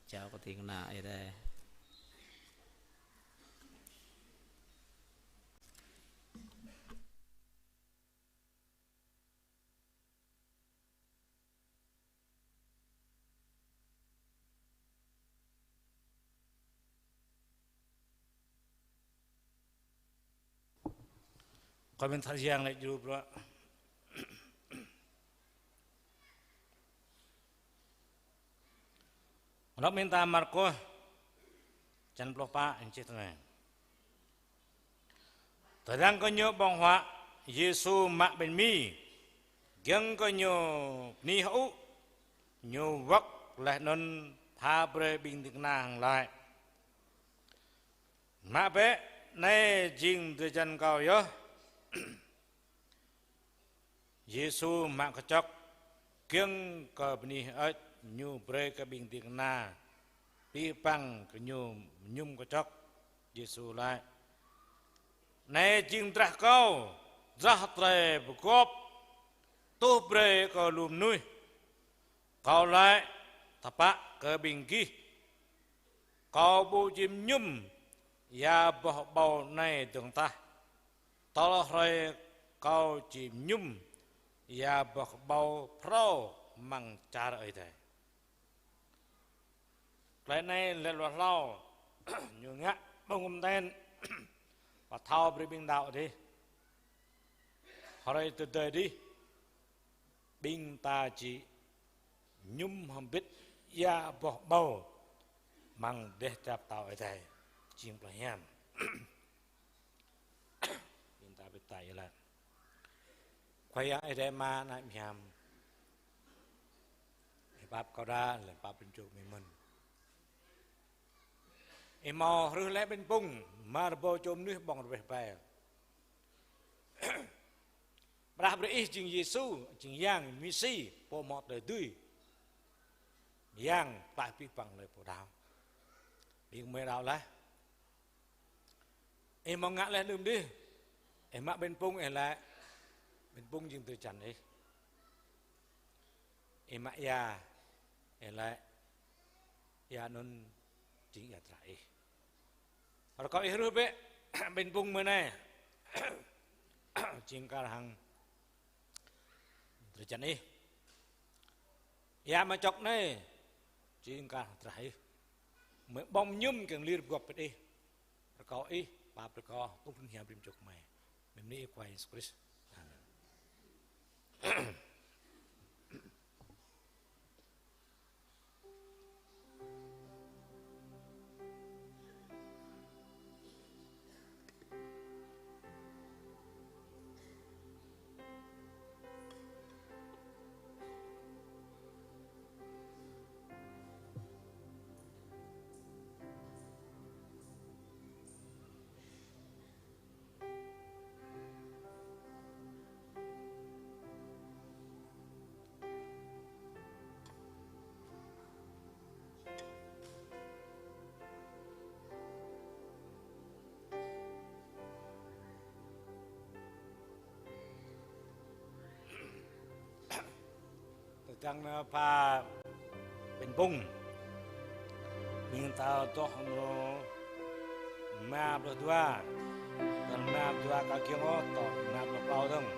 Jao kơ ding kơna Ơi Adai. Kơ ƀing tha yang lĕ jru bruă. Lăp mơta Markôs, čăn pluh pă, čih tui anai. Tơdang gơñu ƀơ̆ng huă, Yêsu mă ƀañ mi, giŏng kơ ñu bơni hơŭ, ñu wơ̆k laih anŭn pha brơi ƀing ding kơna hăng laĭ: Mă bĕ, anai jing drơi jan Kâo yơh. Yêsu mă kơčŏk, giŏng kơ bơni hơơč, ñu brơi kơ ƀing ding kơna, pĭ păng kơ ñu mơñum kơčŏk. Yêsu laĭ: Anai jing drah Kâo, drah tơlơi pơgop, tuh brơi kơ lu mơnuih. Kâo laĭ tơpă kơ ƀing gih, Kâo ƀu či mơñum ia boh ƀâo anai dơ̆ng tah, tơl hrơi Kâo či mơñum ia boh ƀâo phrâo amăng čar Ơi Adai. Tơlơi anai lĕ hluai hlâo ñu ngă ƀơ̆ng hơmten, pơthâo brơi ƀing đaŏ dih. Hrơi tơdơi dih, ƀing ta či mơñum hơbĭt ia boh ƀâo amăng dêh čar pơtao Ơi Adai, jing plơi hiam. Ƀing ta ƀuh ta ia laĭ: Khua Yang Ơi Adai Ama anai hiam. Ih pap kâo đa, lĕ pap ƀing čô mơ̆n. Ih hmâo hrih lĕ ƀañ pŭng, mă rơbâo čô mơnuih ƀơ̆ng rơbeh ƀai. Brah brơi ih jing Yêsu, jing Yang Mêsi, pô hmâo tơlơi dưi. Yang pơklaih pĭ păng hlơi pô đaŏ. Ƀing gơmơi đaŏ laih. Ih hmâo ngă laih anŭn dih. Ih mă ƀañ pŭng ih laĭ: Ƀañ pŭng jing drơi jan ih. Ih mă ia, ih laĭ: Ia anŭn jing ia drah ih. Rơkâo ih hrih bĕ ƀañ pŭng mơ̆ng anai. Jing kar hăng drơi jan ih. Ia mă čŏk anai, jing kar hăng drah ih. Gơmơi ƀơ̆ng mơñum kiăng lir pơgop pĭt ih. Rơkâo ih pap brơi kâo, tuh lŏn hiam rĭm čô gơmơi. Mơ̆ng anai Khua Yêsu Krist. Amen. Tơdang nao pha ƀañ pŭng. Ƀing ta tŏh mrô rơma pluh dua. Tŏh rơma pluh dua ka kiăng ôh, tŏh rơma pluh klâo dơ̆ng.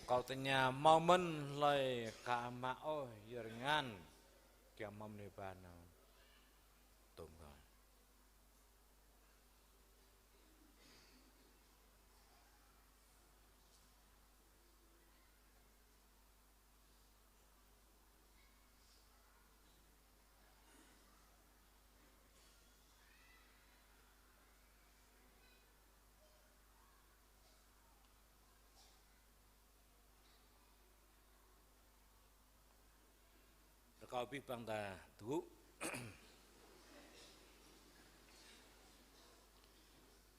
Kâo tơña hmâo mơ̆n hlơi ka mă ôh yơr ngăn kiăng mơ̆n nê ba nao tôm kâo. Rơkâo abih bang ta tơgŭ.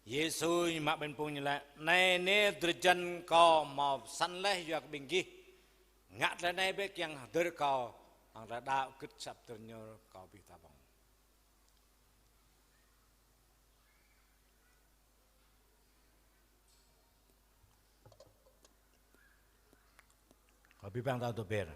Yêsu ñu mă ƀing phung ñu laĭ: Anai nê drơi jăn Kâo hmâo pơsăn laih yua kơ ƀing gih. Ngă tơlơi anai bĕ kiăng hơdơr Kâo, hăng tơlơi đaŏ gưt asăp hơdơr ñu. Rơkâo abih ta ƀơ̆ng. Abih bang ta dŏ ber.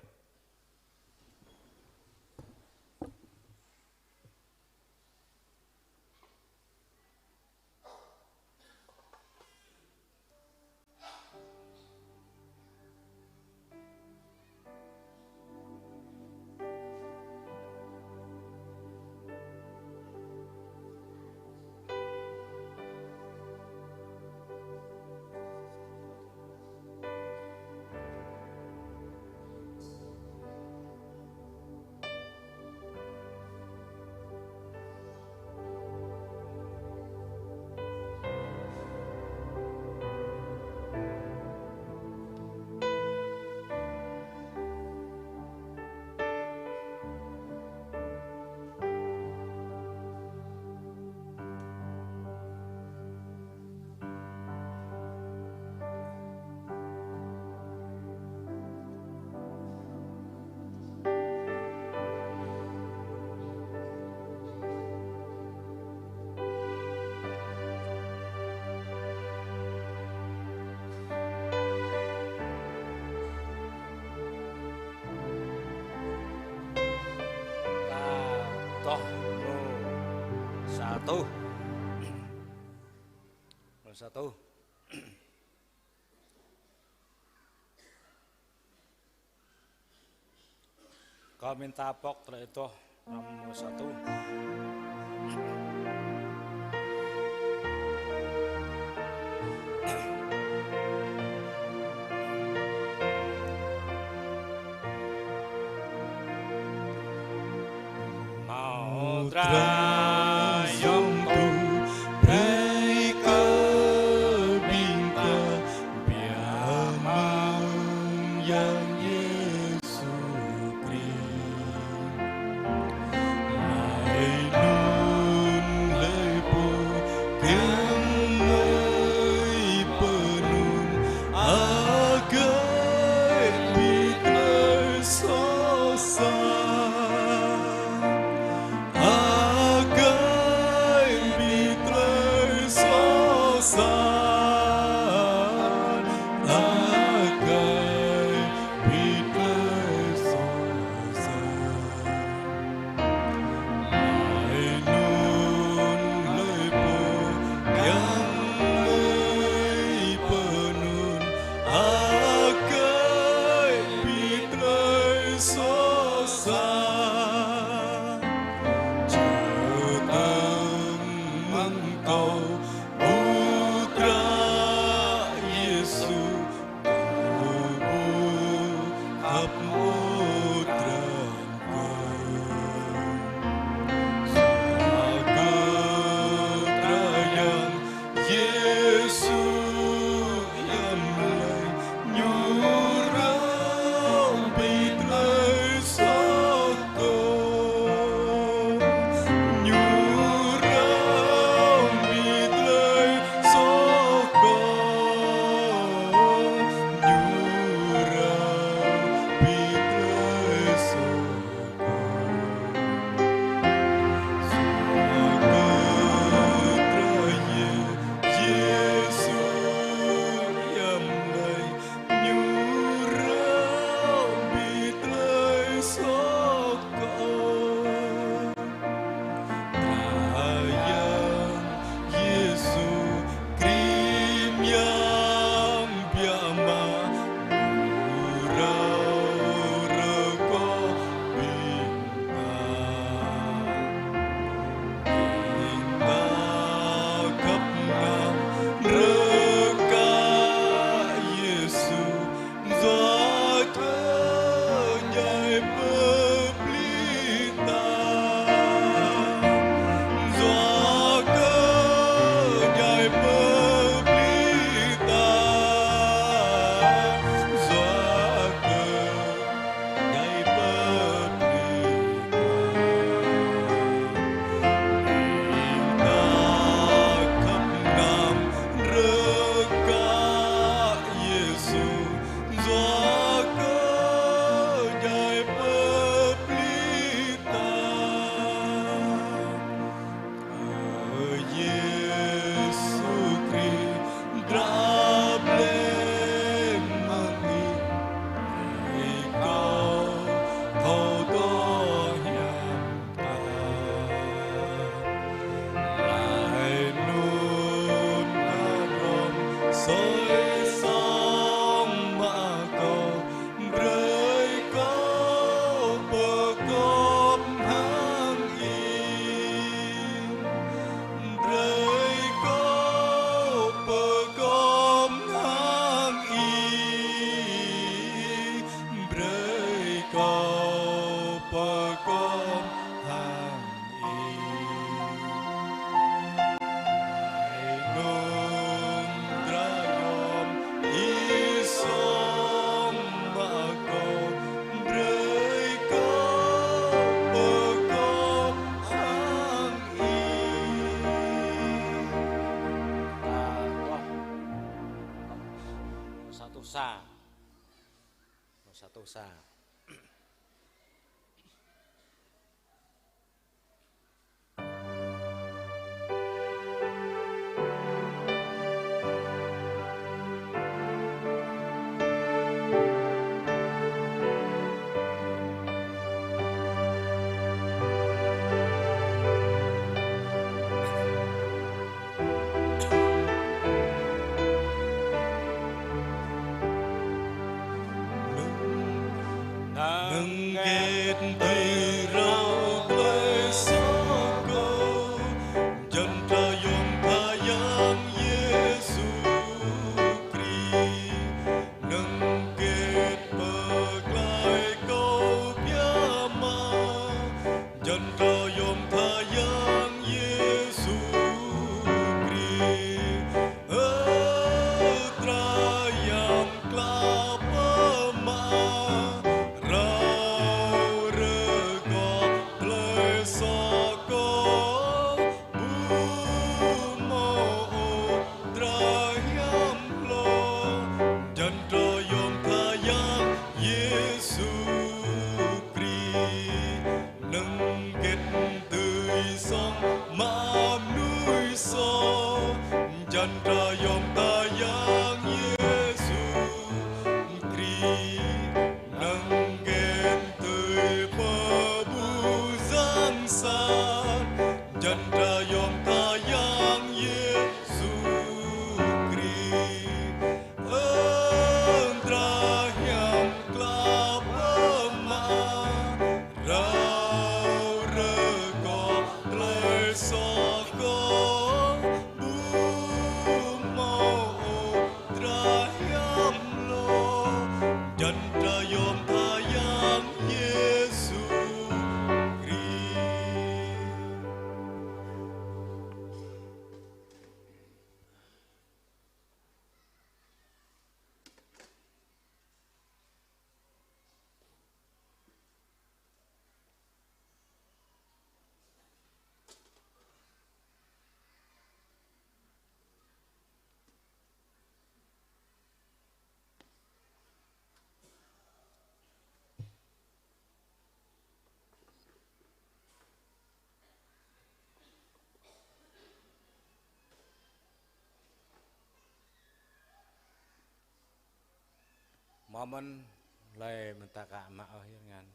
Ta adoh mrô sa rơtuh. Mrô sa rơtuh. Kâo mơ̆n ta pŏk tơlơi adoh mrô sa rơtuh. Hmâo dra yŏng tŭ brơi kơ ƀing ta biă mă mơ̆ng Yang Yêsu Krist. Laih anŭn hlơi pô kiăng mơi pơanŭn, hơget ƀing tơlơi soh sat, hơget pơkŏm hăng ih. Anŭn drah yom ih song mă kâo, brơi kâo pơkŏm hăng ih. Sa tuh sa. Sa tuh sa. Nơ̆ng hơget tui rao plơi soh kâo, jăn drah yom tha Yang Yêsu Krist. Nơ̆ng hơget pơklaih kâo biă mă, jăn drah yom tha Yang Yêsu Krist. Ơ drah Yang klă pơmă, rao rơgoh plơi soh kâo, ƀu hmâo ôh drah hiam hlô, jăn drah yom tha Yang Yêsu Krist. Nơ̆ng hơget tui song mă mơnuih soh, jăn drah yom tha Yang Yêsu Krist. Nơ̆ng hơget tui pơƀuh yang sat, jăn drah yom tha Yang Yêsu Krist. Ơ drah hiam klă pơmă, rao rơgoh plơi soh kâo, ƀu hmâo ôh drah hiam hlô, jăn drah yom tha Yang Yêsu Krist. Mơ̆n lĕ mơ̆n ta ka mă ôh yơh ngăn.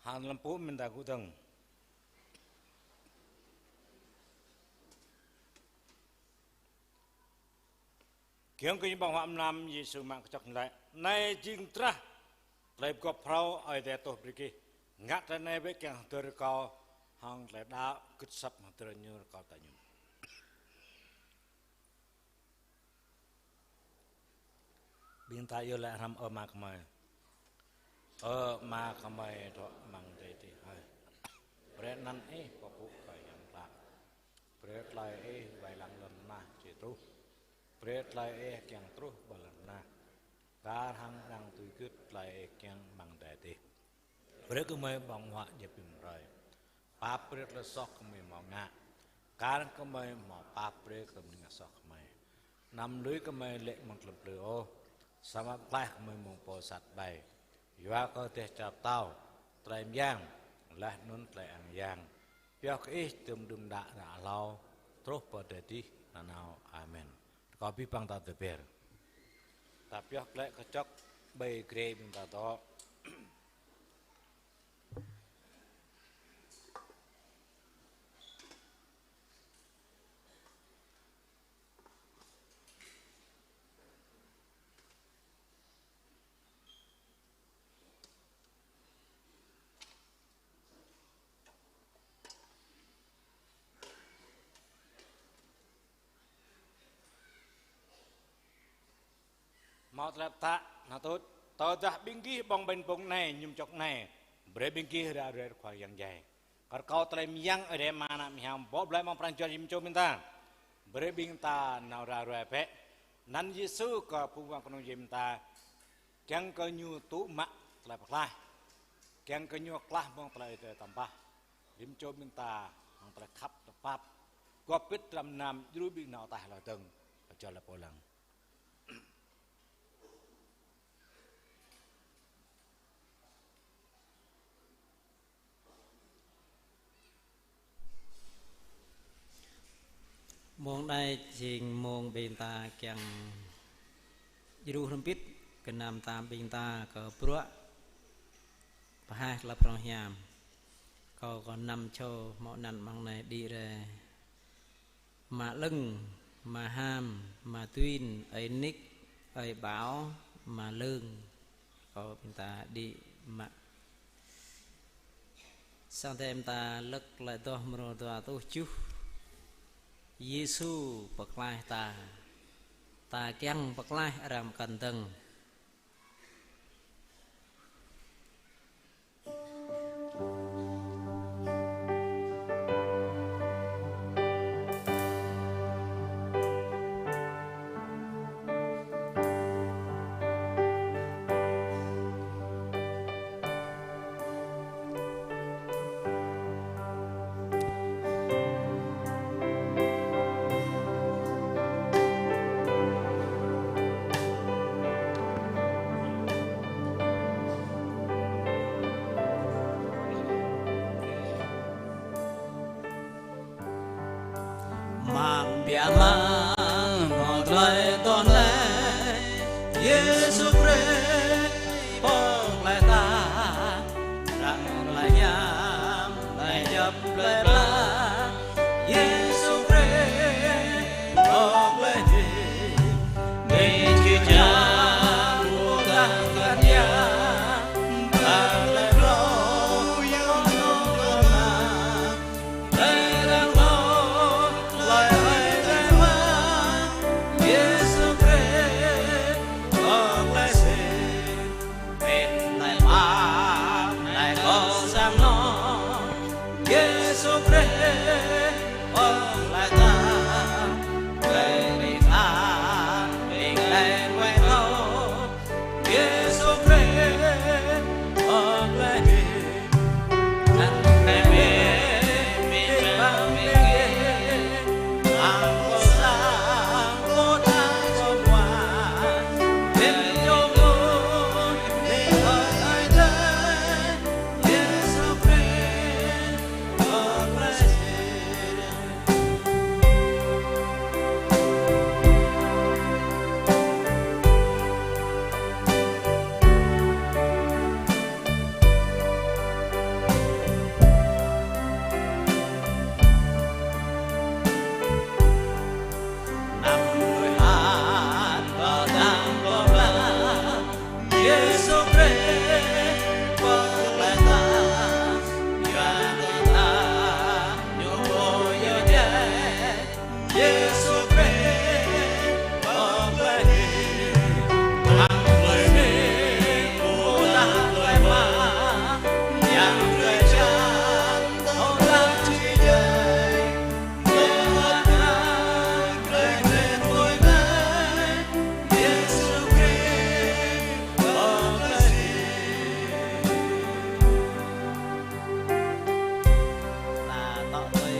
Hăng lăm pŭ mơ̆n ta gŭ dơ̆ng. Giŏng kơ ñu ƀơ̆ng huă mlam, Yêsu mă kơčŏk ñu laĭ: Anai jing drah tơlơi pơgop phrâo Ơi Adai tuh brơi gih. Ngă tơlơi anai bĕ kiăng hơdơr kâo. Hăng tơlơi đaŏ gưt asăp hơdơr ñu rơkâo ta ñŭm. Ƀing ta iâu laĭ hrăm: Ơ Ama gơmơi. Ơ Ama gơmơi dŏ amăng adai adih hơi. Brơi anăn Ih pơpŭ kơ hiam klă. Brơi tơlơi Ih wai lăng lŏn tơnah či truh. Brơi tơlơi Ih kiăng truh ƀơi lŏn tơnah, kar hăng arăng dưi gưt tơlơi Ih kiăng amăng adai adih. Brơi kơ gơmơi ƀơ̆ng huă djŏp rĭm hrơi. Pap brơi tơlơi soh gơmơi hmâo ngă, kar hăng gơmơi hmâo pap brơi kơ ƀing ngă soh gơmơi. Anăm lui gơmơi lê̆ mơ̆ng tơlơi plư ôh, samơ̆ pơklaih gơmơi mơ̆ng pô sat ƀai. Yua kơ dêh čar pơtao, tơlơi mơyang, laih anŭn tơlơi ang yang, pioh kơ Ih tơm đưm đă ră hlâo, truh pơ adai adih nanao. Amen. Rơkâo abih bang ta tơbiă. Ta pioh glaĭ kơčŏk ƀơi grê ƀing ta dŏ. Hmâo tơlơi pơtă, hmâo tŭ, tơdah ƀing gih ƀơ̆ng ƀañ ƀơ̆ng anai, mơñum čŏk anai, brơi ƀing gih ră ruai Khua Yang Adai. Kơ rơkâo tơlơi mơyang Ơi Adai mă ană mơhiam, bŏ blai amăng pran jua jing mơčô ƀing ta. Brơi ƀing ta nao ră ruai bĕ. Anăn Yêsu kơ phung wang kơnung jing ƀing ta. Kiăng kơ ñu tŭ mă tơlơi pơklaih. Kiăng kơ ñu klaih mơ̆ng tơlơi tơpă. Jing mơčô ƀing ta, hăng tơlơi khăp tơpă. Gŏp pĭt tram năm, djru ƀing nao taih lŏ dơ̆ng, pơčô lĕ pô lăng. Mông anai jing mông ƀing ta kiăng djru hrŏm pĭt, gơnam tam ƀing ta kơ bruă pơhaih tơlơi phrâo hiam. Kâo kơ năm čô hmâo anăn amăng anai đĭ rai. Ama Lưng, ama Ham, ama Tuyên, ơi Nik, ơi Bảo, ama Lương. Kâo ƀing ta đĭ mă. Sang tơm ta lơ̆k tơlơi adoh mrô dua rơtuh tơjuh. Yêsu pơklaih ta. Ta kiăng pơklaih arăng mơkăn dơ̆ng. Mă biă mă, hmâo tơlơi tŏ anai, Yêsu Krist pơklaih ta, ră tơlơi hiam, tơlơi djŏp, tơlơi pla, Yêsu Krist pơklaih. Ƀing gih čang, ƀôdah kơnang, tơlơi phrâo hiam nong kơnang. Yêsu Krist pơklaih. Anăn Krist pơklaih. Ang kơ sang kơ ta kơ wa. Ƀing yong lu ni kơ ai dai. Yêsu Krist pơklaih. Yêsu Krist pơklaih ta, yua kơ ta ñu pô yua djai. Yêsu Krist pơklaih. Hăng tơlơi mĭn, ƀôdah tơlơi mă, yang tơlơi čang, ƀôdah či djai. Ta tŏ tui,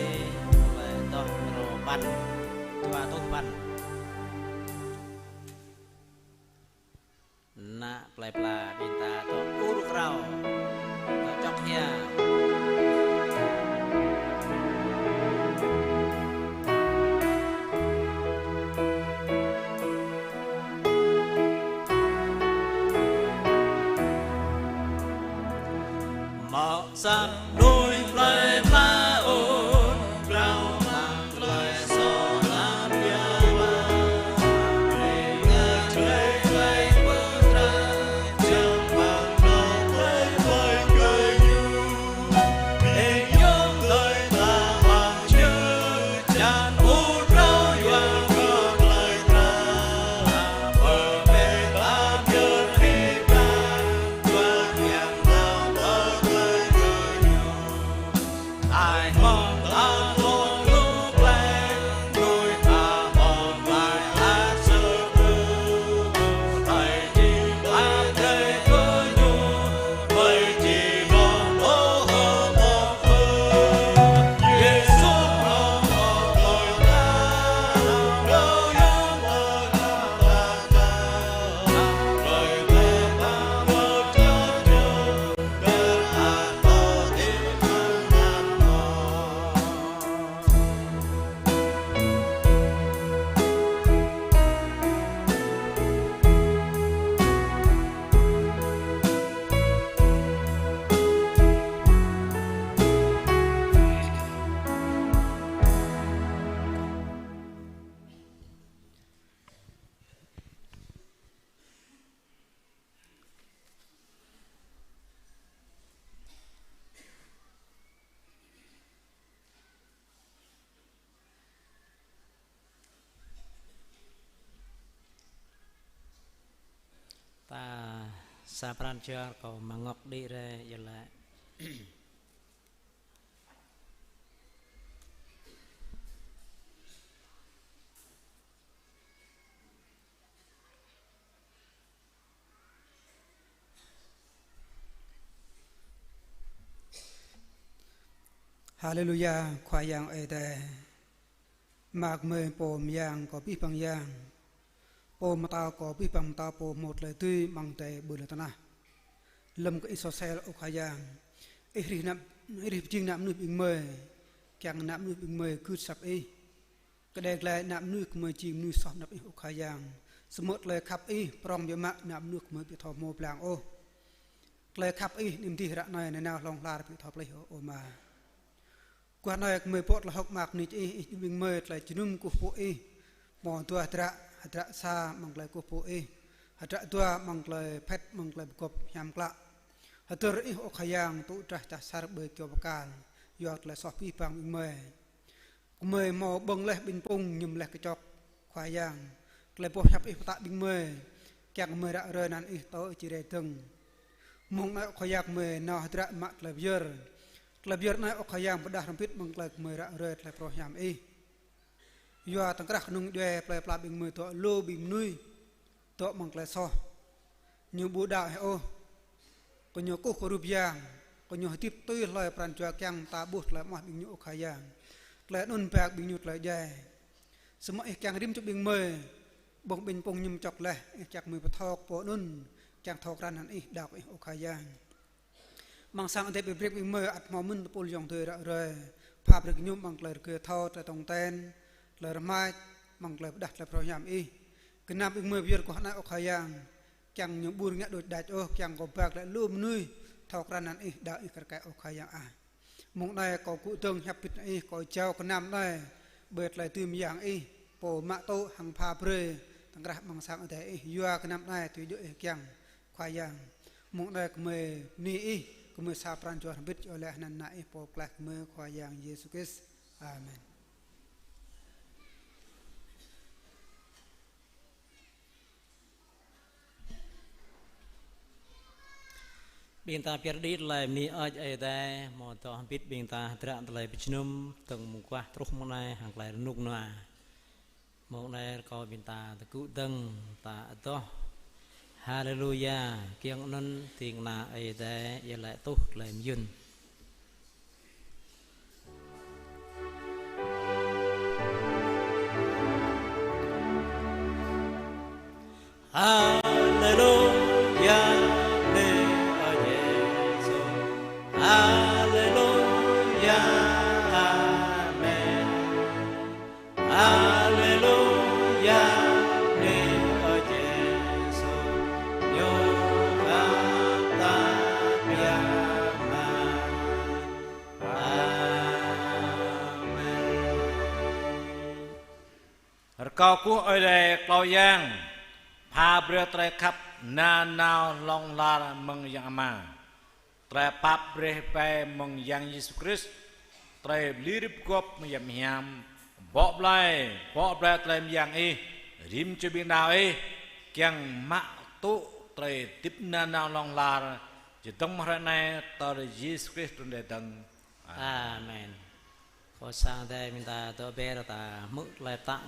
tơlơi adoh mrô păn, dua rơtuh păn. Ană plơi pla ƀing ta tŏ ur krao, tŏ čŏk hia. Mă sang nuih plơi pla ur krao. Ta sa pran jua kâo mơ̆ng ngŏk đĭ rai yơh lĕ. Haleluya, Khua Yang Ơi Adai. Mơak mơi pô mơyang kơ abih bang yang. Pô pơtao kơ abih bang pơtao, pô hmâo tơlơi dưi amăng adai ƀơi lŏn tơnah. Lơ̆m kơ Ih soh sel, ơ Khua Yang. Ih rĭh ană, Ih rĭh pơjing ană mơnuih ƀing gơmơi. Kiăng ană mơnuih ƀing gơmơi gưt asăp Ih. Kơđai glaĭ ană mơnuih gơmơi jing mơnuih soh anăp Ih, ơ Khua Yang. Samơ̆ tơlơi khăp Ih prŏng biă mă ană mơnuih gơmơi ƀu thâo hmâo pơblang ôh. Tơlơi khăp Ih anăm dih ră anai nanao hlŏng lar ƀu thâo pơplih ôh, ơ Ama. Guah anai gơmơi pŏk tơlơi hơ̆k mơak mơni Ih, Ih djru ƀing gơmơi tơlơi jơnum kơkuh pơpŭ Ih. Hmâo dua hơdră, hơdră sa amăng tơlơi kơkuh pơpŭ Ih. Hơdră dua amăng tơlơi phet, amăng tơlơi pơgop hiam klă. Hơdơr Ih, ơ Khua Yang, tŭ drah čah asar ƀơi kyâo bơkal. Yua tơlơi soh abih bang ƀing gơmơi. Gơmơi hmâo ƀơ̆ng laih ƀing pŭng, mơñum laih kơčŏk, Khua Yang. Tơlơi boh hiăp Ih pơtă ƀing gơmơi. Kiăng gơmơi ră ruai anăn Ih tơl Ih či rai dơ̆ng. Mông anai, ơ Khua Yang, gơmơi nao hơdră mă tơlơi pơyơr. Tơlơi pơyơr anai, ơ Khua Yang, pơrơđah hrŏm hơbĭt mơ̆ng tơlơi gơmơi ră ruai tơlơi pơthâo hiam Ih. Yua tơ̆ng krah kơnung djuai plơi pla ƀing gơmơi dŏ lu ƀing mơnuih dŏ amăng tơlơi soh. Ñu ƀu đaŏ Ih ôh. Kơ ñu kơkuh kơ rup yang, kơ ñu hơdip tui hloi pran jua kiăng ta ƀuh tơlơi mơak ƀing ñu, ơ Khua Yang. Tơlơi anŭn ba ƀing ñu tơlơi djai. Samơ̆ Ih kiăng rĭm čô ƀing gơmơi, ƀơ̆ng ƀing pŭng mơñum čŏk laih, Ih kiăng gơmơi pơthâo pô anŭn, kiăng thâo krăn anăn Ih, đaŏ Ih, ơ Khua Yang. Amăng sang adai ƀiă brek ƀing gơmơi ăt hmâo mơ̆n tơpul yŏng tui ră ruai, pha brơi kơ ñu amăng tơlơi rơgơi thâo, tơlơi tong ten, tơlơi rơmač, amăng tơlơi pơrơđah tơlơi pơthâo hiam Ih. Gơnam ƀing gơmơi pơyơr guah anai, ơ Khua Yang. Kiăng ñu ƀu rơngiă đôč đač ôh, kiăng kơ ba glaĭ lu mơnuih thâo krăn anăn Ih, đaŏ Ih kar kaĭ, ơ Khua Yang ah. Mông anai kâo gŭ dơ̆ng hiăp bĭt Ih, kâo jao gơnam anai ƀơi tơlơi dưi mơyang Ih, pô mă tŭ hăng pha brơi tơ̆ng krah amăng sang adai Ih, yua gơnam anai tui djơ̆ Ih kiăng, Khua Yang. Mông anai gơmơi bơni Ih, gơmơi sa pran jua hrŏm hơbĭt iâu laĭ anăn Ană Ih Pô Pơklaih gơmơi, Khua Yang Yêsu Krist. Amen. Ƀing ta pơyơr đĭ tơlơi bơni Ơi Adai, hmâo dŏ hơbĭt ƀing ta hơdră tơlơi pơjơnum, tơ̆ng mơguah truh mông anai hăng tơlơi rơnŭk rơnua. Mông anai rơkâo ƀing ta tơgŭ dơ̆ng, ta adoh. Haleluya, kiăng anŭn ding kơna Ơi Adai iâu laĭ tuh tơlơi mơyŭn. Haleluya, bơni Ơi Yêsu. Haleluya, amen. Haleluya, bơni Ơi Yêsu. Ñu khăp ta biă mă. Amen. Rơkâo kơkuh Ơi Adai Khua Yang, pha brơi tơlơi khăp nanao hlŏng lar mơ̆ng Yang Ama. Tơlơi pap brơi ƀai mơ̆ng Yang Yêsu Krist, tơlơi pơlir pơgop mơ̆ng Yang Hiam, bŏ blai, bŏ blai tơlơi mơyang Ih, rĭm čô ƀing đaŏ Ih, kiăng mă tŭ tơlơi hơdip nanao hlŏng lar, čơdơ̆ng mơ̆ng hrơi anai tơl Yêsu Krist trŭn rai dơ̆ng. Amen. Pô sang Ơi Adai ƀing ta dŏ ber ta hmư̆ tơlơi pơtă